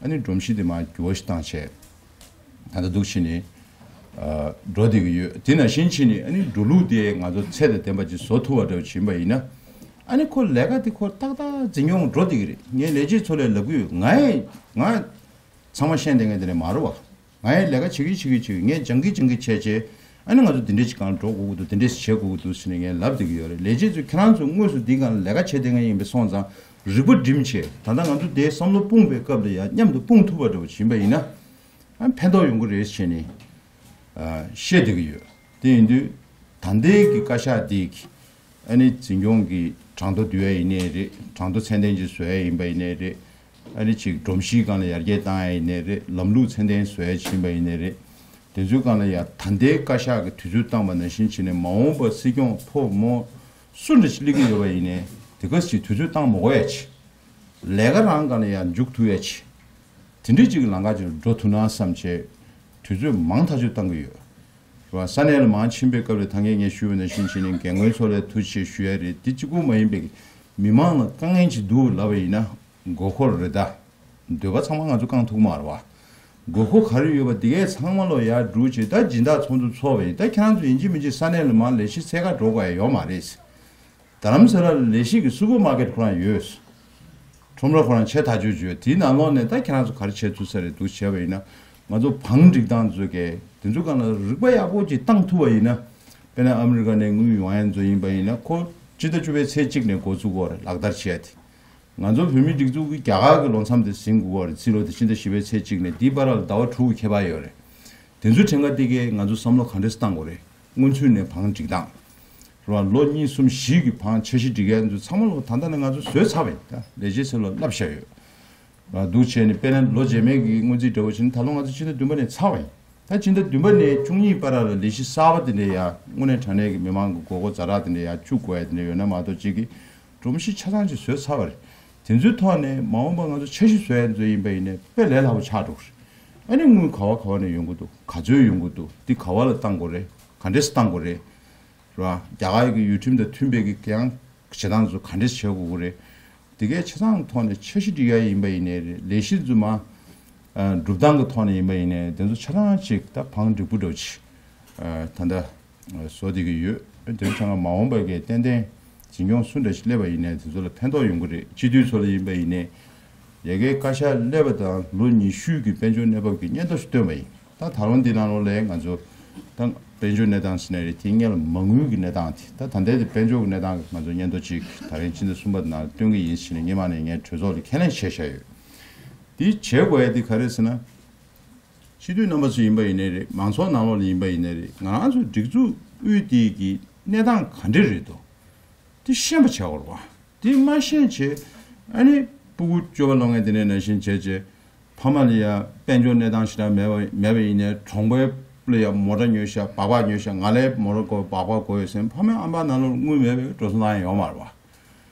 ཨ་ནི་སྒྲོམ་གཞི་དེ་མར་འགྱུར་བ་ཞིག་བཏང་བྱས། ད་ལྟ་འདུག་བྱས་ནས། ཨ། འགྲོ་བསྡད་ཀྱི་ཡོད། དེ་ནང་བཞིན་བྱས་ནས་ཨ་ནི་འགྲོ་ལུགས་དེ་ང་ཚོ་ཚད་དང་ལྡན་པ་ཅིག་བཟོ་ཐུབ་པ་འདྲ་བོ་ཅིག་ཡིན་པ་ཡིན་ན། ཨ་ནི་ཁོ་ལས་ཀ་དེ་ཁོ་ཏག་ཏག་འཛིན་སྐྱོང་འགྲོ་བསྡད་ཀྱི་རེད། ངས་ལས་བྱེད་ཚོ་ལ་ལབ་ཀྱི་ཡོད། ང་ཡི་ང་། ཚང་མ་ཤེས་ལྡན་མཁན་དེ་འདྲ་མ་རེད་བ། ང་ཡང་ལས་ཀ་བྱེད་ཀྱི་བྱེད་ཀྱི་བྱེད་ཀྱི་ངས་སྦྱང་གི་སྦྱང་གི་བྱས་བྱས། ཨ་ནི་ང་ཚོ་འདི་འདྲས་ཅིག་གང་འགྲོ་དགོས་ཀྱི་འདུག་འདི་འདྲས་བྱེད་དགོས་ཀྱི་འདུག་ཟེར་ནས་ངས་ལབ་བསྡད་ཀྱི་ཡོད་རེད། ལས་བྱེད་ཚོས་ཁྱེད་རང་ཚོ་དངོས་སུ་འདི་སྒང་ལ་ལས་ཀ་བྱེད་བསྡད་མཁན་ཡིན་པ་སོང་ཙང་རིག་པ་སྒྲིམ་བྱས་ད་ལྟ་ང་ཚོ་དེའི་བསམ་བློ་སྤུངས་པའི་སྐབས་ལ་ཡང་མཉམ་དུ་སྤུངས་ཐུབ་པ་འདྲ་བོ་ཡིན་པ་ཡིན་ན། ཨ་ཕན་ཐོགས་ཡོང་གི་རེད་ཟེར་ནས། ཨ། བཤད་བསྡད་ཀྱི་ཡོད། དེ་ཡིན་དུས། ད་ལྟའི་གི་བཀའ་ཤག་འདི་གི་ཨ་ནི་འཛིན་སྐྱོང་གི་གྲངས་ཐོ་བསྡུ་ཡ་ཡིན་ནའི་རེད། གྲངས་ཐོ་ཚད་ལྡན་ཅིག་བཟོ་ཡ་ཡིན་པ་ཡིན་ནའི་རེད། ཨ་ནི་ཅིག་སྒྲོམ་གཞིའི་སྒང་ལ་ཡར་རྒྱས་བཏང་ཡ་ཡིན་ནའི་རེད། ལམ་ལུགས་ཚད་ལྡན་བཟོ་ཡ་ཅིག་ཡིན་པ་ཡིན་ནའི་རེད། དེ་ཚོའི་སྒང་ལ་ཡ་ད་ལྟའི་བཀའ་ཤག་གི་དུས་ཚོད་བཏང་པ་ནང་བཞིན་བྱས་ནས་མ་འོངས་པར་སྲིད་སྐྱོང་ཕོ་མོ་སུ་འདྲ་ཞིག་སླེབས་ཀྱི་ཡོད་པ་ཡིན་ནའི་དེ་ག་ཅིག་དུས་ཚོད་བཏང་མ་དགོས་ཡ་ཅིག་ལས་ཀ་རང་སྒང་ལ་ཡ་འཇུག་ཐུབ་ཡ་ཅིག་དེ་འདྲའི་ཅིག་གི་ལམ་ཁ་ཅིག་འགྲོ་ཐུབ་ན་བསམ་བྱས། དུས་ཚོད་མང་ཐག་ཆོད་བཏང་གི་ཡོད། རེད་བ། ས་གནས་ལ་མར་ཕྱིན་པའི་སྐབས་ལ་ད་ངས་ངས་ཞུས་པ་ནང་བཞིན་བྱས་ནས་རྒན་རྒོན་ཚོ་ལ་ཐུགས་རྗེ་ཆེ་ཞུ་ཡ་རེད། འདི་གཅིག་པུ་མ་ཡིན་པའི་མི་མང་ལ་དཀའ་ངལ་ཅིག་འདུག་ལབ་པ་ཡིན་ན་དགོས་མཁོ་རེད་ད། འདོད་པ་ཚང་མ་ང་ཚོ་བསྐང་ཐུབ་མ་རེད་བ། དགོས་མཁོ་ག་རེ་ཡོད་པ་འདི་གས་ཚང་མ་ལོ་ཡར་སྒྲུག་བྱས་ད་སྦྱིན་བདག་ཚོགས་འདུ་ཚོགས་པ་ཡིན། ད་ཁྱེད་རང་ཚོ་ཡིན་གཅིག་མིན་གཅིག་ས་གནས་ལ་མར་ལས་གཞི་འཚོལ་ག་འགྲོ་དགོས་ཡ་ཡོད་མ་རེད། རྡ་རམ་ས་ལ་ལ་ལས་གཞི་གི་སུ་པར་མར་ཀེཊ་ཁོ་རང་ཡོད། ཁྲོམ་ར་ཁོ་རང་ཆེ་ཐག་ཆོད་ཆོད། དེའི་ནང་ལོགས་ནས་ད་ཁྱེད་རང་ཚོ་ག་རེ་བྱེད་ཐུབ་ས་རེད་འདུག་བྱས་པ་ཡིན་ན། ང་ཚོ་བང་སྒྲིག་སྟངས་ཚོ་གས་དེ་ཚོ་སྒང་ལ་རིག་པ་ཡག་པོ་ཅིག་བཏང་ཐུབ་པ་ཡིན་ན། དཔེར་ན་ཨ་མི་རི་ཀ་ནས་དངུལ་ཡོང་ཡ་ཚོ་ཡིན་པ་ཡིན་ན་ཁོ་སྤྱི་ཟླ་བཅུ་པའི་ཚེས་གཅིག་ནས་འགོ་བཙུགས་དགོས་རེད་ལག་བསྟར་བྱས་ཏེ། ང་ཚོ་བོད་མིའི་སྒྲིག་འཛུགས་ཀྱི་རྒྱ་གར་གྱི་ལོ་མཚམས་དེ་ཟིན་དགོས་རེད། ཕྱི་ལོ་དེ་ཕྱི་ཟླ་བཞི་པའི་ཚེས་གཅིག་ནས་འདིའི་བར་ལ་ཟླ་བ་དྲུག་གི་ཁྱད་པར་ཡོད་རེད། དེ་ཚོའི་ཕྲན་ཁ་དེ་གས་ང་ཚོ་བསམ་བློ་ག་འདྲས་བཏང་དགོས་རེད། སྔོན་ཚུད་ནས་བང་སྒྲིག་སྟངས། རེད་བ། ལོ་གཉིས་གསུམ་བཞི་གི་བང་འཆར་གཞི་སྒྲིག་ཡ་ཚོ་ཚང་མ་ལོ་ད་ལྟ་ནས་ང་ཚོ་བཟོས་ཚར་བ་ཡིན། ད་ལས་བྱེད་ཚོ་ལ་བསླབ་བཞག་ཡོད། རེད་བ། འདུག་བྱས་ནས་དཔེར་ན་ལོ་རྗེས་མའི་གི་སྔོན་རྩིས་འདྲ་བོ་བྱས་ན་ད་ལོ་ང་ཚོ་ཕྱི་ཟླ་བདུན་པ་ནས་ཚར་བ་ཡིན། ད་ཕྱི་ཟླ་བདུན་པ་ནས་བཅུ་གཉིས་བར་ལ་ལས་གཞི་གསར་པ་དེ་འདྲ་ཡ་དངོས་གནས་དྲང་གནས་ཀྱི་མི་མང་གི་དགོས་མཁོ་ཛ་དྲག་དེ་འདྲ་ཡ་བཅུག་དགོས་ཡ་དེ་འདྲ་ཡོད་ན་མ་གཏོགས་གཅིག་གི་སྒྲོམ་གཞི་ཆ་ཚང་ཅིག་བཟོས་ཚར་བ་རེད། དེ་ཚོའི་ཐོག་ནས་མ་འོངས་པ་ང་ཚོ་འཆར་གཞི་བཟོ་ཡ་ཚོ་ཡིན་པ་ཡིན་ནའི་དཔེ་ལས་སླ་པོ་ཆགས་འགྲོ་གི་རེད། ཨ་ནི་དངུལ་ག་བ་ག་བ་ནས་ཡོང་གི་འདུག་ག་ཚོད་ཡོང་གི་འདུག་འདི་ག་བ་ལ་བཏང་དགོས་རེད། ག་འདྲས་བཏང་དགོས་རེད། རེད་བ། རྒྱ་གར་གྱི་ཡུལ་ཁྲིམས་དང་མཐུན་པའི་གི་ཡང་བྱེད་སྟངས་ཚོ་ག་འདྲས་བྱེད་དགོས་ཀྱི་རེད། དེ་གའི་ཆ་ཚང་ཐོག་ནས་འཆར་གཞི་སྒྲིག་ཡ་ཡིན་པ་ཡིན་ནའི་རེད། ལས་གཞི་འཛུལ་མ། ཨ། སྒྲུབ་སྟངས་ཀྱི་ཐོག་ནས་ཡིན་པ་ཡིན་ནའི་དེ་ཚོ་ཆ་ཚང་ཅིག་ད་བང་སྒྲིག་པོ་འདྲ་བོ་ཅིག་ཨ། ད་ལྟ་བཟོ་བསྡད་ཀྱི་ཡོད། དེ་ཚོ་ཆ་ཚང་མ་འོངས་པ་གི་ཏན་ཏན་འཛིན་སྐྱོང་སུ་འདྲ་ཞིག་སླེབས་པ་ཡིན་ནའི་དེ་ཚོ་ལ་ཕན་ཐོགས་ཡོང་གི་རེད། སྤྱི་འཐུས་ཚོ་ལ་ཡིན་པ་ཡིན་ནའི་ཡ་གིའི་བཀའ་ཤག་སླེབས་པ་དང་ལོ་ཉི་ཤུ་གི་དཔལ་འབྱོར་གནས་བབ་ཀྱི་སྙན་ཐོ་ཞིག་བཏོན་པ་ཡིན། ད་ད་རུང་འདི་ནང་ལོགས་ལ་ང་ཚོ་ད་དཔལ་འབྱོར་གནས་སྟངས་ཟེར་ནའི་རེད། དེ་སྔོན་ལ་མ་དངུལ་གྱི་གནས་སྟངས་དེ་ད་ད་ལྟའི་དེ་དཔལ་འབྱོར་གྱི་གནས་སྟངས་ང་ཚོ་སྙན་ཐོ་གཅིག་ད་རིང་ཕྱི་ཟླ་གསུམ་པ་ནང་སྟོན་གྱི་ཡིན་ཟེར་ནས་སྔོན་མ་ནས་ངས་གྲོས་ཚོགས་ལ་ཁས་ལེན་བྱས་བཞག་ཡོད། དེ་བྱེད་དགོས་ཡ་དེ་ག་རེ་ཟེར་ན། སྤྱི་འཐུས་རྣམ་པ་ཚོ་ཡིན་པ་ཡིན་ནའི་རེད། མང་ཚོགས་ནང་ལོགས་ལ་ཡིན་པ་ཡིན་ནའི་རེད། ང་རང་ཚོ་སྒྲིག་འཛུགས་དབུས་དེ་གི་གནས་སྟངས་ག་འདྲ་རེད་དོ། དེ་ཤེས་པ་བྱ་དགོས་རེད་བ། དེ་མ་ཤེས་བྱས་ཨ་ནི་སྤུ་གུ་སྐྱོ་བ་ལོག་མཁན་དེ་འདྲ་ནང་བཞིན་བྱས་བྱས་ཕ་མ་ལ་ཡ་དཔལ་འབྱོར་གནས་སྟངས་ཞེ་དྲག་མེད་པ་མེད་པ་ཡིན་ནའི་གྲོང་པའི་ ལ་ཡང་མོ་ཊ་ཉོས་ཤག་སྦག་སྦག་ཉོས་ཤག་ང་ལ་མོ་ཊ་དགོས་སྦག་སྦག་དགོས་ཡོད་ཟེར་ཕ་མའི་ཨམ་པ་ནང་ལོགས་དངུལ་མེད་པའི་འགྲོ་སོང་བཏང་ཡ་ཡོད་མ་རེད་བ།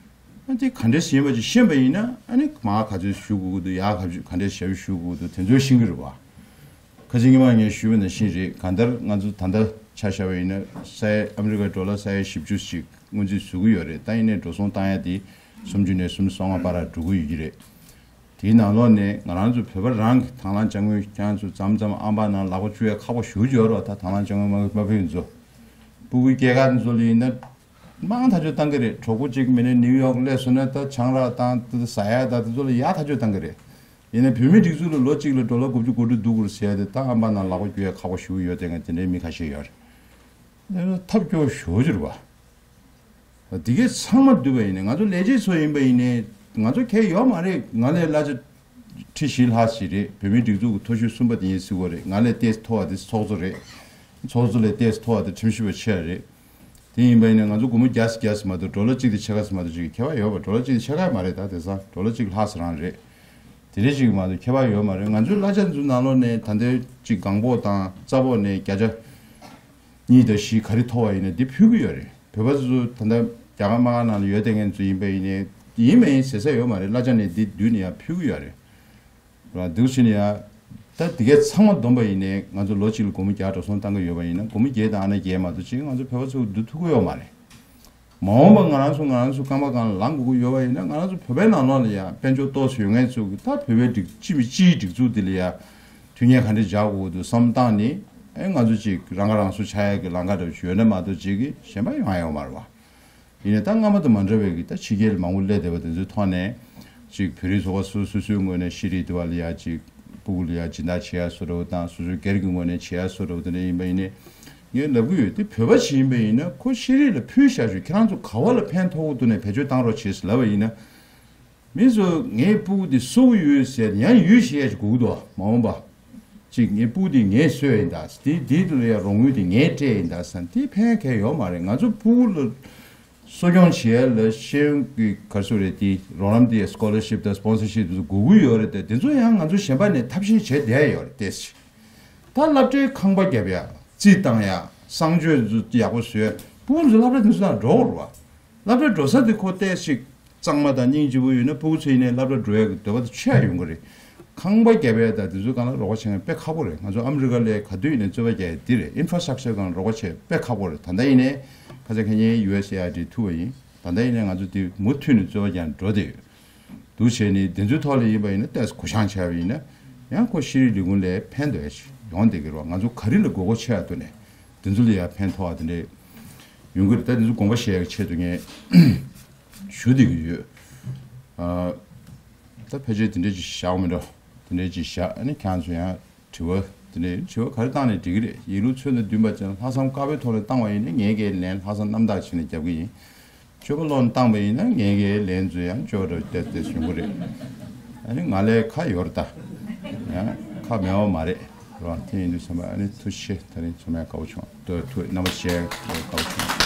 ཨ་དེ་ག་འདྲས་ཡིན་པ་ཅིག་ཤེས་པ་ཡིན་ན་ཨ་ནི་མར་ག་ཚོད་ཞུ་དགོས་ཀྱི་འདུག་ཡར་ག་ཚོད་ག་འདྲས་ཞབས་ཞུ་དགོས་ཀྱི་འདུག་དེ་ཚོ་ཤེས་ཀྱི་རེད་བ། ཁ་ཅིག་ཉི་མ་ངས་ཞུས་པ་ནང་བཞིན་རེད། གང་ལྟར་ང་ཚོ་ད་ལྟ་ཆ་བཞག་པ་ཡིན་ན་ས་ཡ་ཨ་མི་རི་ཀའི་ཌོ་ལར་ས་ཡ་བཞི་བཅུ་ཞིག་སྔོན་རྩིས་བཟོ་གི་ཡོད་རེད། ད་ཡིན་ནའི་འགྲོ་སོང་བཏང་ཡ་དེ་སུམ་ཅུ་ནས་སུམ་ཅུ་སོ་ལྔ་བར་འགྲོ་གི་ཡོད་ཀྱི་རེད། དེའི་ནང་ལོགས་ནས་ང་རང་ཚོ་བོད་པ་རང་གི་དང་བླངས་དཔྱ་དངུལ་ཁྱེད་རང་ཚོ་མཚམས་མཚམས་ཨམ་པ་ནང་ལག་པ་བཅུག་ཡ་ཁག་པོ་ཞེ་པོ་ཅིག་ཡོད་རེད་བ། ད་དང་བླངས་དཔྱ་དངུལ་མ་མ་ཕུལ་ཡིན་ཚོ་སྤུ་གུའི་སྐྱེས་སྐར་ཚོ་ལ་ཡིན་ན་མང་ཐག་ཆོད་བཏང་གི་རེད། གྲོགས་པོ་གཅིག་མིན་ན་ནིའུ་ཡོག་སླེབས་སོང་ན་ད་ཆང་རག་བཏང་དེ་ཟ་ཡ་ད་དེ་ཚོ་ལ་ཡག་ཐག་ཆོད་བཏང་གི་རེད། ཡིན་ན་བོད་མིའི་སྒྲིག་འཛུགས་ལ་ལོ་གཅིག་ལ་ཌོ་ལར་དགུ་བཅུ་གོ་དྲུག་བསྡུ་དགོས་ཟེར་ཡ་དེ་ད་ཨམ་པ་ནང་ལག་པ་བསྐྱུར་ཡ་ཁག་པོ་ཞེ་པོ་ཡོད་དེ། ང་དེ་འདྲའི་མི་ཁ་ཤས་ཡོད་རེད། ཐབས་སྐྱོ་ཤོས་ཅིག་རེད་བ། འདི་གས་ཚང་མ་བསྡུས་པ་ཡིན་ན་ང་ཚོ་ལས་བྱེད་ཚོ་ཡིན་པ་ཡིན་ནའི་ང་ཚོ་ཁྱད་ཡོད་མ་རེད། ང་ལས་གླ་ཆ་ཁྲི་བཞི་ལྷག་ཞིག་རེད། བོད་མིའི་སྒྲིག་འཛུགས་ཀྱི་མཐོ་ཤོས་གསུམ་པ་དེ་ཡིན་སྲིད་པ་རེད། ང་ལས་ཏོག་ཙམ་མཐོ་བ་དེ་ཚོགས་གཙོ་རེད། ཚོགས་གཙོ་ལས་ཏོག་ཙམ་མཐོ་བ་དེ་ཁྲིམས་ཞིབ་པ་ཆེ་བ་རེད། དེ་ཡིན་པ་ཡིན་ན་ང་ཚོ་སྒོར་མོ་བརྒྱ་ཙམ་བརྒྱ་ཙམ་མ་གཏོགས་ཌོ་ལར་གཅིག་དང་ཕྱེད་ཀ་ཙམ་མ་གཏོགས་ཅིག་ཁྱད་པར་ཡོད་པ། ཌོ་ལར་གཅིག་དང་ཕྱེད་ཀ་མ་རེད། ད་དེང་སང་ཌོ་ལར་གཅིག་ལྷག་ཙམ་རང་རེད། དེ་འདྲ་ཅིག་མ་གཏོགས་ཁྱད་པར་ཡོད་མ་རེད། ང་ཚོའི་གླ་ཆ་ཚོའི་ནང་ལོགས་ནས་ད་ལྟའི་ཅིག་གང་པོ་དང་རྩ་པོ་ནས་བརྒྱ་ཆ་གཉིས་དང་བཞི་ག་རེ་མཐོ་བ་ཡིན་ན་འདི་ཕུལ་གྱི་ཡོད་རེད། བོད་པ་ཚོ་ད་ལྟ་རྒྱ་གར་དམག་ནང་ལ་ཡོད་བསྡད་མཁན་ཚོ་ཡིན་པ་ཡིན་ནའི་ཡིན་མ་ཡིན་ཟེར་ས་ཡོད་མ་རེད། གླ་ཆ་ནས་འདི་བསྡུས་ནས་ཡང་ཕུལ་གྱི་ཡོད་རེད། རང་འདུག་ཕྱིན་ཡ། ད་འདི་གས་ཚང་མ་བསྡོམས་པ་ཡིན་ནའི་ང་ཚོ་ལོ་གཅིག་ལ་སྒོར་མོ་བརྒྱ་འགྲོ་སོང་བཏང་གི་ཡོད་པ་ཡིན་ན་སྒོར་མོ་བརྒྱད་དང་ཨ་ན་བརྒྱད་མ་གཏོགས་ཅིག་ང་ཚོ་བོད་པ་ཚོ་བསྡུ་ཐུབ་ཀྱི་ཡོད་མ་རེད། མ་འོངས་པ་ང་རང་ཚོ་ང་རང་ཚོ་རྐང་པ་སྒང་ལ་ལངས་དགོས་ཀྱི་ཡོད་པ་ཡིན་ན་ང་རང་ཚོ་བོད་པའི་ནང་ལོགས་ལ་ཡང་དཔལ་འབྱོར་ཏོག་ཙམ་ཡོད་མཁན་ཚོ་གི་ད་བོད་པའི་སྒྲིག་སྤྱི་མི་སྤྱིའི་སྒྲིག་འཛུགས་འདི་ལ་ཡང་མཐུན་རྐྱེན་ག་འདྲ་སྦྱར་དགོས་འདུག་བསམ་བཏང་ནས་ཨེ་ང་ཚོ་ཅིག་རང་ཁ་རང་གསོ་ཆགས་ཡག་གི་ལམ་ཁ་འདྲ་བ་ཞིག་ཡོད་ན་མ་གཏོགས་ཅིག་གི་གཞན་པ་ཡོང་ཡ་ཡོད་མ་རེད་བ། ཡིན་ནའི་ད་སྔ་མ་དང་མ་འདྲ་བའི་གི་ད་ཕྱི་རྒྱལ་མང་པོ་སླེབས་བསྡད་པ་དེ་ཚོའི་ཐོག་ནས་ཅིག་བོད་རིགས་ཚོགས་པ་སོ་སོ་སོའི་ངོས་ནས་ཤེས་རིག་འདི་བ་ལ་ཡ་ཅིག་སྤུ་གུ་ལ་ཡ་སྦྱིན་བདག་བྱེད་ཡ་བཟོ་འདྲ་བོ་དང་སོ་སོའི་སྒེར་གྱི་ངོས་ནས་བྱེད་ཡ་བཟོ་འདྲ་བོ་དེ་འདྲ་ཡིན་པ་ཡིན་ནའི་ངས་ལབ་གི་ཡོད། དེ་བོད་པ་ཞིག་ཡིན་པ་ཡིན་ན་ཁོ་ཤེས་རིག་ལ་ཕུལ་བཞག་ཞུ་ཁྱེད་རང་ཚོ་ག་བ་ལ་ཕན་ཐོགས་འདུག་ནས་བེད་སྤྱོད་བཏང་རོགས་བྱེད་ཟེར་ལབ་པ་ཡིན་ན། མི་ཚོ་ངའི་སྤུ་གུ་འདི་གསོ་གི་ཡོད་ཟེར་ཡང་ཡུལ་ཤེས་ཡ་ཞིག་དགོས་ཀྱི་འདུག་མ་འོངས་པ། ཅིག་ངའི་སྤུ་གུ་འདི་ངས་གསོས་ཡིན་ད་དེ་དེ་ལ་ཡ་རོགས་དངུལ་དེ་ངས་སྤྲད་ཡིན་ད་ཟེར་དེ་ཕན་གལ་ཡོད་མ་རེད། ང་ཚོ་སྤུ་གུ་ལ་གསོ་སྐྱོང་བྱེད་ཡ་ལ་ཤེས་ཡོན་གྱི་ག་རེ་ཟེར་རེད་དེ་རོགས་རམ་དེ་སི་ཀོ་ལར་ཤིབ་དང་སི་པོན་སར་ཤིབ་དེ་ཚོ་དགོས་ཀྱི་ཡོད་རེད་དེ་དེ་ཚོ་ཡང་ང་ཚོ་གཞན་པ་ནས་ཐབས་ཤེས་བྱས་བསྡད་ཡོད་རེད་དེ། ད་སློབ་གྲྭའི་ཁང་པ་བརྒྱབ་ཡ་རྩིས་བཏང་ཡ་གསང་སྤྱོད་ཚོ་ཡག་པོ་བཟོས་ཡ་སྤུ་གུ་ཚོ་སློབ་གྲྭ་དེ་ཚོ་ནང་འགྲོ་དགོས་རེད་བ། སློབ་གྲྭ་འགྲོ་ས་དེ་ཁོ་ཏོག་ཙམ་གཙང་མ་དང་སྙིང་རྗེ་པོ་ཡོད་ན་སྤུ་གུ་ཚོ་ཡིན་ནའི་སློབ་གྲྭ་འགྲོ་ཡག་གི་འདོད་པ་དེ་ཆེ་ཡ་ཡོང་གི་རེད། ཁང་པ་བརྒྱབ་ཡ་དང་དེ་ཚོའི་སྒང་ལ་རོགས་པ་བྱེད་མཁན་དཔེ་ཁག་པོ་རེད། ང་ཚོ་ཨ་མི་རི་ཀ་ལ་ག་དུས་ཡིན་ནའི་རྩོད་པ་རྒྱག་ཡ་འདི་རེད། ཨིན་ཕྲ་སི་ཊག་ཅར་སྒང་ལ་རོགས་པ་བྱེད་དཔེ་ཁག་པོ་རེད། ད་ལྟ་ཡིན་ནའི་ཁ་ཚ་ཁ་ཉིན་ཡུ་ཨེས་ཨེ་ཨའི་ཌི་ཐུབ་པ་ཡིན། ད་ལྟ་ཡིན་ནའི་ང་ཚོ་དེ་མུ་མཐུད་ནས་རྩོད་པ་རྒྱག་འགྲོ་བསྡད་ཡོད། འདུག་བྱས་ནས་དེ་ཚོའི་ཐོག་ལ་ཡིན་པ་ཡིན་ན་ཏོག་ཙམ་གུ་བཤངས་བྱས་པ་ཡིན་ན་ཡང་ཁོ་ཤེས་རིག་ལས་ཁུངས་ལ་ཕན་ཐོགས་ཡ་ཞིག་ཡོང་བསྡད་ཀྱི་རེད་བ། ང་ཚོ་ག་རེ་ལ་དགོས་མཁོ་ཆེ་བ་འདུག་ནས་དེ་ཚོ་ལ་ཡང་ཕན་ཐོགས་པ་དེ་འདྲས་ཡོང་གི་རེད། ད་དེ་ཚོ་དགོངས་པ་བཞེས་ཡག་ཆེད་དུ་ངས་ཞུ་བསྡད་ཀྱི་ཡོད། ཨ། ད་ཕལ་ཆེར་དེ་འདྲས་ཅིག་བཞག་མི་འགྲོ། དེ་འདྲས་ཅིག་བཞག་ཨ་ནི་ཁྱེད་ཚོ་ཡང་དྲི་བ་དེ་འདྲས་དྲི་བ་ག་རེ་བཏང་ནས་འགྲིག་གི་རེད། ཡིག་ལུགས་ཚོད་ལ་འདུན་པ་ཅན་ལྷག་བསམ་དཀར་པོའི་ཐོག་ནས་བཏང་བ་ཡིན་ན་ངས་ཀྱི་ལན་ལྷག་བསམ་རྣམ་དག་བྱས་ནས་རྒྱབ་ཀྱི་ཡིན། སྤྱོད་པ་ལོག་ནས་བཏང་པ་ཡིན་ན་ངས་ཀྱི་ལན་ཚོ་ཡང་སྤྱོད་པ་ཏོག་ཙམ་ཏོག་ཙམ་ཡོང་གི་རེད། ཨ་ནི་ང་ལ་ཁ་ཡོད་རེད་ད། ཡང་ཁ་མེད་པ་མ་རེད། རང་དེ་ཡིན་དུས་ཙམ་པ་ཨ་ནི་ཐུགས་རྗེ་ཆེ། ད་རིང་ཚང་མ་དགའ་པོ་བྱུང་། ཐུགས་རྣམ་པ་ཞེ་དགའ་པོ་བྱུང་།